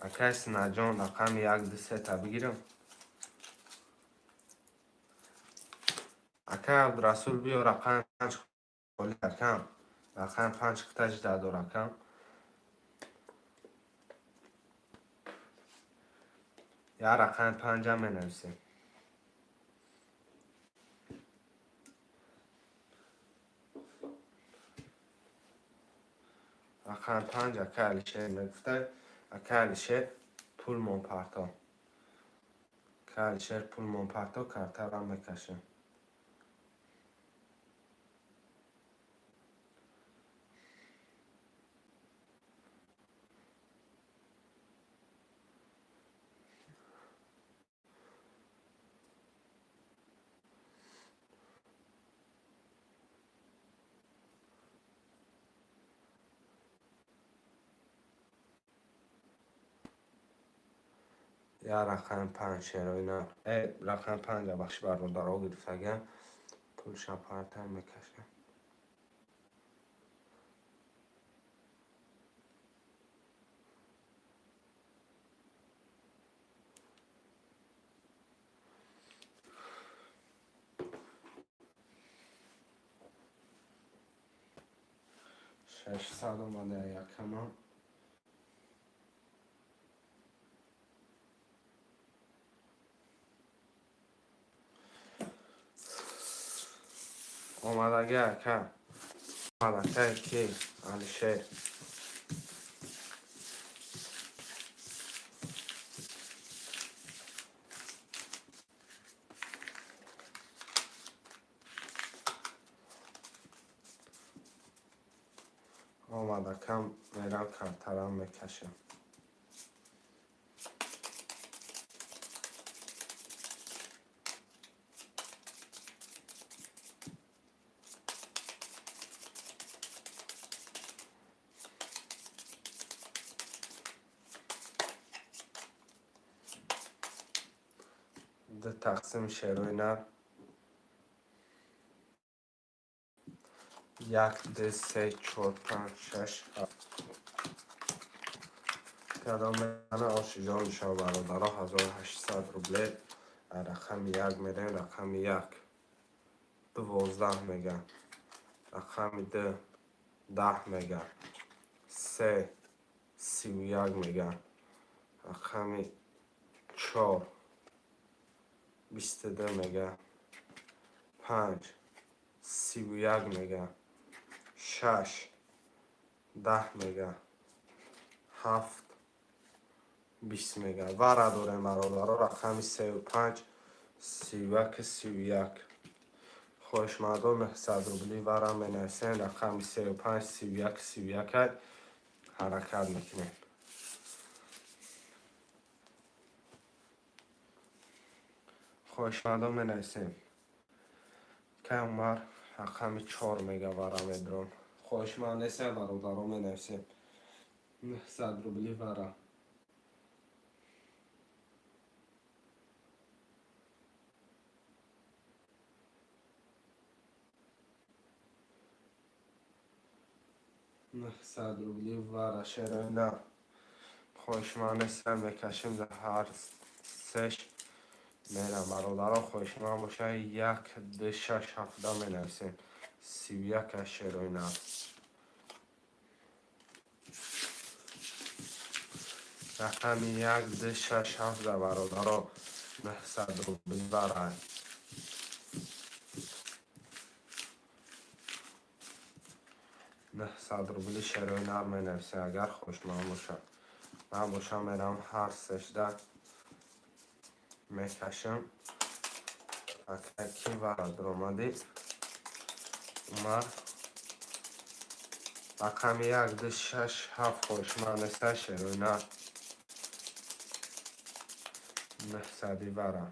Акай Синаҷон, рақами як, ду, сета бигирам. Акай Абдурасул, биё, рақами панҷ холи, акам. Рақами панҷ қитажда дор, акам. Я рақами панҷам менависем. Рақами панҷ акай Алишер мегуфтай. Акай Алишер, пулмон парто. Акай Алишер, пулмон парто, картарам мекашем. Я рақами панҷ шерои нар. Э, рақами панҷа бахши, бародаро гирифтагиам. Пулша партам, мекашам. 600 омада якамам. Омадаги, ака. Омад, ки Алишер. Омад, акам, мерам, картарам мекашам. Ду тақсими шерои нар. Як, ду, се, чор, панҷ, шаш, ҳафт. Кадом мезана, ошиҷон мешава, бародаро. 1800 рубле. Рақами як мерем. Рақами як 12 мега, рақами ду 10 мега, се 31 мега, рақами чор 22 мега, панҷ 31 мега, шаш 10 мега, ҳафт 20 мега. Вара дорем, бародаро. Рақами сею панҷ 31, 31. Хоҳишмандон 900 рубли вара менависем. Рақами сею панҷ 31, 31 ҳаракат мекунем. Хоҳишмандон менависем. Кай Умар рақами чор мега, вара медурам. Хоҳишманд нестем, бародаро, менависем. 900 рубли вара. 900 рубли вара, шерои нар. Хоҳишманд нестем, мекашем, за ҳар сеш мерам, бародаро. Хоҳишманд боша, як, ду, шаш, ҳафта менависем. 31 аз шерои нар. Рақами як, ду, шаш, ҳафта, бародаро, 900 рубли вара. 900 рубли шерои нар менависем, агар хоҳишманд бошад. Набошам, мерам, ҳар сешда мекашам. Ака, ки вара дуромадӣ? Умар, рақами як, ду, шаш, ҳафт. Хоҳишманд неста, шерои нар, 900-и вара.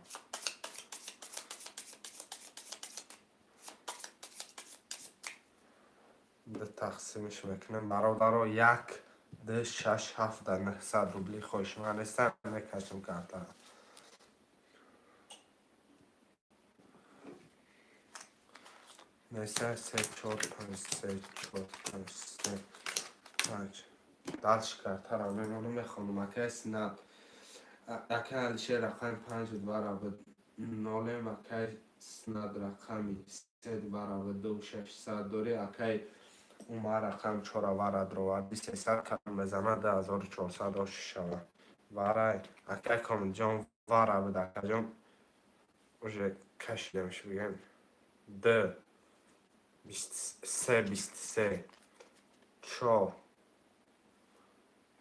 Ду тақсимиш мекунем, бародаро. Як, ду, шаш, ҳафта, 900 рубли. Хоҳишманд нестам, мекашем картара. Неста. Се, чор, панҷ, се, чор, панҷ, се, панҷ. Дальше картара мемонам, мехонам. Акай Синат, акай Алишер, рақами панҷ вара нолем. Акай Синат, рақами се вара ду 600 дорӣ. Акай Умар, рақами чора вара дроварди, 300 кам мезана, 2400 оши шава. Варай, акай Комилҷон, вара буд, акаҷон, уже кашидемш, бигем. Д 23, 23, чор,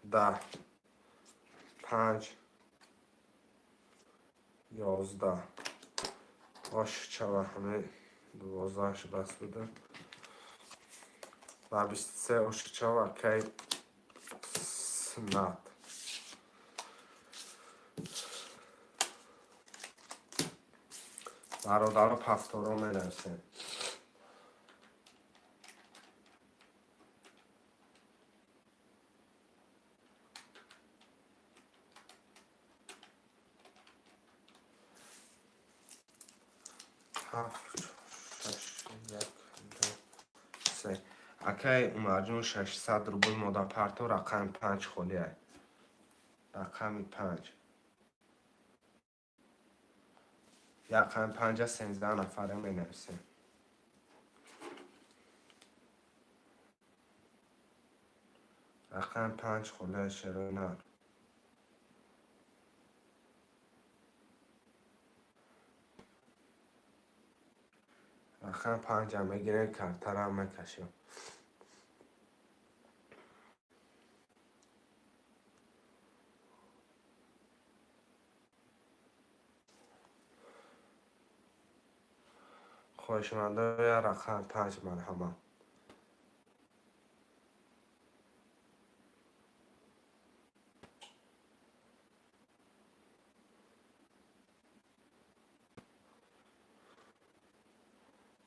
10, панҷ, 11. Ош чава, ҳаме 12-аш бас буда. Ба 23 оши чава, акай Синат. Бародаро, повторо менависем. Ҳафт, шаш, як, ду, се. Акай Умарҷон, 600 рубл мода парто. Рақами панҷ холиай. Рақами панҷ, рақами панҷа 13 нафаре менависем. Рақами панҷ холиай, шерои нар. Рақами панҷа мегирем, картарам мекашем. Хоҳишмандоя, рақами панҷ, марҳамат.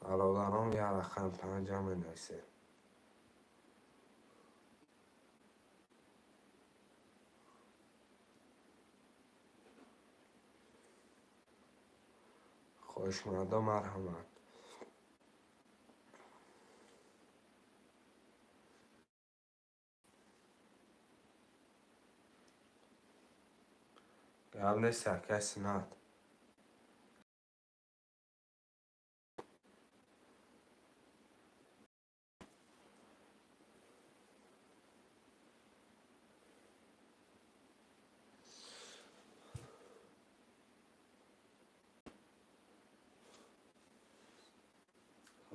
Бародарон, як рақами панҷа менависем. Хоҳишмандо, марҳамат. Гап нест, акай Синат.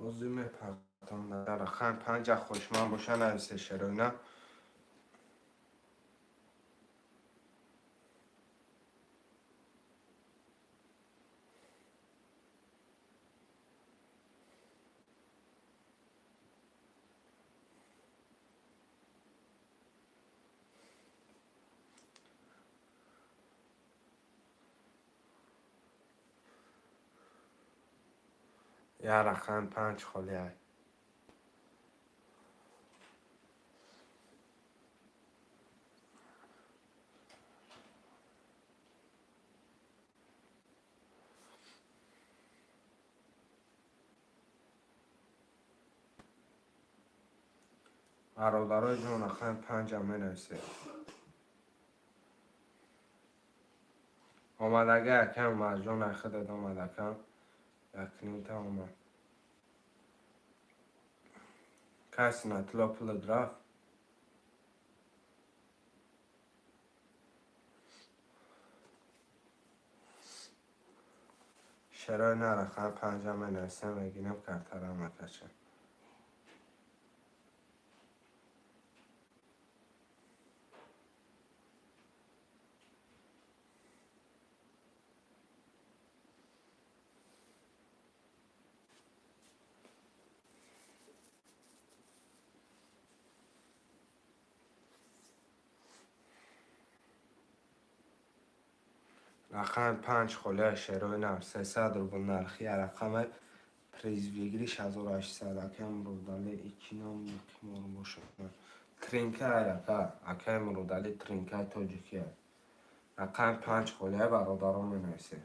Ҳозир мепартам рақами панҷа. Хоҳишманд боша, нависе, шероина. Як рақами панҷ холиай. Бародарои ҷон, рақами панҷам менависед. Омадага, акам Марҷон, айхудат омад, акам. Якнимта омад. Кай Синатулло пулат рафт? Шерои на, рақами панҷам менависем, мегирем, картарам мекашем. Рақами панҷ холия, шерои нар, 300 рубл нархи рақами приз выигрыш 1800. Акай Муродалӣ, ики ном қимор бошад. Тринкай, ака, акай Муродалӣ, тринкай тоҷикия. Рақами панҷ холия, бародарон, менависед.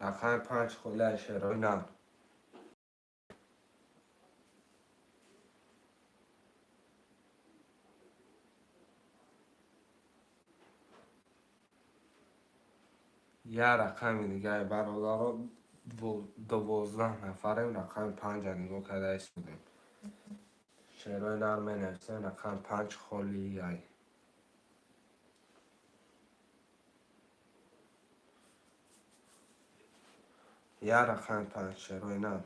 Рақами панҷ холия, шерои нар. Як рақами дигаи, бародаро, 12 нафарем, рақами панҷа нигоҳ карда истодем. Шерои нар менависем, рақами панҷ холияй. Як рақами панҷ, шерои нар.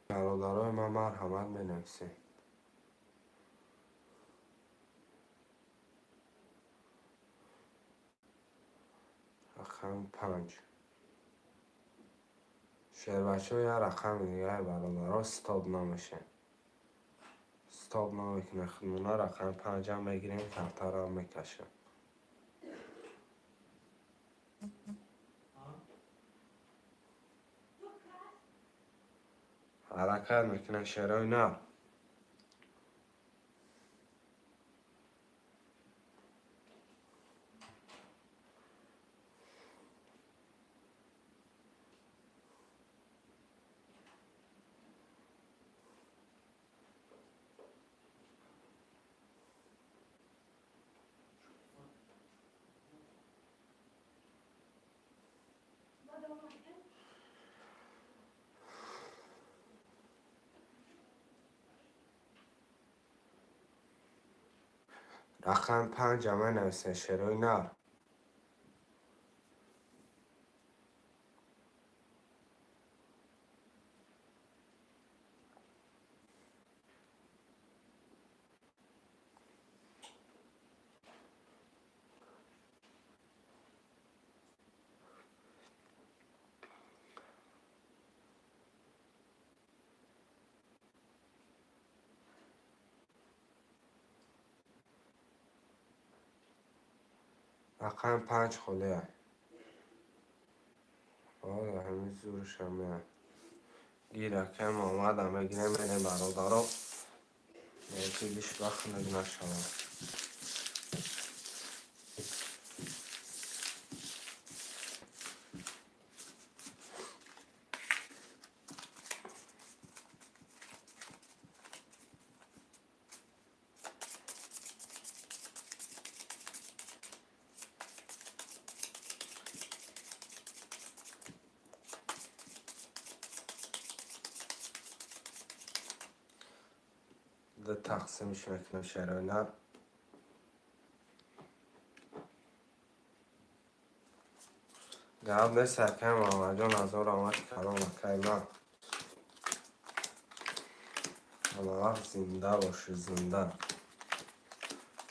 Бародарои ман, марҳамат, менависем. Рақами панҷ. Шербачаҳо, як рақами дигаи, бародаро, стоп намешем. Стоп намекунем худмона, рақами панҷам мегирем, картарам мекашем. Ҳаракат мекунем, шерои нар. Рақами панҷа менависем, шерои нар. Рақами 5 холия. Ҳозир ҳамин зурушам меяд. Гир, акай Муҳаммадам мегирем, мерем, бародаро. Ки лиш вақт нашавад. Ду тақсимш мекунем, шерои нар. Гап нест, акай Муҳаммадҷон, ҳазор раҳмати калон, акай ман. Ҳамавақт зинда бошӣ, зинда.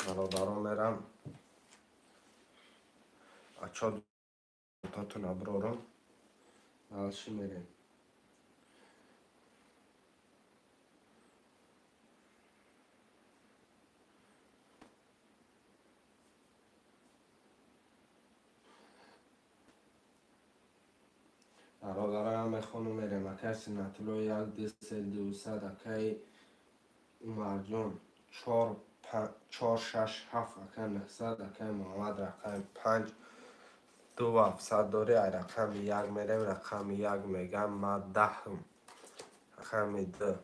Бародарон, мерам. Ачо дутотона бирорам. Дальше мерем. Бародарам, мехонум, мерем. Акай Синатулло як ду се 200, акай Умарҷон чор шаш ҳафт, акай 900, акай Муҳаммад рақами 5 2700 дорӣ. Ай рақами 1 мерем, рақами 1 мегам ма 10-м. Рақами 2,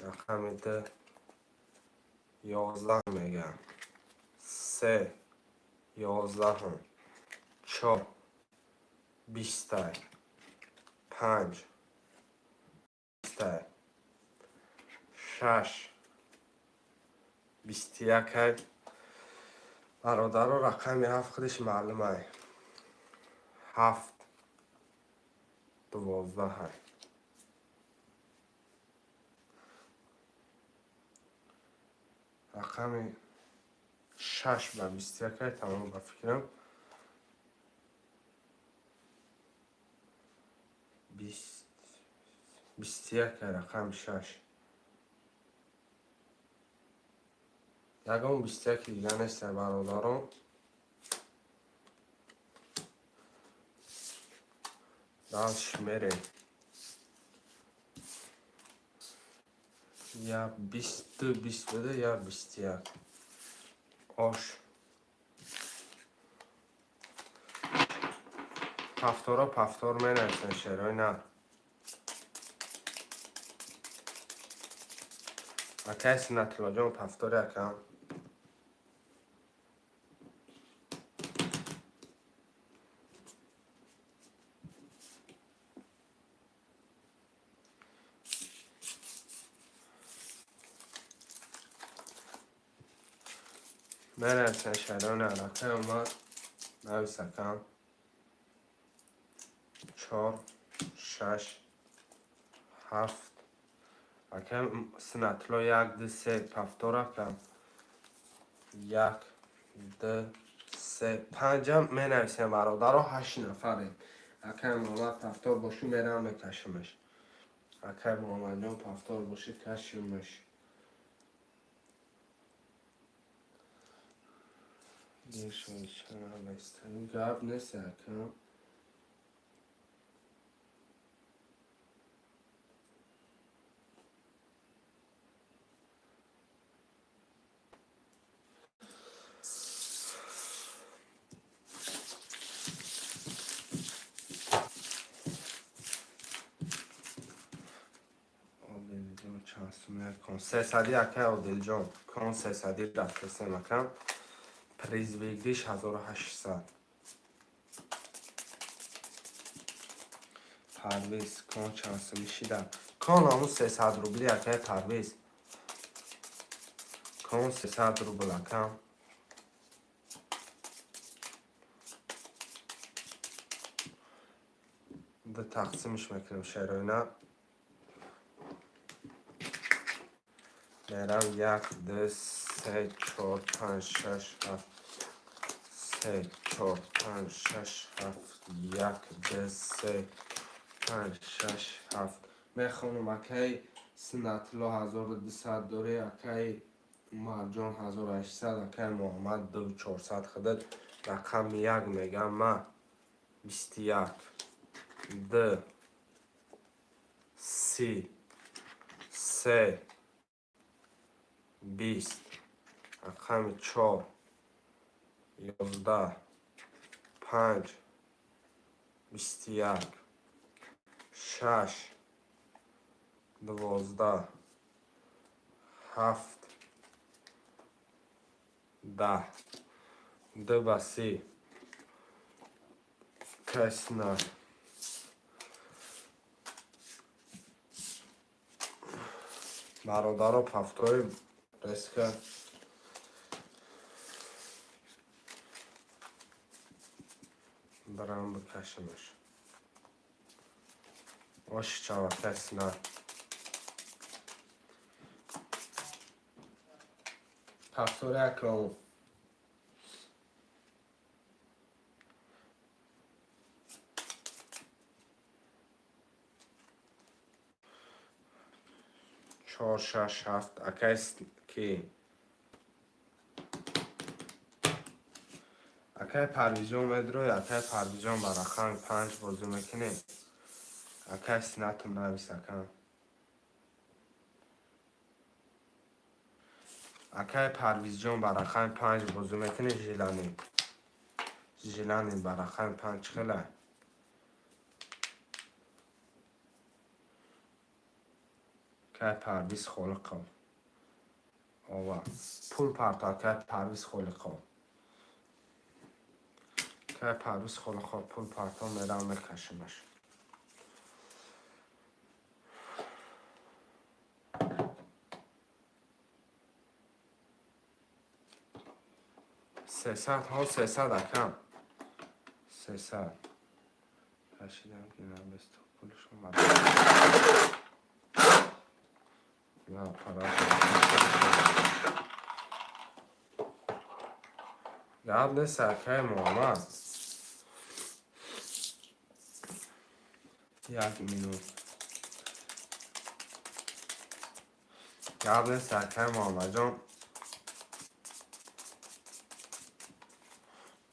рақами 2 11 мегам. 3 11-м. 4 20-тай. 5 20-тай. 6 21-ай. Бародаро, рақами 7 худиш маълумай. 7 12-ай. Рақами 6 ба 21-ай, тамом ба фикрам. 21-ай рақами 6. Ягон 21-и дига нестай, бародарон. Дальше мерем. Я 22 20 буда, я 21. Ош. Повторо повтор менависен, шерои нар. Акай Синатуллоҷон, повтори акам. Менависен, шерои нар. Акай омад. Навис, акам. 4 6 7. Акай Синатулло як ду се повтор, акам. Як ду се панҷам менависем, бародаро, ҳашт нафарем. Акай Муҳаммад, повтор бошӣ, мерам мекашимаш. Акай Муҳаммадҷон, повтор бошӣ, кашимаш. Гап нест, акам. Одилҷон чанд сум кон? 300-и, акай Одилҷон. Кон 300-и рафтасем, акам. Приз выигрыш 1800. Парвиз, кон чанд сум шида? Кон ҳамун 300 рубли, акай Парвиз. Кон 300 рубл, акам. Ду тақсимш мекунем, шероина. Мерам як, ду, се, чор, панҷ, шаш, ҳафт. Се, чор, панҷ, шаш, ҳафт. Як, ду, се, панҷ, шаш, ҳафт. Мехонам, акай Синатулло 1200 дорӣ, акай Умарҷон 1800, акай Муҳаммад 2400 худат. Рақами як мегам ма 21, 2, 30, 3, 20. Рақами 4, 11, 5, 21, 6, 12, 7, 10. 2 ба 30. Кас на. Бародаро, повтори резко. Барам бикашамаш. Оши чава, кас на. Повтори акром. Чор, шаш, ҳафт. Акай ки? Акай Парвизҷон медрои, акай Парвизҷон ба рақами 5 бозӣ мекунем. Акай Синатум навис, ака. Акай Парвизҷон ба рақами 5 бозӣ мекунем. Жилани. Жилани ба рақами 5 хела. Акай Парвиз Холиқов. Ова. Пул парто, акай Парвиз Холиқов. Акай Парвиз Холиқов пул парто, мерам мекашимаш. 300 ҳо, 300 акам. 300. Кашидам ки набесту пулш омад. Я аппарат. Гап нест, акай Муҳаммад. Як минут. Гап нест, акай Муҳаммадҷон.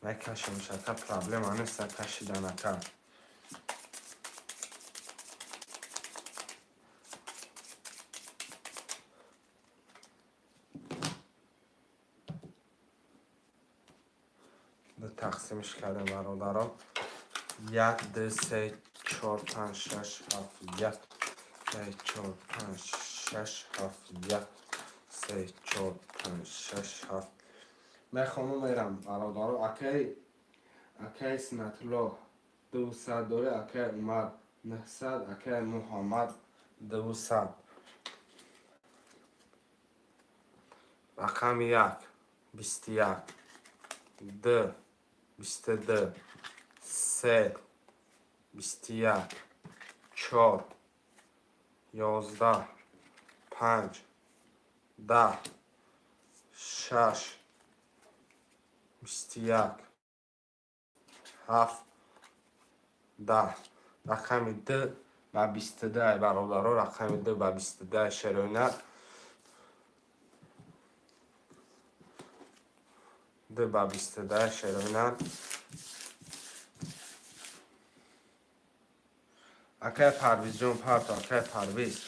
Мекашимш, ака, проблема нест кашидан, ака. Тақсимш кардем, бародарон. Як, ду, се, чор, панҷ, шаш, ҳафт, як, се, чор, панҷ, шаш, ҳафт, як, се, чор, панҷ, шаш, ҳафт. Мехонум, мерам, бародаро. Акай Синатулло 200 дорӣ, акай Умар 900, акай Муҳаммад 200. Рақами як, 21, ду, 22, се, 21, чор, 11, панҷ, 10, шаш, 21, ҳафт, 10. Рақами д ба 22, ай бародаро, рақами д ба 22 шероина. Д ба 22 шероина. Акай Парвизҷон парто, акай Парвиз.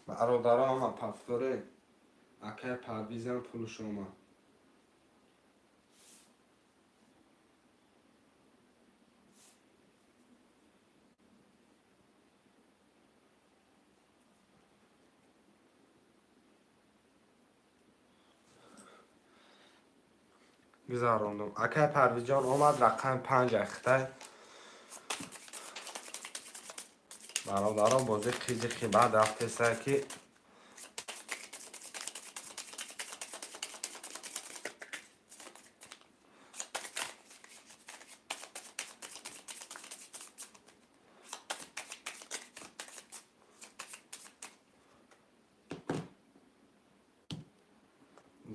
Бародаро, ама повторе. Акай Парвизам пулш омад. Гузарондум. Акай Парвизҷон омад, рақами 5 ахтай. Бародаро, бозӣ қизиқи баъд рафтеса ки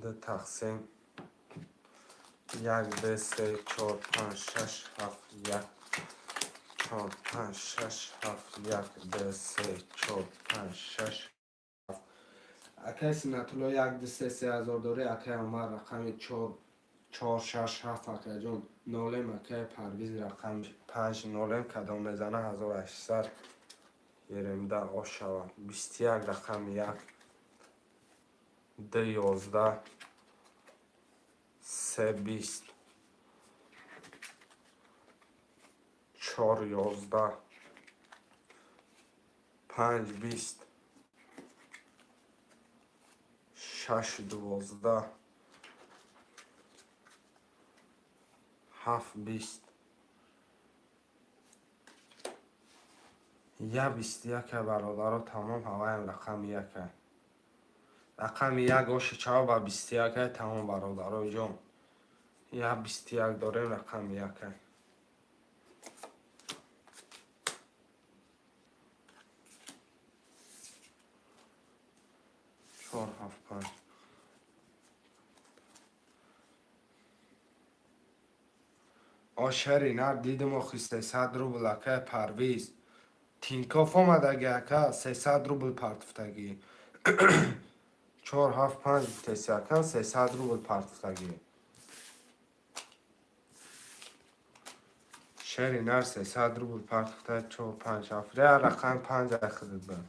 Ду тақсим. Як, ду, се, чор, панҷ, шаш, ҳафт, як, чор, панҷ, шаш, ҳафт, як, ду, се, чор, панҷ, шаш, ҳафт. Акай Синатулло, як, ду, се, 3000 дорӣ. Акай Умар, рақами чор, чор, шаш, ҳафт. Акайҷон, нолем. Акай Парвиз, рақами панҷ, нолем. Кадом мезана, 1800 еремда ош шавад. 21, рақами як, ду, 11, се, 20, чор, 11, панҷ, 20, шаш, 12, ҳафт, 20, я 21-а. Бародаро, тамом, ҳаваям рақами яка, рақами як оши чава ба 21-а. Тамом, бародарои ҷон, я 21 дорем, рақами яка. Чор, ҳафт, панҷ. Ошари нар дидим охи, 300 рубл. Акай Парвиз, Тинькофф омадаги, ака, 300 рубл партуфтагӣ. Чор, ҳафт, панҷ гуфтеси, ака, 300 рубл партуфтагӣ. Шери нар 300 рубл партуфта. Чор, панҷ, ҳафт, ре, рақами панҷ ахидит бад.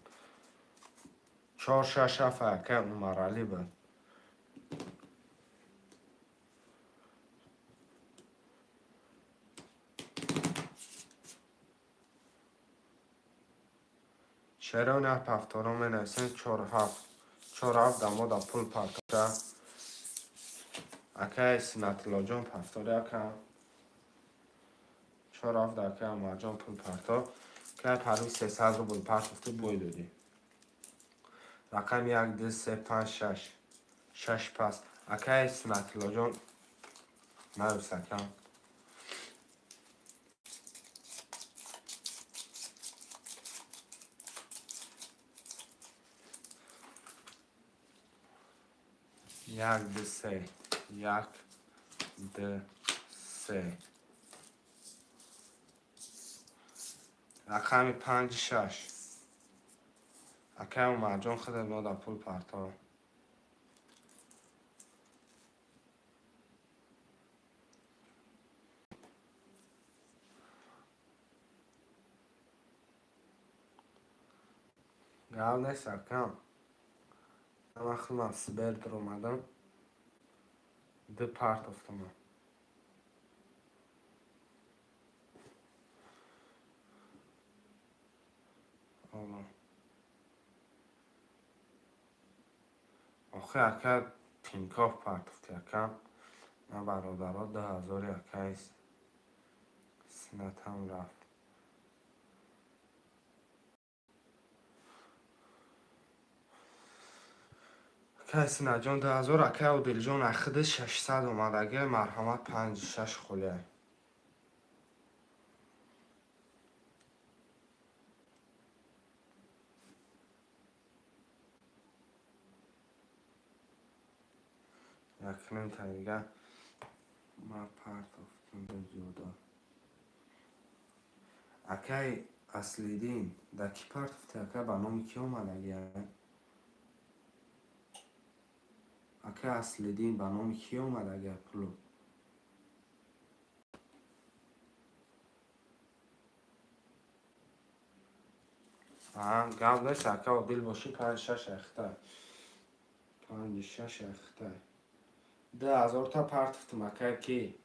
Чор, шаш, ҳафт, ака Умаралӣ бад. Шерони нар пафторо менависем. Чор, ҳафт, чор, ҳафт. Дамода пул партофта. Акай Синатиллоҷон, пафтори, ака. Чор, ҳафт. Акай Умарҷон, пул партоф. Акай Парвиз, 300 рубл партофту, бой додӣ. Рақами як, ду, се, панҷ, шаш, шаш пас. Акай Синатиллоҷон, навис, ака. Як, ду, се, як, ду, се, рақами панҷ, шаш. Акай Умарҷон, худат мода пул партов. Гап нест, акам. Ман худам Сибер дуромадам, ду партофтама. Ало. Охи, ака, Тинькофф партофти, ака. На, бародаро, 2000-и акай Синатам рафт. Акай Синаҷон, 2000. Акай Одилҷон, ахиди 600 омадаги, марҳамат, панҷ, шаш холия. Якним та дига ма партофтум зиёда. Акай Аслиддин, да кӣ партофти, ака? Ба номи кӣ омадаги? Акай Аслиддин, ба номи кӣ омадаги пулу? Гап нест, ака, одил бошӣ, панҷ, шаш ахта, панҷ, шаш ахта. 2000-та партофтум, ака, ки?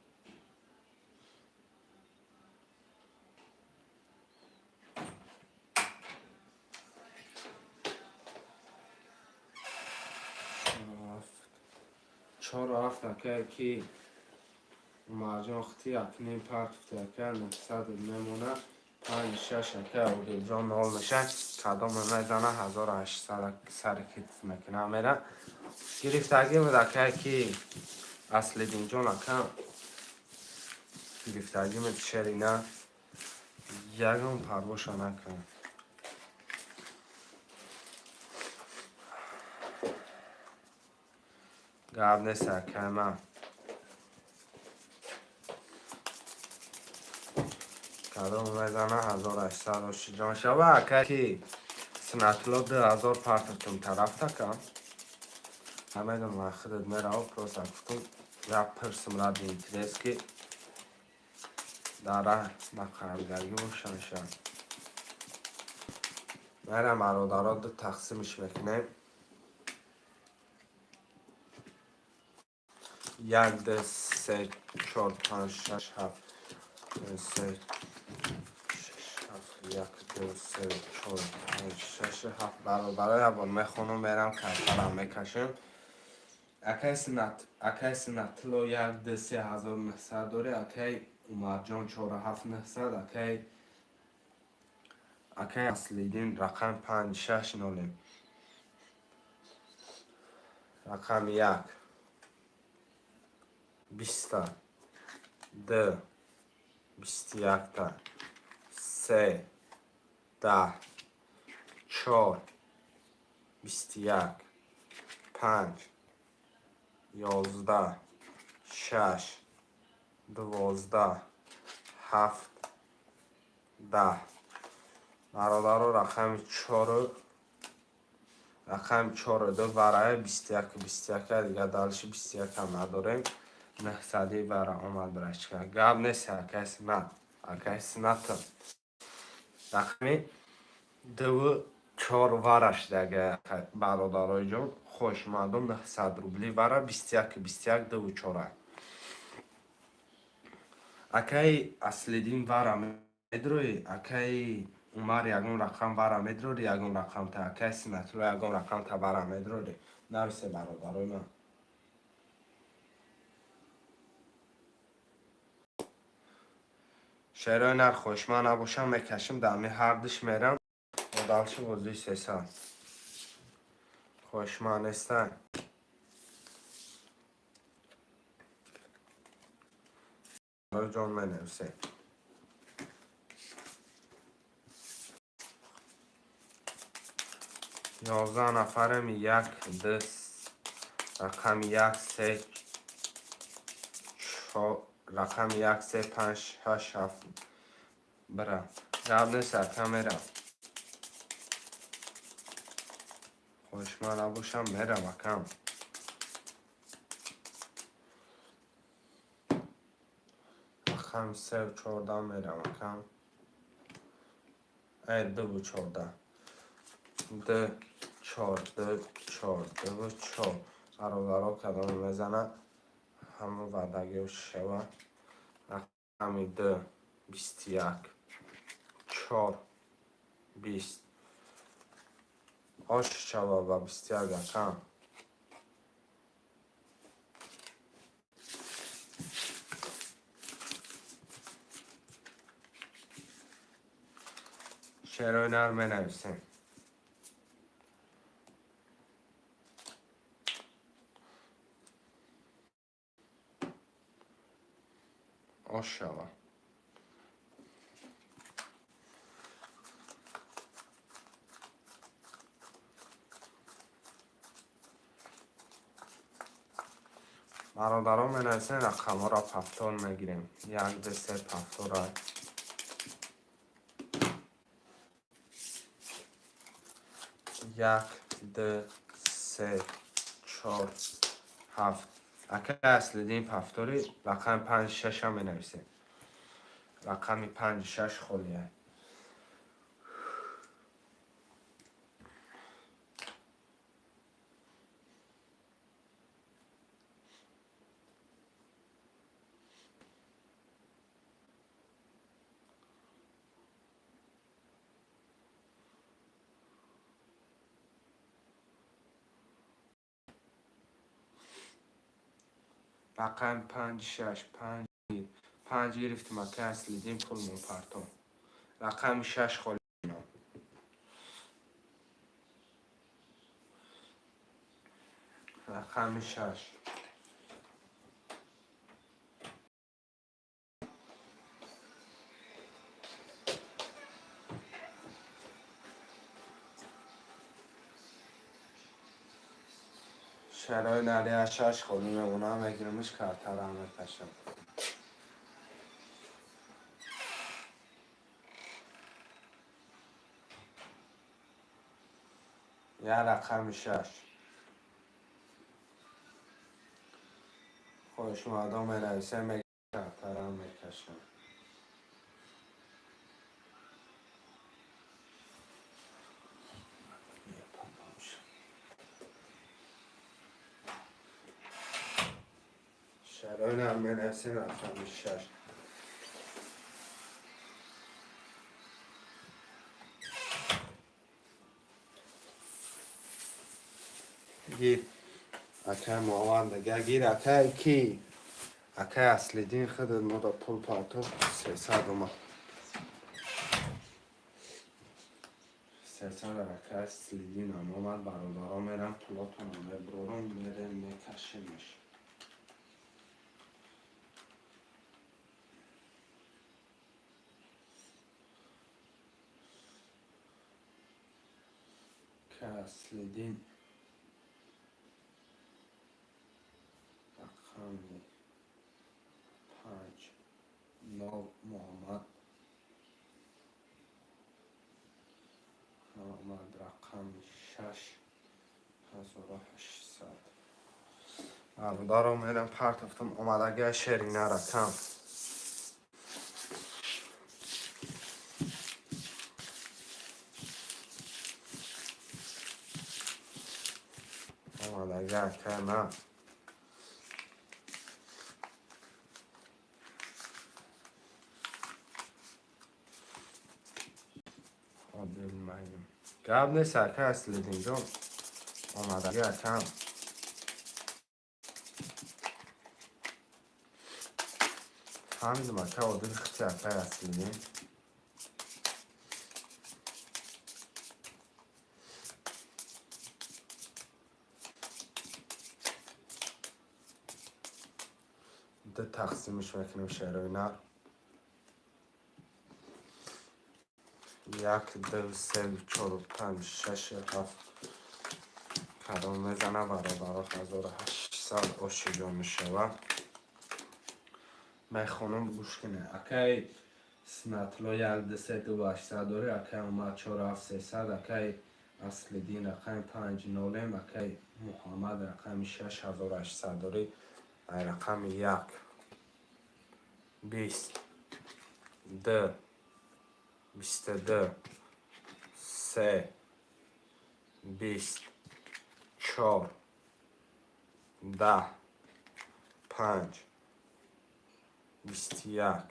Чор, ҳафт, ака, ки? Умарҷон, хити якним партофти, ака, 900 мемонад. Панҷ, шаш, ака Одилҷон, нол меша. Кадоме мезана, 1800 сари китф мекунам, мера. Гирифтагӣ буд, ака, ки? Аслиддинҷон, ака, гирифтагӣ буд. Шерина ягон парвоша накард. Гап нест, акай ман. Кадом мезана 1800 ошиҷон шава, акай ки Сунатулло 2000 партовтум тарафтака. Намедонам, худат мерав, просто гуфтум я пирсим ради интерес, ки дар раҳ нақаргарӣ бошанша. Мерам, бародаро, ду тақсимш мекунем. Як, ду, се, чор, панҷ, шаш, ҳафт, се, шаш, ҳафт, як, ду, се, чор, панҷ, шаш, ҳафт. Бародаро, як бор мехонам, мерам, картарам мекашем. Акай Сунат, акай Сунатулло як, ду, се ҳазору нӯҳсад дорӣ, акай Умарҷон чору ҳафт нӯҳсад, акай Аслиддин рақами панҷ шаш нолем. Рақами як 20-та, ду 21-та, се 10, чор 21, панҷ 11, шаш 12, ҳафт 10. Бародаро, рақами чору, рақами чору ду варая 21, 21, дигар дальше 21-ам надорем. Нӯҳсади вара омад, брачка. Гап нест, акай Сунат, акай Сунатов. Рақами дуву чор вара шудага, бародарои ҷон, хошмандум, 900 рубли вара, 21, 21, дуву чора. Акаи Аслиддин вара медроӣ, акаи Умар ягон рақам вара медрорӣ, ягон рақамта, акаи Сунатулло ягон рақамта вара медрорӣ. Нависе, бародарои ман. Шерои нар хошман набошам, мекашим, дами ҳардуш мерам. Дальше бозии 300. Хошман нестай. Ҷон, менависе. 11 нафарем, як, ду, рақами як, се, чор, рақами як, се, панҷ, шаш, ҳафт. Бира. Гап нест, ака, мерам. Хошман набошам, мерам, акам. Рақами севу 14 мерам, акам. Э, дуву 14. Ду, чор, ду, чор, дуву чор. Бародаро, кадоме мезанад, ҳамон ваъдагиҳо шава. Рақами ду, 21, чор, 20. Ош шава ба 21, акам. Шерои нар менависем. Ош шава. Бародарон, менависем, рақамҳоро повтор мегирем. Як, ду, се, повтора. Як, ду, се, чор, ҳафт. Акай Аслиддин повтори, рақами панҷ шашам менависем. Рақами панҷ шаш холия. Рақами панҷ шаш, панҷ панҷ гирифтим, акай Аслиддин, пулмон партом. Рақами шаш холи. Рақами шаш. Шарои нария шаш холӣ мемонам, мегиримш, картара мекашам. Я рақами шаш. Хоҳишмандон менависем, картара мекашам. Шароинам менависем, рақами шаш. Гир, акай Муҳаммад мега, гир, акай ки, акай Аслиддин, худат мода пул партов, 300 омад. 300 акай Аслиддинам омад, бародаро, мерам, пулотонам мебурорам, мерем, мекашемаш. Аслиддин рақами панҷ нол, Муҳаммад, Муҳаммад рақами шаш 1800. Бародаро, мерам, партофтам, омадагия Шерина рақам. Омадагия акай ман. Одилмаем. Гап нест, акай Аслиддинҷон. Омадагӣ акам. Фаҳмидам, ака Одил, хити акай Аслиддин. Ду тақсимш мекунем шерои нар. Як, ду, се, чор, панҷ, шаш, ҳафт. Кадом мезана, бародаро, 1800 ошиҷо мешавад. Мехонам, гӯш кунед. Акай Снатло як, ду, се, ду, ҳаштсад дорӣ, акай омад чор, ҳафт, сесад, акай Аслиддин рақами панҷ нолем, акай Муҳаммад рақами шаш 1800 дорӣ, ай рақами як, 20, ду, 22, се, 20, чор, 10, панҷ, 21,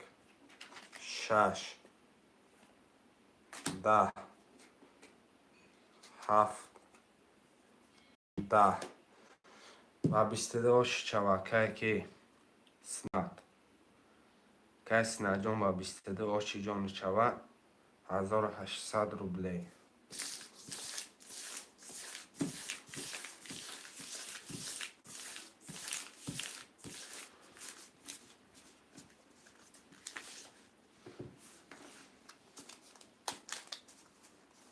шаш, 10, ҳафт, 10 ва 22 ошичава, акае ки Снат. Акай Синаҷон, ба 22 ошиҷон мешава 1800 рублей.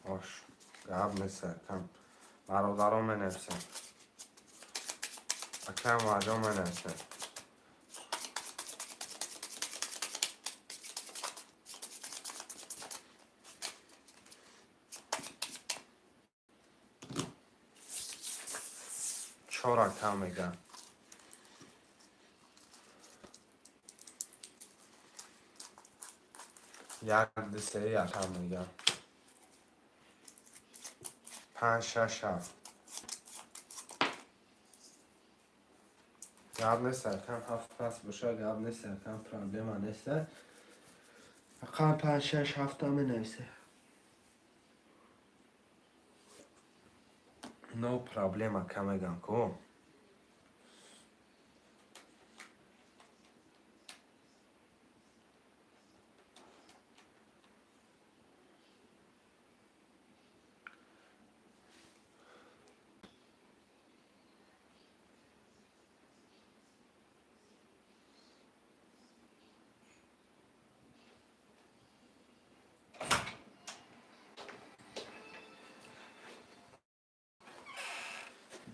Ош, гап нест, акам. Бародарон менависем. Акам Маҷон менависем. Чор акам мегӯям. Як, ду, се акам мегӯям. Панҷ, шаш, ҳафт. Гап нест, акам, ҳафт пас боша, гап нест, акам, проблема нест. Акам панҷ, шаш, ҳафта менависе. No проблема, ака мегӯям ку.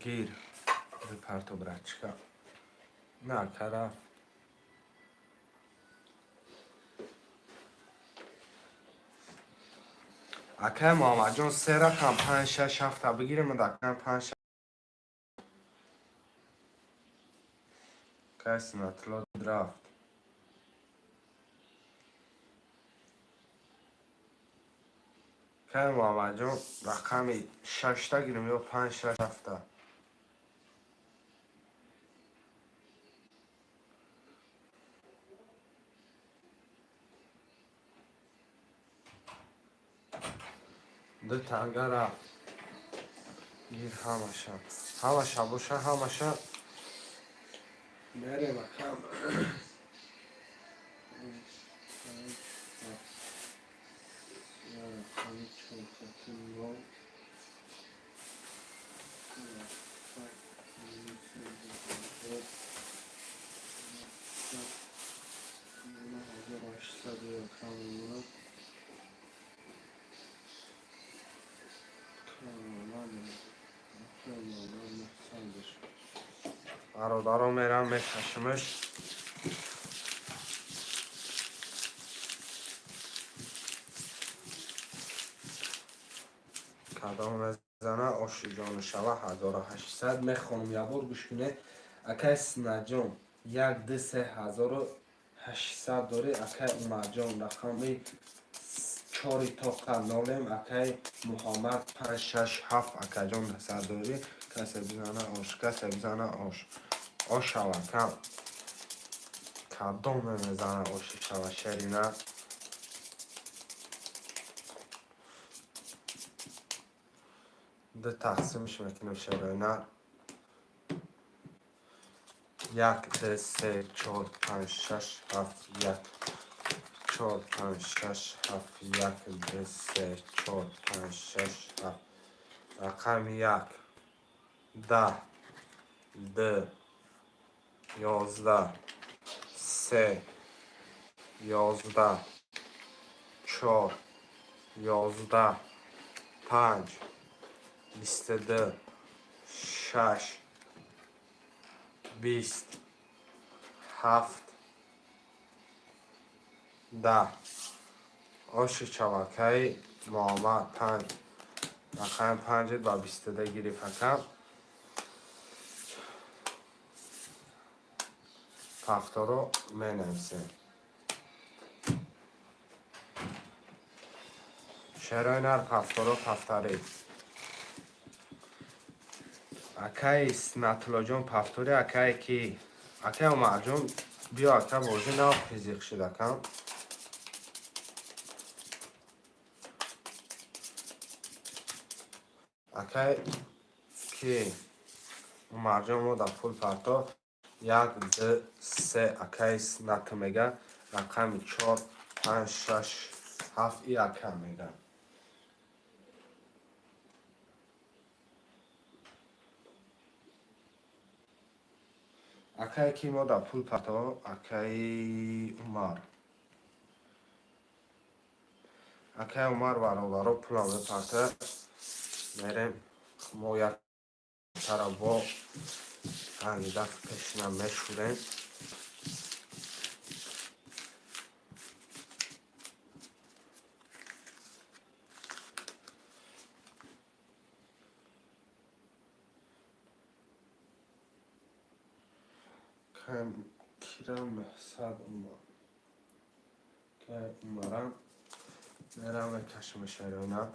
Гир. Бипарто, братчика. На, ака рафт. Акай Муҳаммадҷон, се рақам, панҷ, шаш, ҳафта бигирем. Акам панҷ, акай Синатулло рафт. Акай Муҳаммадҷон, рақами шашта гирем ё панҷ, шаш, ҳафта? Ду танга рафт. Гир ҳамаша, ҳамаша боша, ҳамаша мерем, акам. Бародаро, мерам, мекашимш. Кадом мезана, оши ҷону шава. 1800 мехонум, ябор гӯш кунед. Акай Синаҷон, як, ду, се, 1800 дорӣ. Акай Умарҷон, рақами чори тоқа нолем. Акай Муҳаммад, панҷ, шаш, ҳафт, акаҷон, сад дорӣ. Касе бизана ош, касе бизана ош, ош шава кам. Кадом мезана, оши шава шерина. Ду тақсимш мекунем, шерина. Як, ду, се, чор, панҷ, шаш, ҳафт, як, чор, панҷ, шаш, ҳафт, як, ду, се, чор, панҷ, шаш, ҳафт. Рақами як: 10, ду, 11, се, 11, чор, 11, панҷ, 22, шаш, 20, ҳафт, 10. Оши чавакаи Муҳаммад. Панҷ, рақами панҷет ба 22 гирифт, акам. Ҳафторо менависем. Шерои нар, ҳафторо пафтарӣ. Акаи Снатуллоҷон, пафтори. Акае ки, акаи Умарҷон, биё, ака, бозӣ нав қизиқ шуд, акам. Акай ки, Умарҷон, мо дар пул парто. Як, ду, се. Акаи Снат мега, рақами чор, панҷ, шаш, ҳафт, и ака мега. Акае ки мо дар пул парто, акаи Умар, акаи Умар, бародаро, пулам мепарта. Мерем, мо як тара бо панҷ даф пешина мешӯрем. Кирам сад Умарам, мерам, мекашам шариона.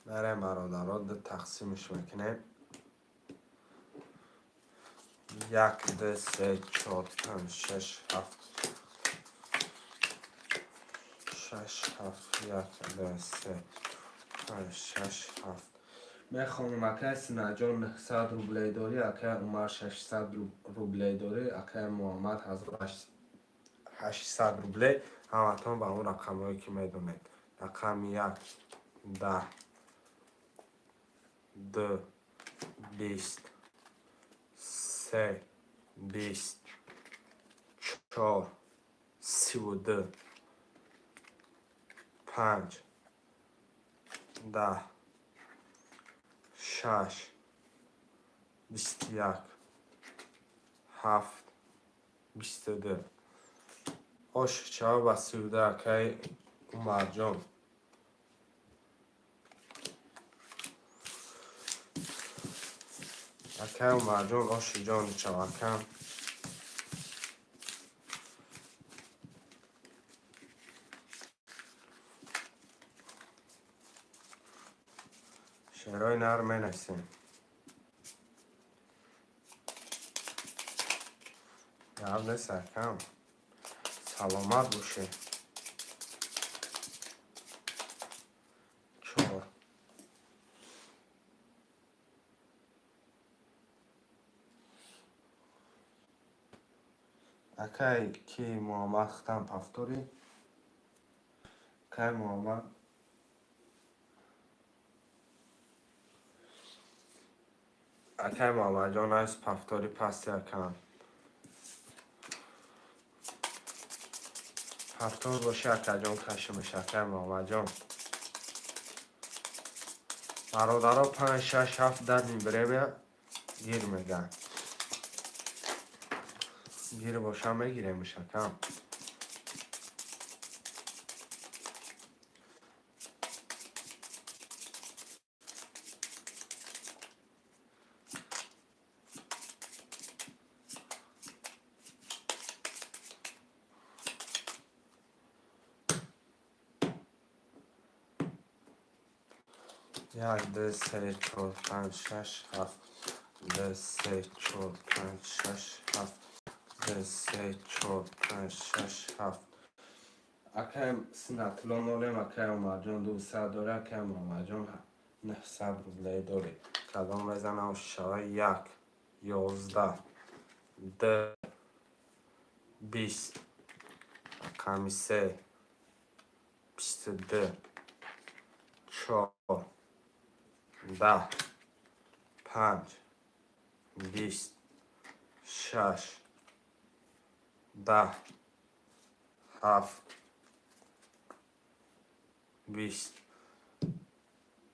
Мерем, бародаро, ду тақсимш мекунем. Як, ду, се, чор, панҷ, шаш, ҳафт, шаш, ҳафт. Як, ду, се, панҷ, шаш, ҳафт. Мехонам: акай Синаҷон, 900 рублей дорӣ, акай Умар, 600 рублей дорӣ, акай Муҳаммад, 1800 рублей. Ҳаматон ба он рақамҳое ки медонед. Рақами як. 10, 2, 20, 3, 20, 4, 32, 5, 10, 6, 21, 7, 22. Ош чава ба 32, акай Умарҷон. Акай Умарҷон, оши ҷони чавакам. Шерои нар менависем. Гап нест, акам. Саломат бошед. Чор. Акай ки Муҳаммад хитам повтори. Акай Муҳаммад. Акай Муҳаммадҷон, айс повтори пасти акам. Повтор боши, акаҷон, кашимаш, акай Муҳаммадҷон. Бародаро, 5, 6, 7 дадим бребя гир меган. Гир боша мегиремш, акам. Як, ду, се, чор, панҷ, шаш, ҳафт. Ду, се, чор, панҷ, шаш, ҳафт. Ду, се, чор, панҷ, шаш, ҳафт. Акай Синатулло нолем, акай Умарҷон 200 дорӣ, акай Муҳаммадҷон 900 рублей дорӣ. Кадом мезанам шава? 1, 11, 2, 20, рақами 3, 22, 4, 10, 5, 20, 6, 10, 7, 20.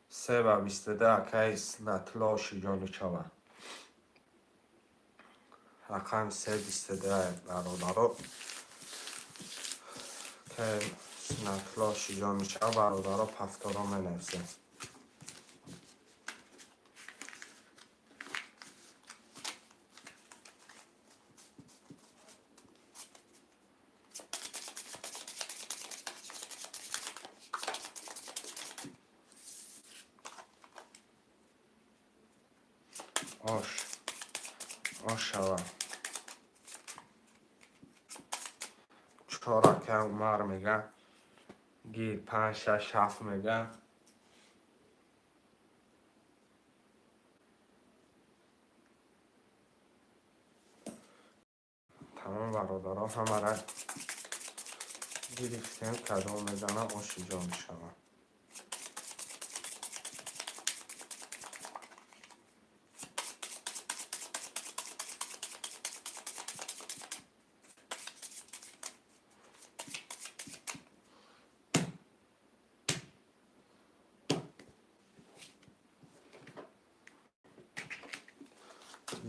3 ба 22, акай Синатулло, ошиҷону чава. Рақами 3, 22, бародаро. Акай Синатулло, ошиҷону чава, бародаро, повторо менависем. Ош. Ошава. 4, акай Умар мега. Гир, 5, 6, 7 мега. Тамом, бародаро, ҳамара гирифтем, кадом мезанам, оши ҷо мешавад.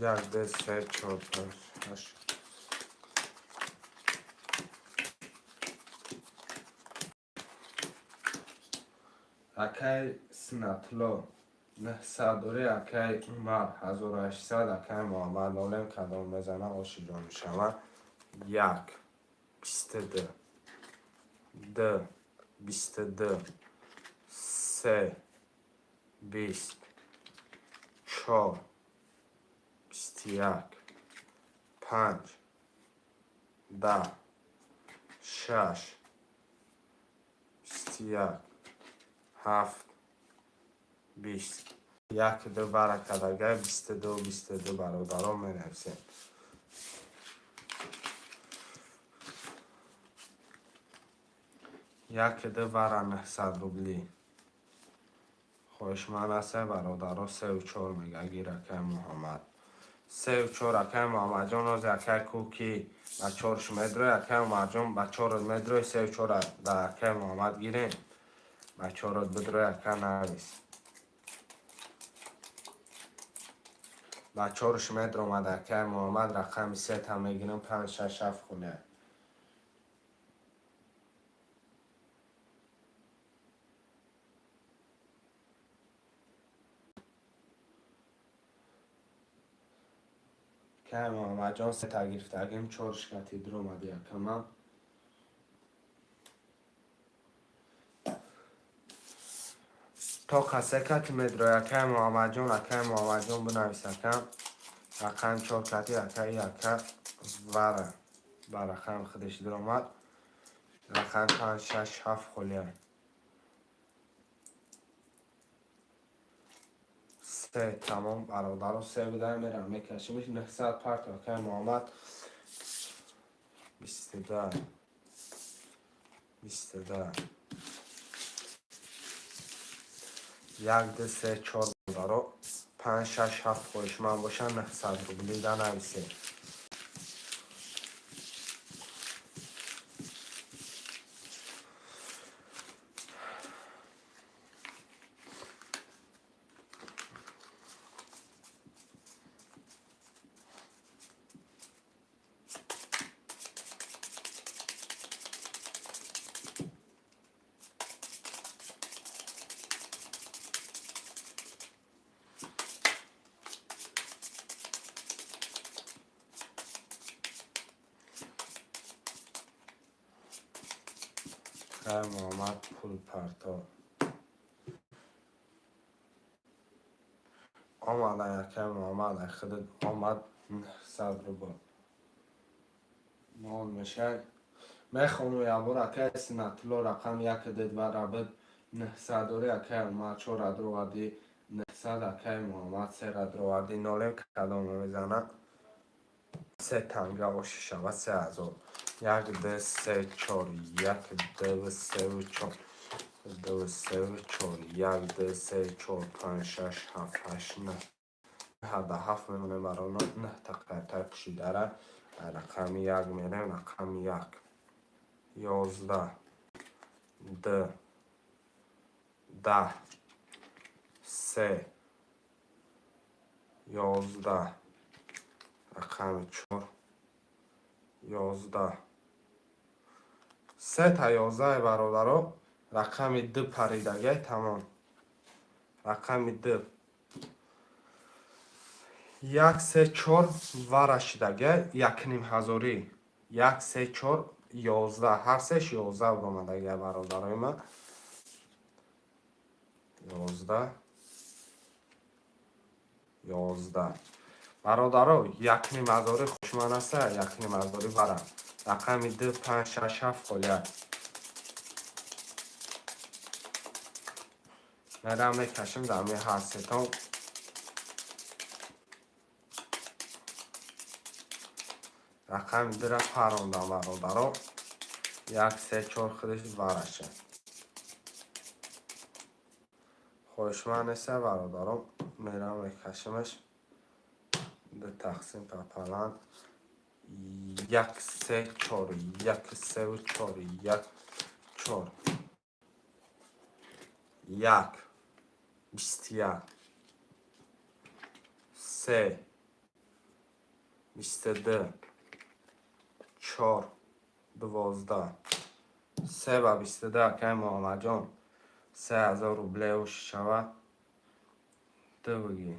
Як, ду, се, чор, панҷ, ҳашт. Акай Синатулло 900 дорӣ, акай Умар 1800, акай Муҳаммад нолем, кадом мезана, оши ҷо мешавад. 1, 22, 2, 22, 3, 20, 4, 21, 5, 10, 6, 21, 7, 20. 1, 2 баракадагай, 22, 22, бародарон, менависем. 1, 2 вара 900 рубли. Хоҳишманд аста, бародаро, сеу чор мега, гир, акай Муҳаммад. Сеу чор, акай Муҳаммадҷон, ози акай ку ки ба чорш медрои, акай Умарҷон, ба чорот медрои, сеу чора да акай Муҳаммад гирем. Ба чорот бидрои, ака, навис. Ба чорш медромад акай Муҳаммад, рақами сета мегирам, панҷ, шаш, ҳафт хуня. Акай Муҳаммадҷон, сета гирифтагим, чорш кати дуромади, акамам. То касе кати медрои, акай Муҳаммадҷон, акай Муҳаммадҷон, бинавис, акам. Рақами чор кати акаи ака вара ба рақами худаш дуромад. Рақами панҷ, шаш, ҳафт холия. Се тамом, бародаро, се будай, мерам мекашимиш, 900 парто, акай Муҳаммад. 22, 22, як, ду, се, чор, бародаро, панҷ, шаш, ҳафт хоҳишманд бошанд, 900 рубли да нависед. Акай Муҳаммад пул парто. Омад, акай Муҳаммад, ай худат омад 900 рубл. Нол мешай. Мехонум якбор, акай Синатулло, рақам як дед вара буд 900 дори, акай Умар чора дуроварди 900, акай Муҳаммад сера дуроварди нолем, кадоме мезана? Се танга оши шавад 3000. Як, ду, се, чор, як, ду, севу чор, ду, севу чор, як, ду, се, чор, панҷ, шаш, ҳафт, ҳашт, нӯҳ. Ҳада ҳафт мемонем, бароно, нӯҳта қайтаи пӯшидара. Рақами як мерем, рақами як. 11, ду, 10, се, 11, рақами чор, 11. Сета 11, бародаро, рақами ду паридагай, тамом. Рақами ду. Як, се, чор вара шидагай, якним ҳазорӣ. Як, се, чор, 11. Ҳар сеш 11 буромадагай, бародарои ман. 11, 11. Бародаро, якним ҳазорӣ хушман аста, якним ҳазорӣ вара. Рақами ду, панҷ, шаш, ҳафт холия. Мерам мекашем дар ми ҳар сетон. Рақами дура парондам, бародаро. Як, се, чор худаш вараша. Хоҳишманд неста, бародаро, мерам мекашимаш. Ду тақсим пополам. Як, се, чор, як, севу чор, як, чор. Як, 21, се, 22, чор, 12. Се ба 22, акай Муҳаммадҷон. 3000 рубле оши шавад. Ду бигӣ.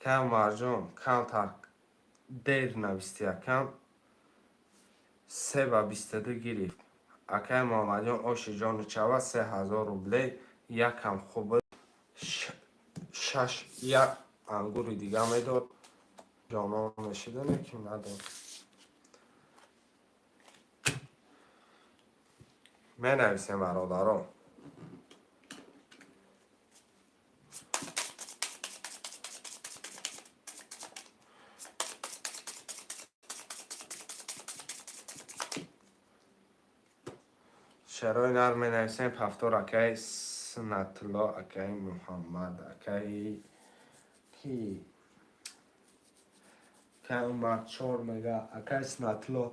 Акай Умарҷон, камтар дер нависти, акам. Се ба 22 гирифт. Акай Муҳаммадҷон, оши ҷону чава, 3000 рубле, якам хуб шаш як ангури дига медод. Ҷонон мешидане ки надод. Менависем, бародарон. Шерои нар менависем, повтор, акай. Суннатулло, акаи Муҳаммад, акаи ки, акаи Умар чор мега, акаи Суннатулло.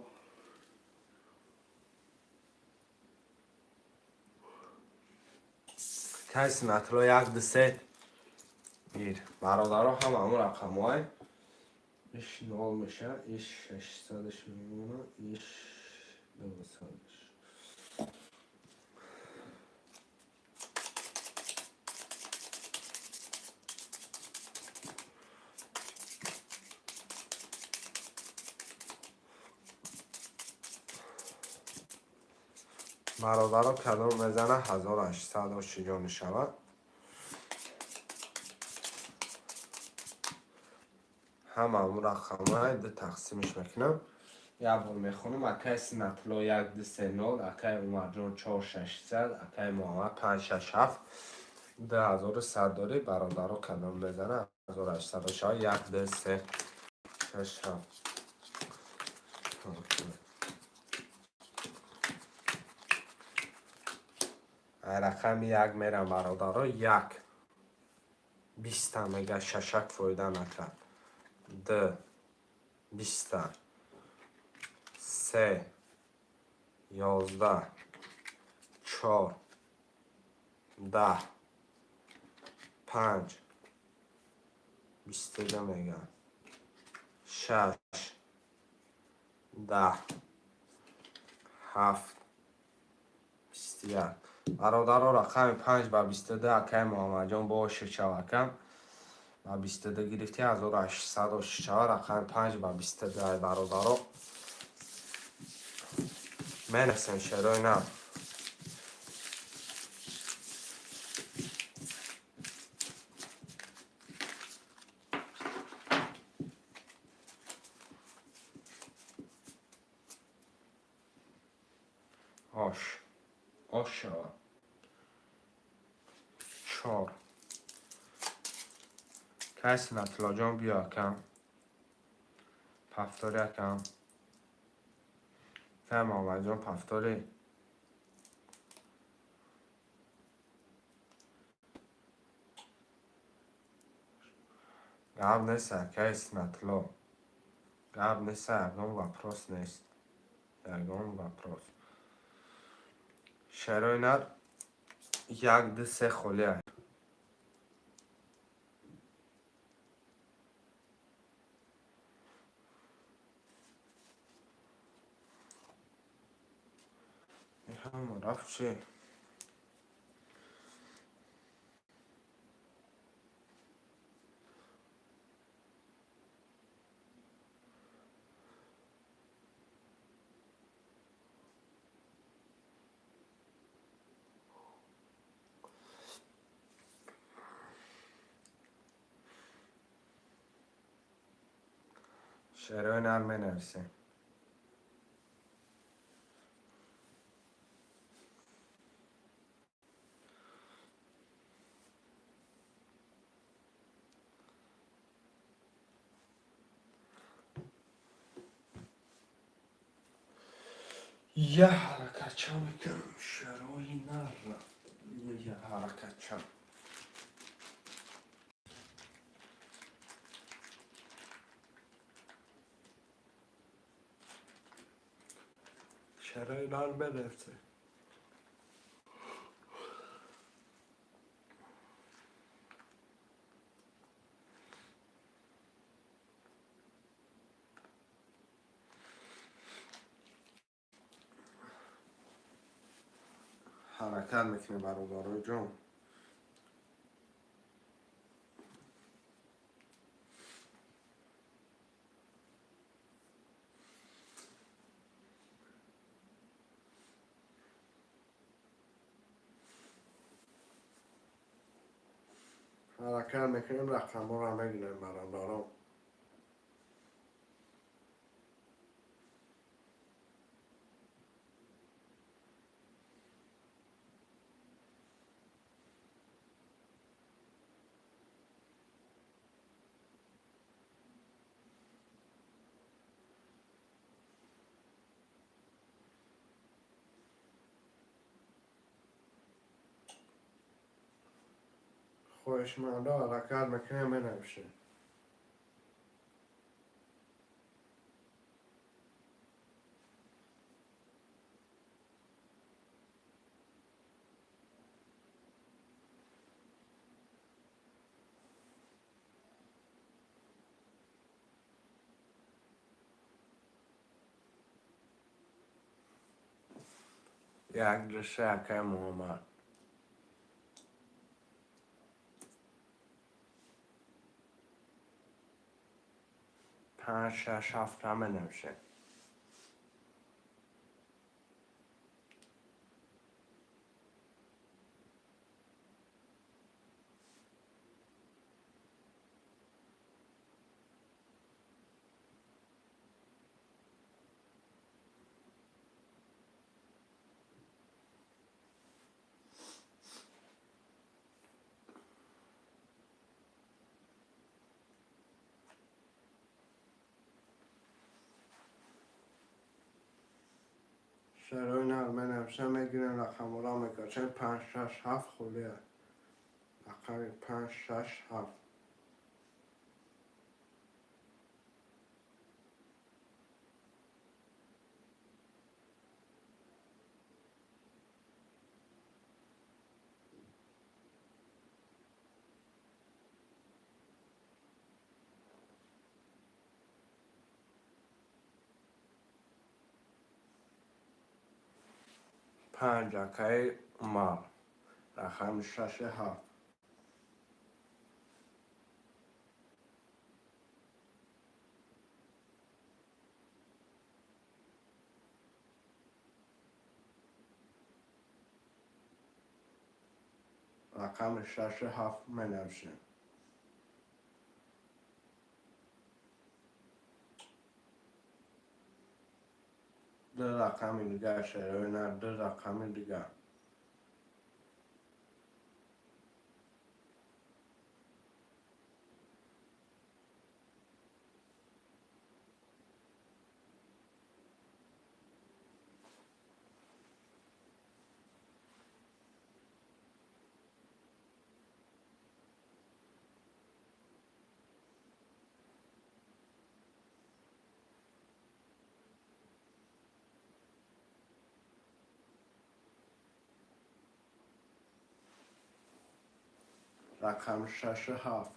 Акаи Суннатулло, як, ду, се. Гир. Бародаро, ҳама ҳамун рақамҳое. Иш нол меша, иш шашсадаш мемона, иш дусадаш. Бародаро, кадом мезана, 1800 ошиҷо мешавад. Ҳама ҳамун рақамҳое, ду тақсимш мекунам. Як бор мехонам: акаи Суннатулло як, ду, се, нол, акаи Умарҷон чор, шашсад, акаи Муҳаммад панҷ, шаш, ҳафт, 2100 дорӣ. Бародаро, кадом мезана, 1800 мешавад. Як, ду, се, шаш, ҳафт. Рақами як мерам, бародаро. Як биста мега, шашак фоида накард. Д биста, се 11, чор 10, панҷ 22 мега, шаш 10, ҳафт 21. Бародаро, рақами панҷ ба 22, акаи Муҳаммадҷон бо шичавакам ба 22 гирифти, 1800 шичава. Рақами панҷ ба 22 ай, бародаро, менасем шерои нав. Ош ош шава. Чор. Кай Суннатуллоҷон, биё, акам. Повтори, акам. Кай Муҳаммадҷон, повтори. Гап нест, акаи Суннатулло, гап нест, ягон вопрос нест, ягон вопрос. Шерои нар як, ду, се холия. Ҳама рафт чи? Шерои нар менависем. Я ҳаракатча мекунам, шерои нар, я ҳаракатча. Шерои нар менависем. Ҳаракат мекунем, бародарои ҷон. Ҳаракат мекунем, рақамҳоро мегирем, бародарон. Хоҳишмандо ҳаракат мекунем, менавишем. Як, ду, се, акай Муҳаммад. Панҷ, шаш, ҳафт, ҳама навишем. Шарои нар менависем, мегирем рақамҳоро, мекашем. Панҷ, шаш, ҳафт холия. Рақами панҷ, шаш, ҳафт. Панҷ, акаи Умар. Рақами шаши ҳафт. Рақами шаши ҳафт менависем. Ду рақами дигар, шерои нар, ду рақами дигар. Рақами шаши ҳафт.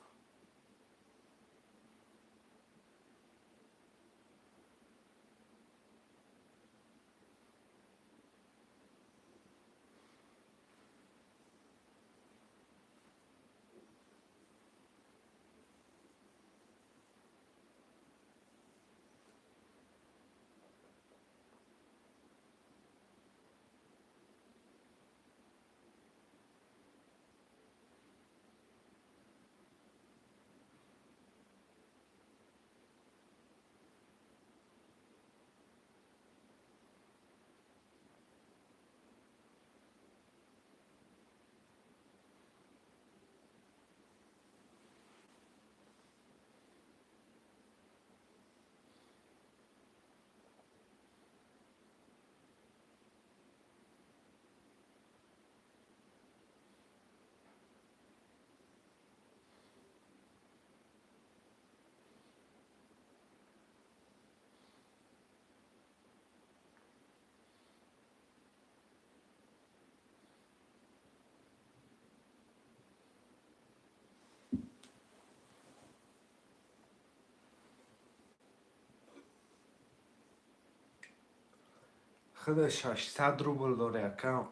Худа 600 рубл дори, ака.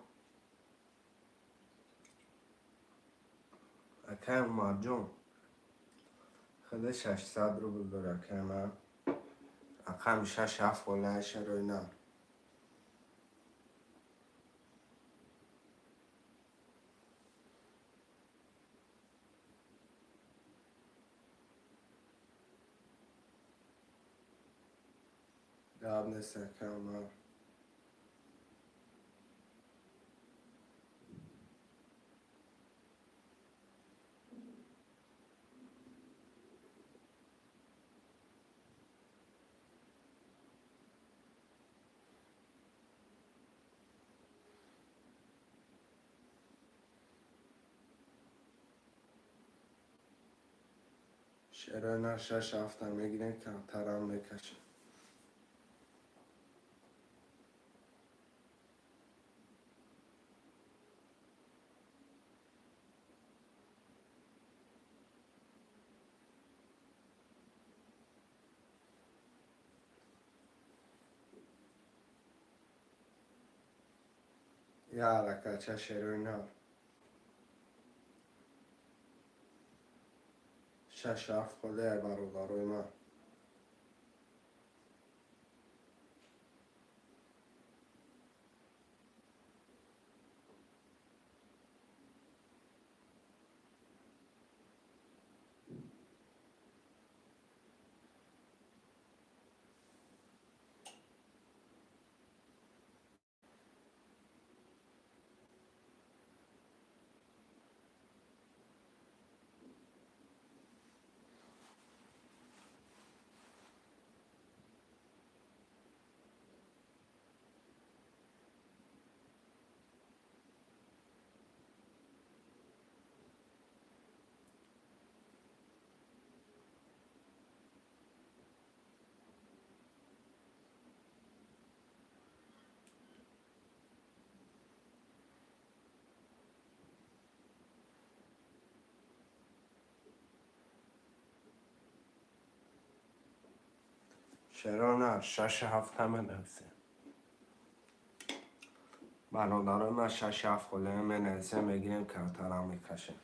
Акай Умарҷон. Худа 600 рубл дори, акай ман. Рақами шаш ҳафт холия, шерои нар. Гап нест, акай Умар. Шерои нар шаш ҳафта мегирем, камтарам мекашем. Я ҳаракатча, шерои нар. Шаш ҳафт холия, бародарои ман. Шерои нар, шашу ҳафта менависем. Бародарои ман, шашу ҳафт холия менависем, мегирем, камтарам мекашем.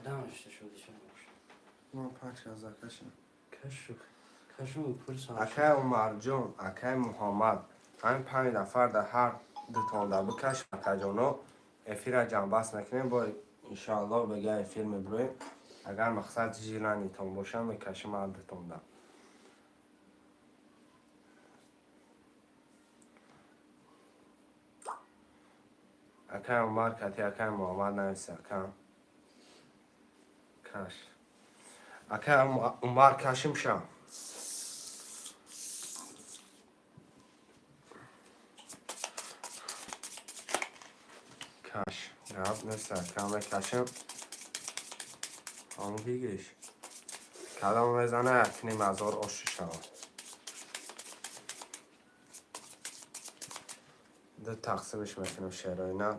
Дамашта шуди шумо. Ман панҷ ҳазор кашем. Кашу. Кашу пул сар. Акай Умарҷон, акай Муҳаммад, ҳамин панҷ нафар дар ҳар дутонда бикаш, акаҷоно, эфира ҷамъбаст мекунем, бо иншоаллоҳ бега эфир мебироем. Агар мақсад желание тон боша, мекашем ҳар дутонда. Акай Умар кати акай Муҳаммад нависа, акам. Каш. Акай Умар, кашим ша. Каш. Гап нест, акам, мекашем. Ҳамон бигириш. Кадом мезана, 1,5 ҳазор оши шавад. Ду тақсимиш мекунем, шерои нар.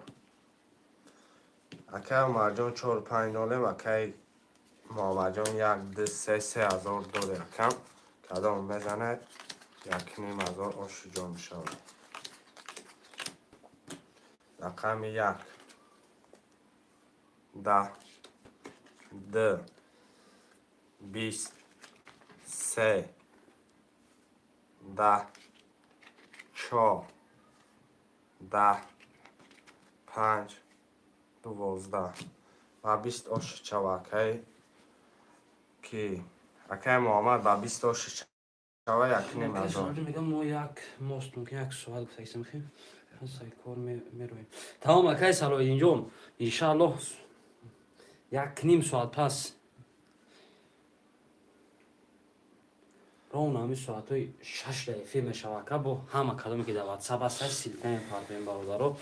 Акай Умарҷон, чор панҷ нолем, акай Муҳаммадҷон, як, ду, се, 3000 доре, акам. Кадом мезана, 1,5 ҳазор оши ҷо мешавад. Рақами як, 10, ду, 20, се, 10, чор, 10, панҷ, 12 ба 20 оши чава, акай ки акай Муҳаммад ба 20 оши чава, 1,5 ҳазор. Мегам, мо як мост мумкин як соат гуфтагисем, хи сай кор мероем. Тамом, акай Салоҳиддинҷон, иншааллоҳ 1,5 соат пас, ровно ҳамин соатҳои 6 да эфир мешава, ака. Бо ҳама кадоме ки дар ватсап ҳаста, ссылка мепартоем, бародаро,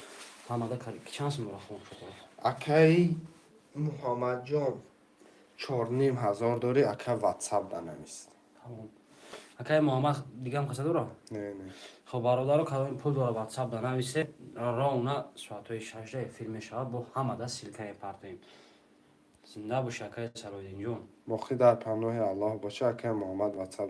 ҳамада. Чанд сум рафон шуд? Акаи Муҳаммадҷон, 4,5 ҳазор дорӣ, ака, ватсап да навист. Тамом, акаи Муҳаммад, дигам каса дора? Не, не. Хоб, бародаро, кадоми пул дора, ватсап да нависе. Ровно соатҳои 6 да эфир мешавад, бо ҳамада ссылка мепартоем. Зинда боши, акаи Салоҳиддинҷон. Боқӣ дар паноҳи Аллоҳ боша, акаи Муҳаммад, ватсап.